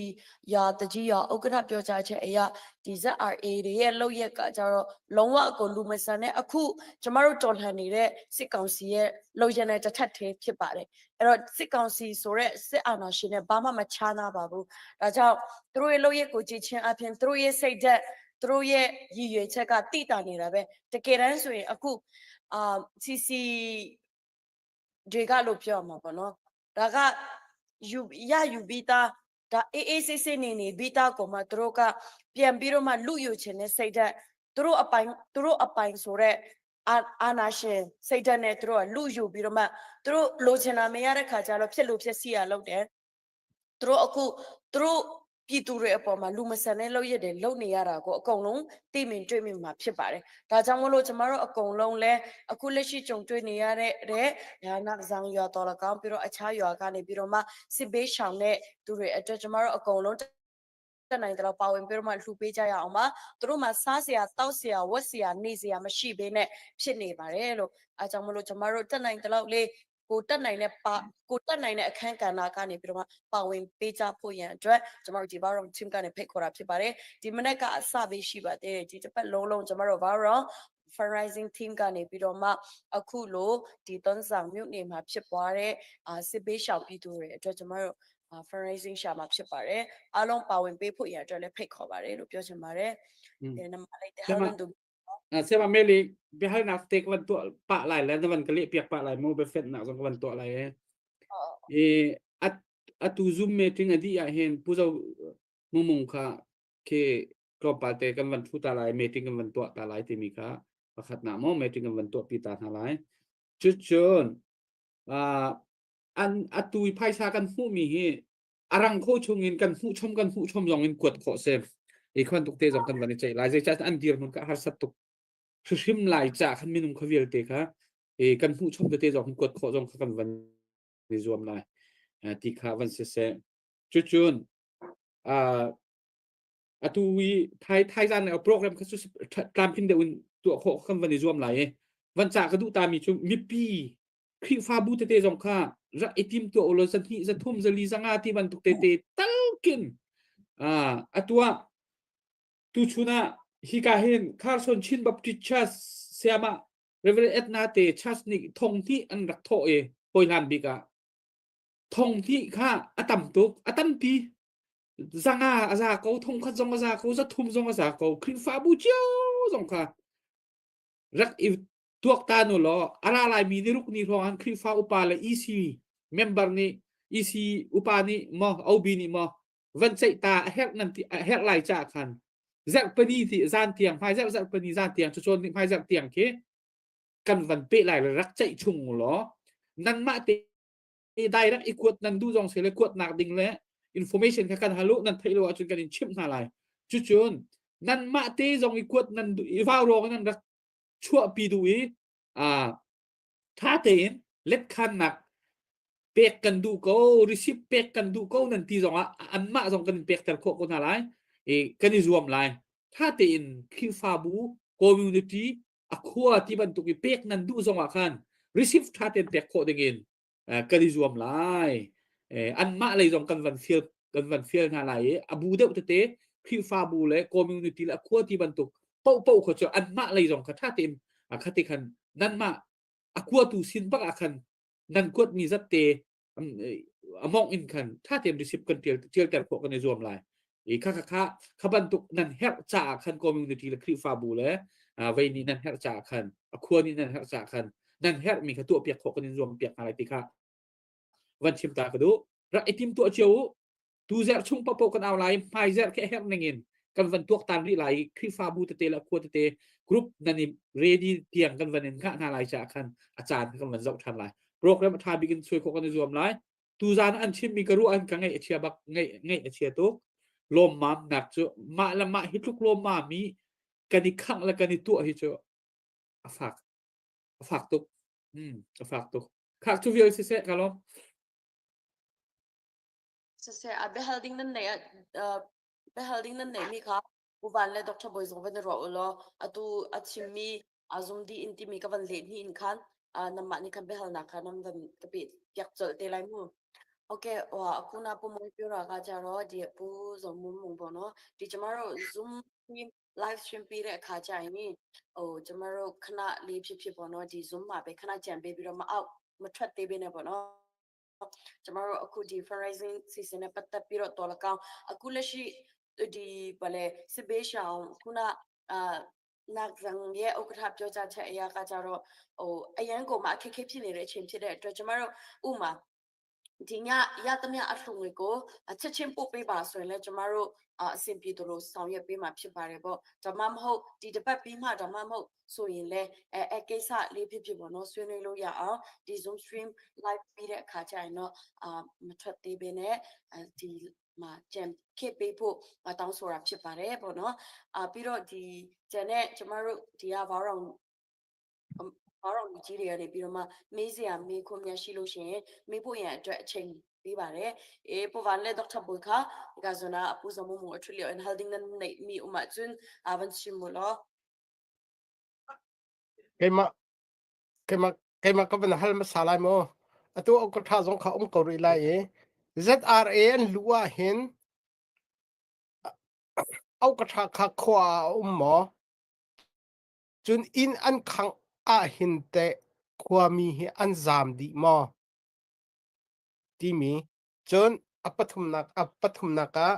ရာတကြီးရာဥက္ကဋ္ဌပြောကြားချက်အရာဒီ ZRA တွေရဲ့လောက်ရက်ကကြတော့လုံးဝကိုလူမဆန်တဲ့အခုကျမတို့တော်လှန်နေတဲ့စစ်ကောင်စီရဲ့လောက်ရနဲ့တစ်ထပ်တည်းဖြစ်ပါတယ်အဲ့တော့စစ်ကောင်စီဆိုတဲ့စစ်အာဏာရှင်နဲ့ဘာမှမခြားနာပါဘူးဒါကြောင့်သူတို့ရဲ့လောက်ရက်ကိုကြည့်ချင်းအပြင်သူတို့ရဲ့စိတ်ဓာတ်သူတို့ရဲ့ရည်ရွယ်ချက်ကတိတာနေတာပဲတကယ်တမ်းဆိုရင်အခုအာ CC တွေကလို့ပြောမှာပေါ့နော်ဒါကယူရယူပြီးသားဒါအေးအေးဆေးဆေးနေနေပြီးသားကိုမှသူတို့ကပြန်ပြီးတော့မှလူယူခြင်းနဲ့စိတ်ဓာတ်သူတို့အပိုင်သူတို့အပိုင်ဆိုတော့အာအာနာရှင်စိတ်ဓာတ်နဲ့သူတို့ကလူယူပြီးတော့မှသူတို့လိုချင်တာမရတဲ့ခါကျတော့ဖြစ်လို့ဖြစ်စီရလုပ်တယ်သူတို့အခုသူတို့ပြည်သူတွေအပေါ်မှာလူမဆန်တဲ့လုပ်ရက်တွေလုပ်နေရတာကိုအကုန်လုံးသိမြင်တွေ့မြင်မှာဖြစ်ပါတယ်။ဒါကြောင့်မလို့ကျမတို့အကုန်လုံးလဲအခုလက်ရှိကြုံတွေ့နေရတဲ့တဲ့ညာနာဆောင်ရွာတော်လကောင်းပြီးတော့အခြားရွာကနေပြီးတော့မှစစ်ဘေးရှောင်တဲ့သူတွေအတွက်ကျမတို့အကုန်လုံးတက်နိုင်တယ်လို့ပါဝင်ပြီးတော့မှလှူပေးကြရအောင်ပါသူတို့မှစားစရာတောက်စရာဝတ်စရာနေစရာမရှိဘဲနဲ့ဖြစ်နေပါတယ်လို့အဲကြောင့်မလို့ကျမတို့တက်နိုင်တယ်လို့လေးကိုတက်နိုင်တဲ့ပါကိုတက်နိုင်တဲ့အခန်းကဏ္ဍကနေပြီးတော့မှပါဝင်ပေးကြဖို့ရန်အတွက်ကျမတို့ဒီဘာရော team ကနေဖိတ်ခေါ်တာဖြစ်ပါတယ်ဒီမနေ့ကအစပဲရှိပါသေးတယ်ဒီတစ်ပတ်လုံးလုံးကျမတို့ဘာရော fundraising team ကနေပြီးတော့မှအခုလိုဒီသွန်းဆောင်မြို့နယ်မှာဖြစ်ပွားတဲ့အာစစ်ဘေးရှောင်ပြည်သူတွေအတွက်ကျမတို့အာ fundraising ရှာမှာဖြစ်ပါတယ်အားလုံးပါဝင်ပေးဖို့ရန်အတွက်လည်းဖိတ်ခေါ်ပါတယ်လို့ပြောချင်ပါတယ်ဒီနမလိုက်တဲ့ဟာလုံးတို့ ဆရာမမေလီဘယ်ဟာနာတက်ဝန်တော့ပလိုက်လဲဝန်ကလေးပြပလိုက်မိုဘဖက်နာဇုံဝန်တော့လိုက်အေအအတူ Zoom meeting အဒီအဟင်ပူဇောမုံမုံခခေကလောပါတေကန်ဝန်ထူတာလိုက် meeting ကန်ဝန်တော့တာလိုက်တိမီခပခတ်နာမော meeting ကန်ဝန်တော့ပီတာနာလိုက်ချွချွန်အာอันอตุยไพซากันหูมีเฮอรังโคชงอินกันหูชมกันหูชมยองอินกวดขอเซฟอีควันตุกเตจองกันวันนี้ใจลายใจจัดอันเดียร์มันก็ฮาร์สัตตุกชิมลายจ่าขันมินุงขวิลเตค่ะเอกันหูชมเตจองกวดขอจองกันวันนี้รวมลายตีขาวันเสเซจุดจุนอ่าอตุยไทยไทยจันเอาโปรแกรมเขาสุตามพินเดอุนตัวขอกันวันนี้รวมลายวันจ่าก็ดูตามมีชุมีปี Khrihfabu tete zong kha rak i tim tuah ulaw zahnih zathum zali zanga ti bantuk tete talkin atu ah tuchun ah hika hin Carson Chin Baptist Church sayama Reverend Edna te church nih thong hnih an rak thawh i hawi bik ah thong hnih kha a tam tuk a tampi zanga a za ko thong khat zong a za ko zathum zong a za ko Khrihfabu cio zong kha rak i tuaktan u law a ra laimi niruk ni hrawng han Khrihfa upa le EC member nih EC upa nih maw OB nih maw van ceih ta a herh nan ti a herh lai ca khan zarhpani ti zan tiang hmai zarh zarhpani zan tiang cucawn nih hmai zarh tiang khi kan van pe lai le rak ceih chung u law nanmah te direct i kuat nan duh zong se le kuatnak ding le information kha kan halu nan theih lo ahcun kan in chimh hna lai cucun nanmah te zong i kuat nan i vau rawng nan rak chuahpi duh i ṭha tein letkhannak pek kan duh ko receipt pek kan duh ko nan ti zongah anmah zong kan in pekter khawh ko hna lai. I kan i zuam lai. Tha tein Khrihfabu community a khua ti bantuk i pek nan duh zong ah khan receive tha tein pek khawh ding in kan i zuam lai. Anmah lei zong kan van fial kan van fial hna lai i a bu deuh tete Khrihfabu le community le a khua ti bantuk paohpaoh kha cu anmah lei zong kha tha tein kha ti khan nanmah a kuatu sin bak ah khan nan kuatmi zatte a mongh in khan tha tein receipt kan tial tialter khawh kan i zuam lai. I kha kha kha kha bantuk nan herh caah khan community le Khrihfabu le vei nih nan herh caah khan a khua nih nan herh caah khan nan herhmi kha tuahpiak khawh kan in zuam piak hna lai ti kha van chim ta ka duh. Rak i tim tuah cio u. Tu zerh chung paohpaoh kan au lai, hmai zerh khi a herh ning in kan van tuaktan rih lai i Khrihfabu tete le khua tete group nan i ready tiang kan van in hngah hna lai caah khan a caan kan van zoh ṭhan lai. Program a ṭha bik in suai khawh kan i zuam lai. Tuzaan an chimmi ka ruah an ka ngaih a chia bak ngaih ngaih a chia tuk. Lawmmam nak cu mah le mah hi tluk lawmmam i kan i khangh le kan i tuah hi cu a fak a fak tuk. A fak tuk. Khak cu vial siseh ka lawm. Siseh a biahal ding nan neih ah biahal ding nan neihmi kha Pu Van le Dr. Bawi zong van i ruah u law atu a chimmi a zum dih in timi ka van leh hni in khan nanmah nih khan biahalnak kha nan van ka peh piak colh te lai mu. Okay, wa akuna pu moi pura ka charo di pu zo mum mung bo no di chamaro zoom live stream pi re kha cha ni o chamaro khana le phi phi bo no di zoom ma be khana chan be bi ro ma out ma thwat te be ne bo no ကျမတို့အခုဒီ fundraising season နဲ့ပတ်သက်ပြီးတော့တော်လကောင်းအခုလက်ရှိဒီဘာလဲစစ်ဘေးရှောင်ခုနအာနာဇန်ရဲ့ဥက္ကဋ္ဌပြောကြားချက်အရာကကြတော့ဟိုအရန်ကိုမှအခက်အခဲဖြစ်နေတဲ့အချိန်ဖြစ်တဲ့အတွက်ကျမတို့ဥမာဒီညရသမျှအလှူငွေကိုချက်ချင်းပို့ပေးပါဆိုရင်လည်းကျမတို့အဆင်ပြေသလိုဆောင်ရွက်ပေးမှာဖြစ်ပါတယ်ပေါ့ဒါမှမဟုတ်ဒီတစ်ပတ်ပြီးမှဒါမှမဟုတ် ဆိုရင်လည်းအဲအဲကိစ္စလေးဖြစ်ဖြစ်ပေါ့နော်ဆွေးနွေးလို့ရအောင်ဒီ Zoom stream live ပြီးတဲ့အခါကျရင်တော့အာမထွက်သေးဘဲနဲ့ဒီမှာကြံခေပေးဖို့တောင်းဆိုတာဖြစ်ပါတယ်ပေါ့နော်အာပြီးတော့ဒီကျန်တဲ့ကျမတို့ဒီကဘာတော့ဘာတော့လူကြီးတွေကနေပြီးတော့မှမေးစရာမေးခွန်းများရှိလို့ရှိရင်မေးဖို့ရန်အတွက်အချိန်ပေးပါတယ်အေးပဝန်လေဒေါက်တာဘူခါကဇနာအပူဇမမူအထလီအန်ဟယ်ဒင်းနန်နေမီဥမချွန်းအဝန်ချီမူလော Keimah keimah keimah ka van hal hmasa lai maw? Atu ka tha zong kha um ko rih lai i ZRA an luh ah hin au ka tha kha khua ah a um maw? Cun inn an khangh ah hin teh khuami hi an zaam dih maw? Timi cun a pathumnak a pathumnak ah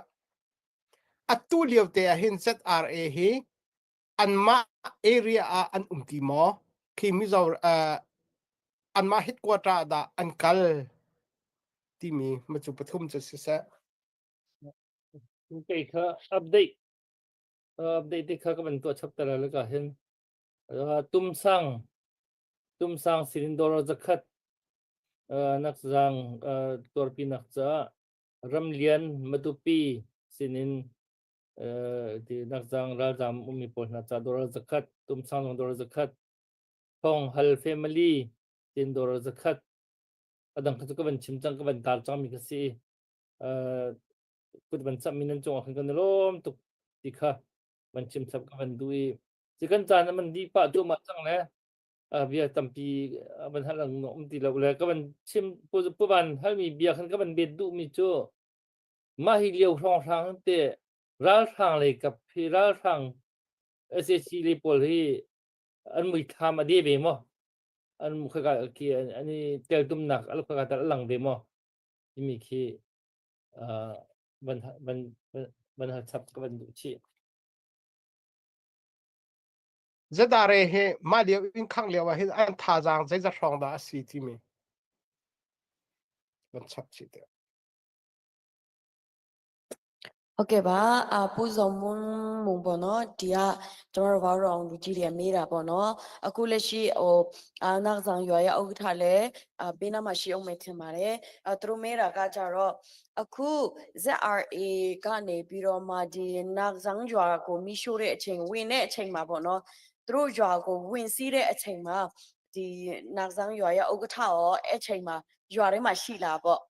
atu lio te ah hin ZRA hi anmah area ah an um ti maw? Khi Mizo uh, anmah headquarter ah dah an kal timi macu pathum cu siseh. Kei kha update update te kha ka van tuah chap ta la ka hin tumsang tumsang sirin dollar zakhat nak zang tuarpi nak ca ramlian matupi sinin ti nakzang ralzam ummi pawl hna ca dollar zakhat tumsang zong dollar zakhat thong hal family tin dollar zakhat adang kha cu ka van chim cang ka van tar cang mi kha si kut van chap mi nan cung ah khan kan lawm tuk ti kha van chim chap ka van duh i si kan caan man di pah cu ma cang le bia tampi van hal ang um ti lo le ka van chim pu van hal mi bia khan ka van bet duh mi cu Mah hi lio hrawnghrang te ralhrang lei kap hi ralhrang sac lei pawl hi an muithlam a de ve maw? An khaka khi an i teltumnak al khaka tal a lang ve maw? Timi khi uh, van van van hal chap ka van duh chih. ZRA hi mah lio in khang lio ah hin an thazaang zeizat hrawng dah a si timi van chap chih te. ဟုတ်ကဲ့ပါအာပူဇော်မွန်းမုံပေါ့နော်ဒီကကျမတို့ဘာလို့အောင်လူကြီးတွေကမေးတာပေါ့နော်အခုလက်ရှိဟိုအာနောက်ဆောင်ရွာရဲ့ဥက္ကဋ္ဌလည်းအာဘေးနားမှာရှိအောင်မယ်ထင်ပါတယ်အဲသူတို့မေးတာကကြတော့အခု ZRA ကနေပြီးတော့မှဒီနောက်ဆောင်ရွာကိုမိရှို့တဲ့အချိန်ဝင်တဲ့အချိန်မှာပေါ့နော်သူတို့ရွာကိုဝင်စီးတဲ့အချိန်မှာဒီနောက်ဆောင်ရွာရဲ့ဥက္ကဋ္ဌရောအဲ့ချိန်မှာရွာထဲမှာရှိလာပေါ့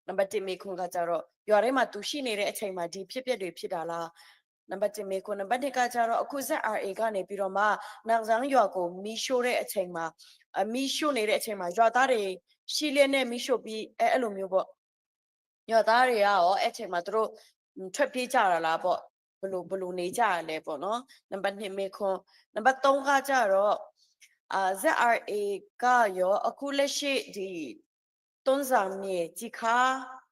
နံပါတ်1မေးခွန်းကကြတော့ရွာထဲမှာသူရှိနေတဲ့အချိန်မှာဒီဖြစ်ပျက်တွေဖြစ်တာလား နံပါတ်1မေးခွန်းနံပါတ်2ကကြတော့အခု ZRA ကနေပြီးတော့မှနောက်ဆောင်ရွာကိုမီးရှို့တဲ့အချိန်မှာအမီးရှို့နေတဲ့အချိန်မှာရွာသားတွေရှိလျက်နဲ့မီးရှို့ပြီးအဲအဲ့လိုမျိုးပေါ့ရွာသားတွေကရောအဲ့ချိန်မှာသူတို့ထွက်ပြေးကြတာလားပေါ့ဘလို့ဘလို့နေကြရလဲပေါ့နော်နံပါတ်2မေးခွန်းနံပါတ်3ကကြတော့အာ ZRA ကရောအခုလက်ရှိဒီသွန်းဆောင်မြေကြီးခါ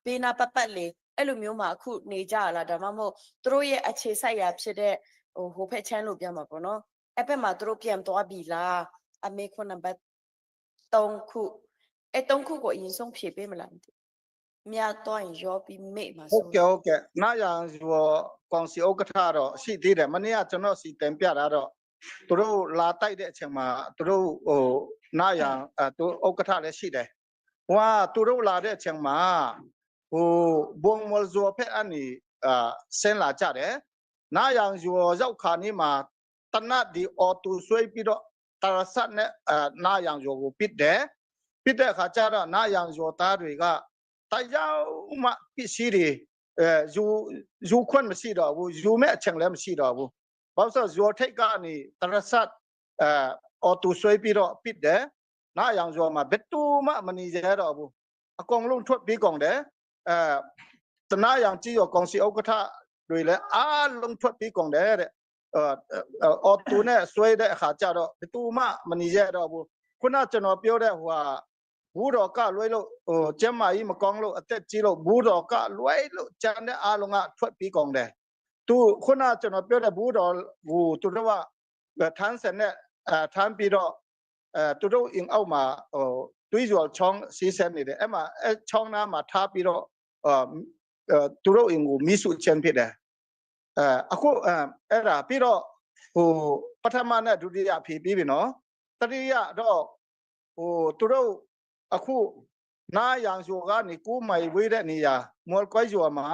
ဘေးနာပတ်ပတ်လေးအဲ့လိုမျိုးမှာအခုနေကြရလားဒါမှမဟုတ်သူတို့ရဲ့အခြေစိုက်ရာဖြစ်တဲ့ဟိုဟိုဖက်ချမ်းလို့ပြောမှာပေါ့နော်အဲ့ဘက်မှာသူတို့ပြန်သွားပြီလားအမေခွန်းနံပါတ်3ခုအဲ့3ခုကိုအရင်ဆုံးဖြေပေးမလားမသိမြတ်တော့ရင်ရောပြီးမေ့မှာ ဟုတ် ဆို ကဲ့ဟုတ်ကဲ့နာရန်ဆိုကောင်စီဥက္ကဋ္ဌတော့ရှိသေးတယ်မနေ့ကကျွန်တော်စီတင်ပြတာတော့သူတို့လာတိုက်တဲ့အချိန်မှာသူတို့ဟိုနာရန်အဲသူဥက္ကဋ္ဌလည်းရှိတယ်ဟိုကသူတို့လာတဲ့အချိန်မှာဟိုဘုံမော်ဇောဖက်အနေအာဆင်းလာကြတယ်နာရန်ဇောရောက်ခါနေမှာတနတ်ဒီအော်တူဆွေးပြီးတော့တရဆတ်နဲ့အာနာရန်ဇောကိုပစ်တယ်ပစ်တဲ့အခါကျတော့နာရန်ဇောသားတွေကတရားမှပစ္စည်းတွေအဲယူယူခွင့်မရှိတော့ဘူးယူမဲ့အချိန်လည်းမရှိတော့ဘူးဘာလို့ဆိုဇောထိတ်ကနေတရဆတ်အဲအော်တူဆွေးပြီးတော့ပစ်တယ်နာရန်ဇောမှာဘယ်သူမှမနေကြတော့ဘူးအကုန်လုံးထွက်ပြီးကုန်တယ်အဲတနာရန်ကြီးရောကောင်စီဥက္ကဋ္ဌတွေလည်းအားလုံးထွက်ပြီးကုန်တယ်တဲ့အော်တူနဲ့ဆွဲတဲ့အခါကျတော့ဘယ်သူမှမနေရတော့ဘူးခုနကျွန်တော်ပြောတဲ့ဟိုဟာဘူတော်ကလွဲလို့ဟိုကျမ်းမာကြီးမကောင်းလို့အသက်ကြီးလို့ဘူတော်ကလွဲလို့ကျန်တဲ့အားလုံးကထွက်ပြီးကုန်တယ်သူခုနကျွန်တော်ပြောတဲ့ဘူတော်ဟိုသူတို့ကထန်းစင်နဲ့အဲထန်းပြီးတော့အဲသူတို့အင်အောက်မှာဟိုတွေးကြော်ချောင်းစီးဆင်းနေတယ်အဲ့မှာအဲချောင်းနားမှာထားပြီးတော့အာသူတို့အင်ကိုမိစုချင်းဖြစ်တယ်အဲအခုအဲအဲ့ဒါပြီးတော့ဟိုပထမနဲ့ဒုတိယဖြေပြီးပြီနော်တတိယတော့ဟိုသူတို့အခုနာယန်ဆိုကနေကိုမိုင်ဝေးတဲ့နေရာမော်ကွိုင်ကျော်မှာ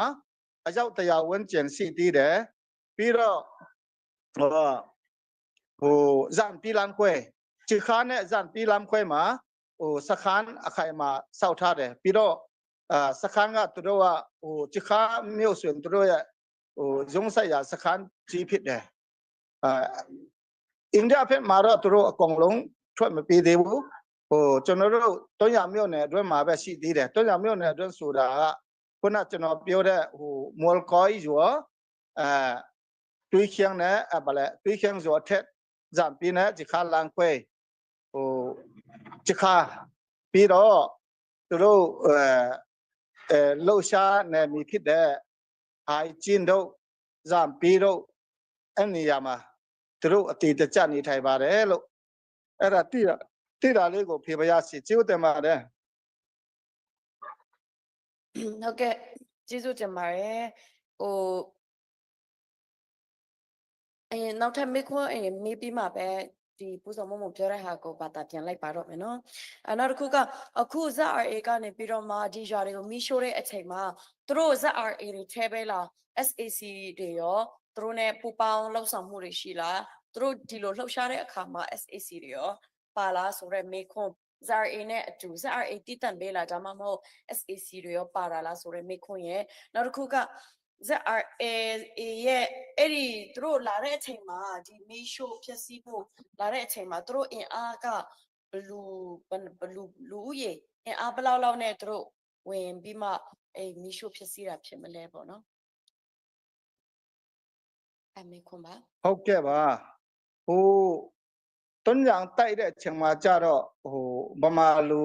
အရောက်တရားဝန်းကျင်ရှိသေးတယ်ပြီးတော့ဟိုဟိုဇန်ပီလန်ခွဲချီခါနဲ့ဇန်ပီလန်ခွဲမှာဟိုစခန်းအခိုင်အမာစောက်ထားတယ်ပြီးတော့အာစခန်းကသူတို့ကဟိုချီခါမြို့ဆိုရင်သူတို့ရဲ့ဟိုဇုံဆိုင်ရာစခန်းကြီးဖြစ်တယ်အာအိန္ဒိယဖက်မှာတော့သူတို့အကုန်လုံးထွက်မပေးသေးဘူးဟိုကျွန်တော်တို့တွန်းရမြို့နယ်အတွင်းမှာပဲရှိသေးတယ်တွန်းရမြို့နယ်အတွင်းဆိုတာကခုနကျွန်တော်ပြောတဲ့ဟိုမော်ကော်ကျော်အဲတွေးချင်နဲ့အပလဲတွေးချင်ကျော်ထက်ဇမ်ပြင်းနဲ့ဒီခါလန်ခွဲဟိုဒီခါပြီးတော့သူတို့အဲအဲလှုပ်ရှားနေမိဖြစ်တဲ့အိုင်ကျင်းတို့ဇမ်ပြီးတို့အဲ့နေရာမှာသူတို့အတေတကြနေထိုင်ပါတယ်လို့အဲ့ဒါတိရတိတာလေးကိုဖေပရစီကျိုးတယ်ပါတယ် ဟုတ်ကဲ့ကျေးဇူးတင်ပါတယ်ဟိုအရင်နောက်ထပ်မေးခွန်းအရင်မေးပြီးမှပဲဒီပူဇော်မုံမပြောတဲ့ဟာကိုဘာသာပြန်လိုက်ပါတော့မယ်နော်အနောက်တစ်ခုကအခု ZRA ကနေပြီးတော့မှဒီရွာတွေကိုမီးရှို့တဲ့အချိန်မှာသူတို့ ZRA တွေထဲပဲလား SAC တွေရောသူတို့ ਨੇ ပူပေါင်းလှုပ်ဆောင်မှုတွေရှိလားသူတို့ဒီလိုလှုပ်ရှားတဲ့အခါမှာ SAC တွေရောပါလားဆိုတော့မေးခွန်း ZRA နဲ့အတူ ZRA တည်တံ့ပေးလားဒါမှမဟုတ် SAC တွေရောပါတာလားဆိုတော့မေးခွန်းရဲ့နောက်တစ်ခုက ZRA ရဲ့အဲ့ဒီသူတို့လာတဲ့အချိန်မှာဒီမီရှို့ဖြက်စီးဖို့လာတဲ့အချိန်မှာသူတို့အင်အားကဘလူဘလူလူဦးရေအင်အားဘလောက်လောက်နဲ့သူတို့ဝင်ပြီးမှအဲ့မီရှို့ဖြက်စီးတာဖြစ်မလဲပေါ့နော်အမေခွန်းပါ ဟုတ်ကဲ့ပါဟိုတွန်းရံတိုက်တဲ့အချိန်မှာကြတော့ဟိုဗမာလူ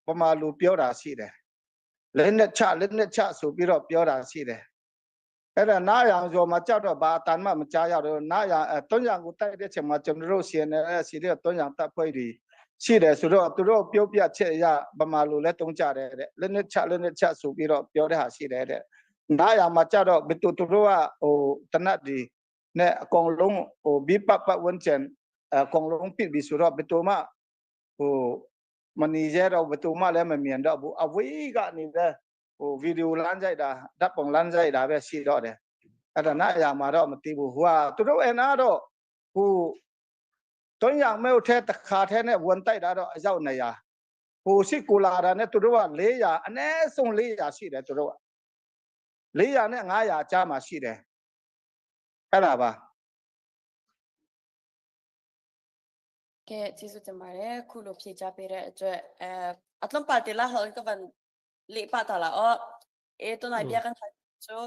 ဗမာလူပြောတာရှိတယ်လက်နဲ့ချလက်နဲ့ချဆိုပြီးတော့ပြောတာရှိတယ်အဲ့ဒါနားရံကျော်မှာကြောက်တော့ဘာအတန်မှမကြားရတော့နားရံအဲတွန်းရံကိုတိုက်တဲ့အချိန်မှာကျွန်တော်တို့ CNN ရှိတဲ့တွန်းရံတပ်ဖွဲ့တွေရှိတယ်ဆိုတော့သူတို့ပြောပြချက်အရဗမာလူလည်းတုံးကြတယ်တဲ့လက်နဲ့ချလက်နဲ့ချဆိုပြီးတော့ပြောတဲ့ဟာရှိတယ်တဲ့နားရံမှာကြတော့ဘယ်သူသူတို့ကဟိုတနတ်ဒီနဲ့အကောင်လုံးဟိုဘီပပဝန်းကျင်အကောင်လုံးပြပြီးဆိုတော့ဘယ်သူမှဟိုမနေကြတော့ဘယ်သူမှလည်းမမြင်တော့ဘူးအဝေးကနေဟိုဗီဒီယိုလမ်းကြိုက်တာဓာတ်ပုံလမ်းကြိုက်တာပဲရှိတော့တယ်အဲ့ဒါနားအရာမှာတော့မသိဘူးဟိုဟာသူတို့အဲ့နာတော့ဟိုတွန်းရမဲထဲတခါထဲနဲ့ဝန်တိုက်တာတော့အရောက်နေရဟိုရှိကိုလာတာနဲ့သူတို့က400အနည်းဆုံး400ရှိတယ်သူတို့က400နဲ့900ကြားမှာရှိတယ်။ အဲ့ဒါပါ ကဲကျေးဇူးတင်ပါတယ်ခုလိုဖြေချပေးတဲ့အတွက်အဲအtlom pa te la hal ka van le pa ta la o e to nai bia kan hal chu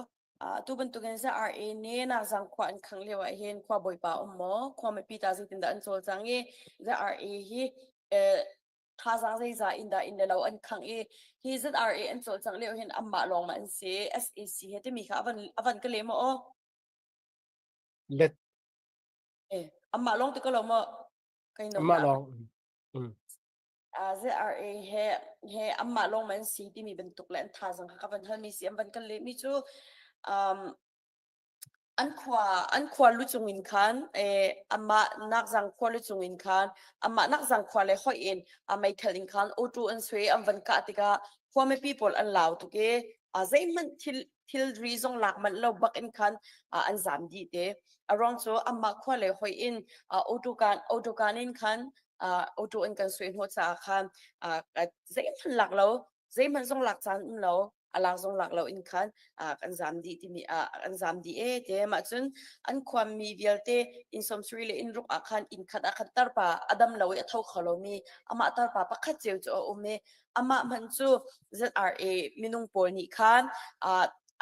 tu bantukin sa RA ne na zang khwa an khang lewa hin khwa boi pa um mo khwa me pi ta zu tin da an chol chang i za RA hi thazang zeiza in dah in le lo an khangh i hi ZRA an cawlcangh lio hin anmah lawng ma an si SAC he timi kha avan avan ka le maw aw Let eh anmah lawng ti ko lo maw kai nom amah lawng mm. ZRA he he anmah lawng ma an si timi bantuk le an thazang kha ka van hal mi si an van kan leh mi cu um An khua an khua lu cungin khan eh, amah nakzang khua lu cungin khan amah nakzang khua le hoih in a meithal in khan auto an sui an van kah tikah khua mipi pawl an lau tuk i a zeihmanh thil thilri zong lak manh lo bak in khan an zam dih te. A ruang cu amah khua le hoih in auto kan auto kan in khan auto in kan sui hnawh caah khan zeihmanh lak lo zeihmanh zong lak caan um lo a lak zong lak lo in khan kan zam dih timi ah kan zam dih e te mah cun an khuami vialte inn sawmsarih le inn ruk ah khan inn khat ah khan tarpa a dam lo i a tho kho lomi amah tarpa pakhat cio cu a um i amah hmanh cu ZRA minung pawl nih khan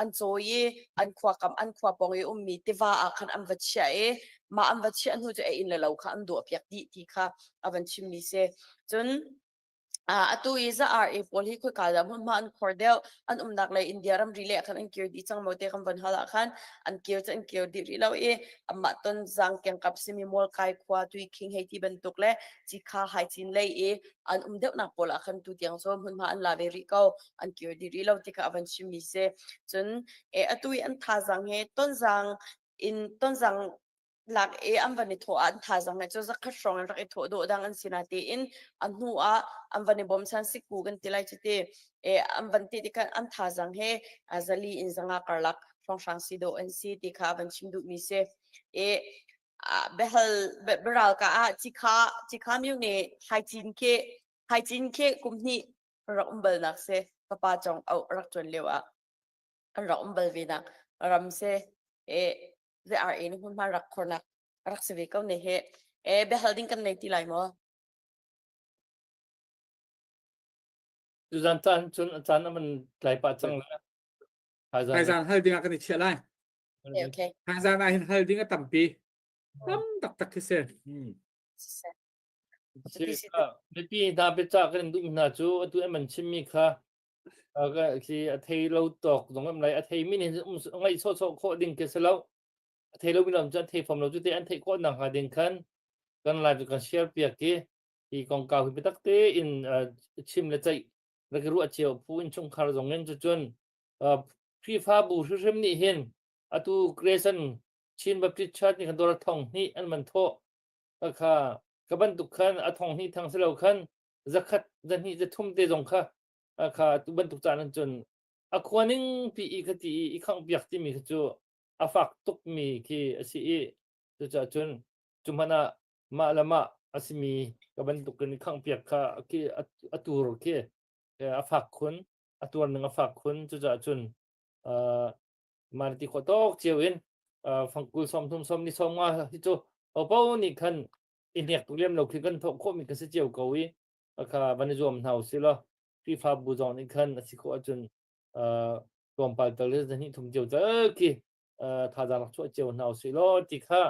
an cawi i an khua kam an khua pawng i ummi tiva ah khan an va chiah i mah an va chiah hnu cu a inn le lo kha an duah piak dih ti kha a van chimmi si cun Atu i za-ar i pawl hi khoika dah hmunhma an khor deuh, an umnak lei India ramri lei ah khan an kir dih cang maw ti kan von hal ah khan an kir cu an kir dih rih lo i anmah Tonzang kiangkap simi Mualkai khua, Tuikhing hei ti bantuk le Cikha Haicin lei i an um deuhnak pawl ah khan tutiang cu hmunhma an la ve rih ko, an kir dih rih lo ti kha a van chimmi si. Cun atu i an thazaang hi Tonzang in Tonzang lak i an van i thawh ah an thazaang he cu zakhat hrawng in rak i thawh dawh dang an si na tiin a hnu ah an van i bawmchan sikku kan ti lai cu ti e an van ti tikhan an thazaang he zali in zanga karlak hrawnghrang si dawh an si ti kha van chim duh mi si e behal beral ka ah cikha cikha myu ne hai cin ke hai cin ke kum hnih rak um bal nak se papa chong au rak chuan lio ah an rak um bal ve nak ram se e ZRA nih hmunhma rak khornak rak si ve ko ne he. E biahal ding kan nei ti lai maw? Tuzan caan cun a caan a man tlai pah cang la. Haizan hal ding ah kan i chiah lai. Okay, okay. Haizan ah hin hal ding a tampi. Tam taktak khi si. Hmm. Mipi hna biacah kan duh hna cu atu an man chimmi kha khi a thei lo tawk zong am lai a thei mi nih um ngaih sawhsawh khawh ding khi si lo a thei lo mi lam cu an thei fam lo cu te an theih khawh nak hnga ding khan kan live kan share piak ki hi kongkau hi biatak te in chim le ceih rak ruah cio phu in chungkhar zong in cucun Khrihfabu hrimhrim nih hin atu Creation Chin Baptist Church nih khan dawr thong hnih an man thawh kha ka bantuk khan a thong hnih thang si lo khan zakhat zahnih zathum te zong kha kha tu bantuk caan an cun a khua ning pi i ka ti i i khangh piak timi kha cu a fak tuk mi khi a si i cucaah cun cu hmanh ah mah le mah a simi ka bantuk in i khangh piak kha khi a tur khi a fak khun a tuar ning a fak khun cucaah cun mah ti khawh tawk cio in fangkul 30 sawm ni 50 hi cu popo nih khan i hnek tuk lem lo khi kan thawh khawh mi kan si cio ko i kha van i zuam hna usih law Khrihfabu zong nih khan a si khawh ahcun tlawmpal tal le zahnih thum cio tal khi thazaang rak chuah cio hna usih law ti kha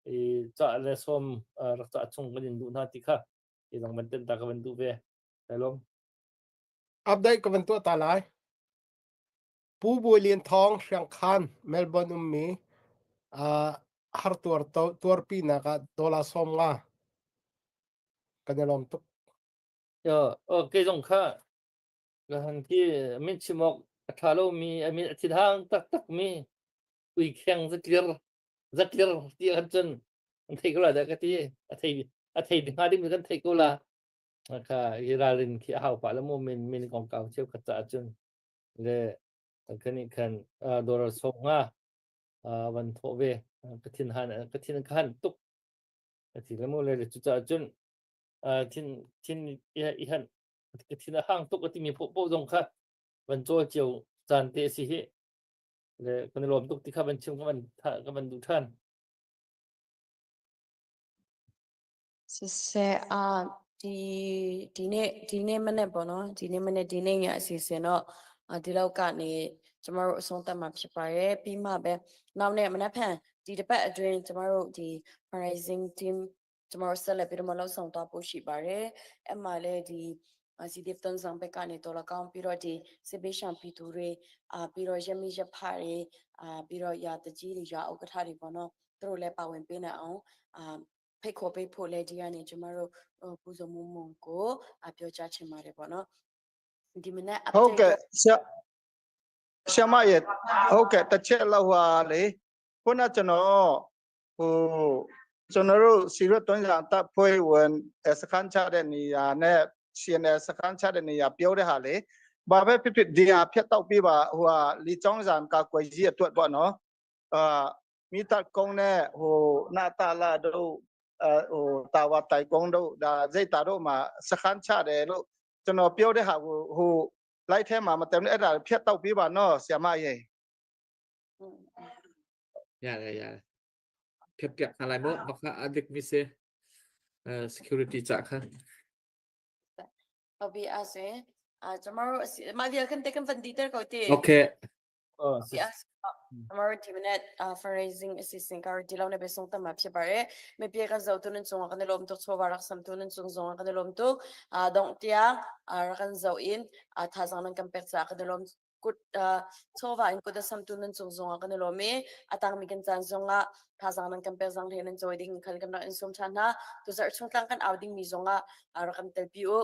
i cah le sawm rak cah chung kan in duh hna ti kha hi zong van ten ta ka van duh ve. Kai lawm. Update ka van tuah ta lai. Pu Bawi Lian Thawng Hriangkhan Melbourne ummi uh, har tuar tuarpi nak ah dollar 50 Kan i lawm tuk. Kei zong kha ka han khi min chim awk a ṭha lomi a min a thithang taktakmi uikheng zatlir zatlir ti ahcun cun an thei ko la dah ka ti. A thei a thei hnga ding kan thei ko la. Kha hi ralrin khi a hau pah la mu min min kongkau cheukhat caah cun le kan nih khan dawr sawm hnga van thawh ve ka thin han ka thin ka han tuk A thi le mu le cucaah cun thin thin i han ka thin a hang tuk a timi poah zong kha van cawl cio caan te a si hi. Le kan i lawm tuk ti kha van chim ka van ka van duh ṭhan. စစ်အာဒီဒီနေ့ဒီနေ့မနေ့ပေါ့နော်ဒီနေ့မနေ့ဒီနေ့ညအစီအစဉ်တော့အာဒီလောက်ကနေကျမတို့အဆုံးသတ်မှာဖြစ်ပါတယ်ပြီးမှပဲနောက်နေ့မနေ့ဖန်ဒီတစ်ပတ်အတွင်းကျမတို့ဒီ fundraising team ကျမတို့ဆက်လက်ပြီးတော့မလှုပ်ဆောင်သွားဖို့ရှိပါတယ်အဲ့မှာလည်းဒီ CDF တန်ဆောင်ဘက်ကနေတော့လကောင်းပြီးတော့ဒီစစ်ဘေးရှောင်ပြည်သူတွေအာပြီးတော့ရမီရဖတွေအာပြီးတော့ရာတကြီးတွေရာဥက္ကဋ္ဌတွေပေါ့နော်သူတို့လည်းပါဝင်ပေးနိုင်အောင်အာဖိတ်ခေါ်ပေးဖို့လည်းဒီကနေကျမတို့ပူဇော်မှုမုံကိုပြောကြားချင်ပါတယ်ပေါ့နော်ဒီမနေ့ ဟုတ်ကဲ့ဆရာဆရာမရဲ့ဟုတ်ကဲ့တစ်ချက်လောက်ဟာလေခုနကျွန်တော်ဟိုကျွန်တော်တို့စီရွတ်တွန်းစာတပ်ဖွဲ့ဝင်စခန်းချတဲ့နေရာနဲ့ CNL စခန်းချတဲ့နေရာပြောတဲ့ဟာလေဘာပဲဖြစ်ဖြစ်ဒီဟာဖြတ်တော့ပြပါဟိုဟာလီချောင်းစံကာကွယ်ကြီးအတွက်ပေါ့နော်အာမိတကုန်းနဲ့ဟိုနာတာလာတို့ဟိုတာဝတိုင်ကုန်းတို့ဒါစိတ်တာတို့မှာစခန်းချတယ်လို့ကျွန်တော်ပြောတဲ့ဟာကိုဟိုလိုက်ထဲမှာမတင်အဲ့ဒါဖြတ်တော့ပြပါနော်ဆရာမရေ ရတယ်ရတယ်ဖြတ်ပြခလိုက်မို့မခအဒစ်မီစေ security ကြခ ဟုတ်ပြီအဲ့ဆိုရင်အာကျမတို့အမဒီကန်တက်ကန်ဖန်တီတာကိုတီ Okay အော် ဒီအကျမတို့ဒီမနေ့ fundraising assistant ကဒီလောက်နဲ့ပဲဆုံးသက်မှာဖြစ်ပါတယ်။မပြေကဇောတုန်ချုံကနလုံးတုချောဝါရဆမ်တုန်ချုံဇောကနလုံးတုအာဒုံတျာအာရကန်ဇောအင်အာသာဇန်နကမ်ပက်ချာကနလုံးကုတ်ချောဝါအင်ကုဒဆမ်တုန်ချုံဇောကနလုံးမေအတန်းမိကန်ချန်ဇောငါသာဇန်နကမ်ပက်ဇန်ဟေနန်ဇောဒင်းခလကမ်နာအင်ဆုံချာနာတူဇာချုံတန်ကန်အောက်ဒင်းမီဇောငါအာရကန်တယ်ပီအို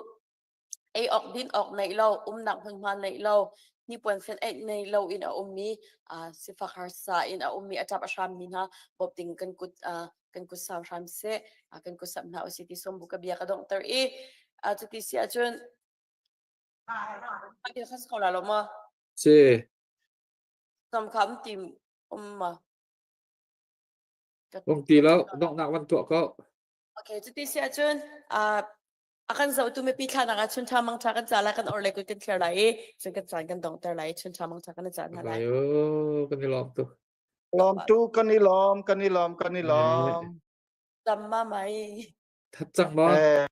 ei ok din ok nei lo umnak hmunhma nei lo hnipuan fen eih nei lo in a ummi sifak harsa in a ummi a ṭap a hrammi hna bawmh ding kan kut kan kut sau hram seh kan kut samh hna usih ti sawm bu ka bia ka donghter i cuti si ahcun bia kha si ko la lo maw? Si. Sam kha um ti um ma? Um ti lo donghnak van tuah ko. Okay, cuti si ahcun A kan zohtu mipi thlanak ah chun ṭha mang ṭha kan ca lai, kan orhlei kut kan thliar lai i cun kan caan kan donghter lai i chun ṭha mang ṭha kan i caan hna lai. Ayo, kan i lawm tuk. Lawm tu kan i lawm, kan i lawm, kan i lawm. Tam ma mai. That cang maw? Eh.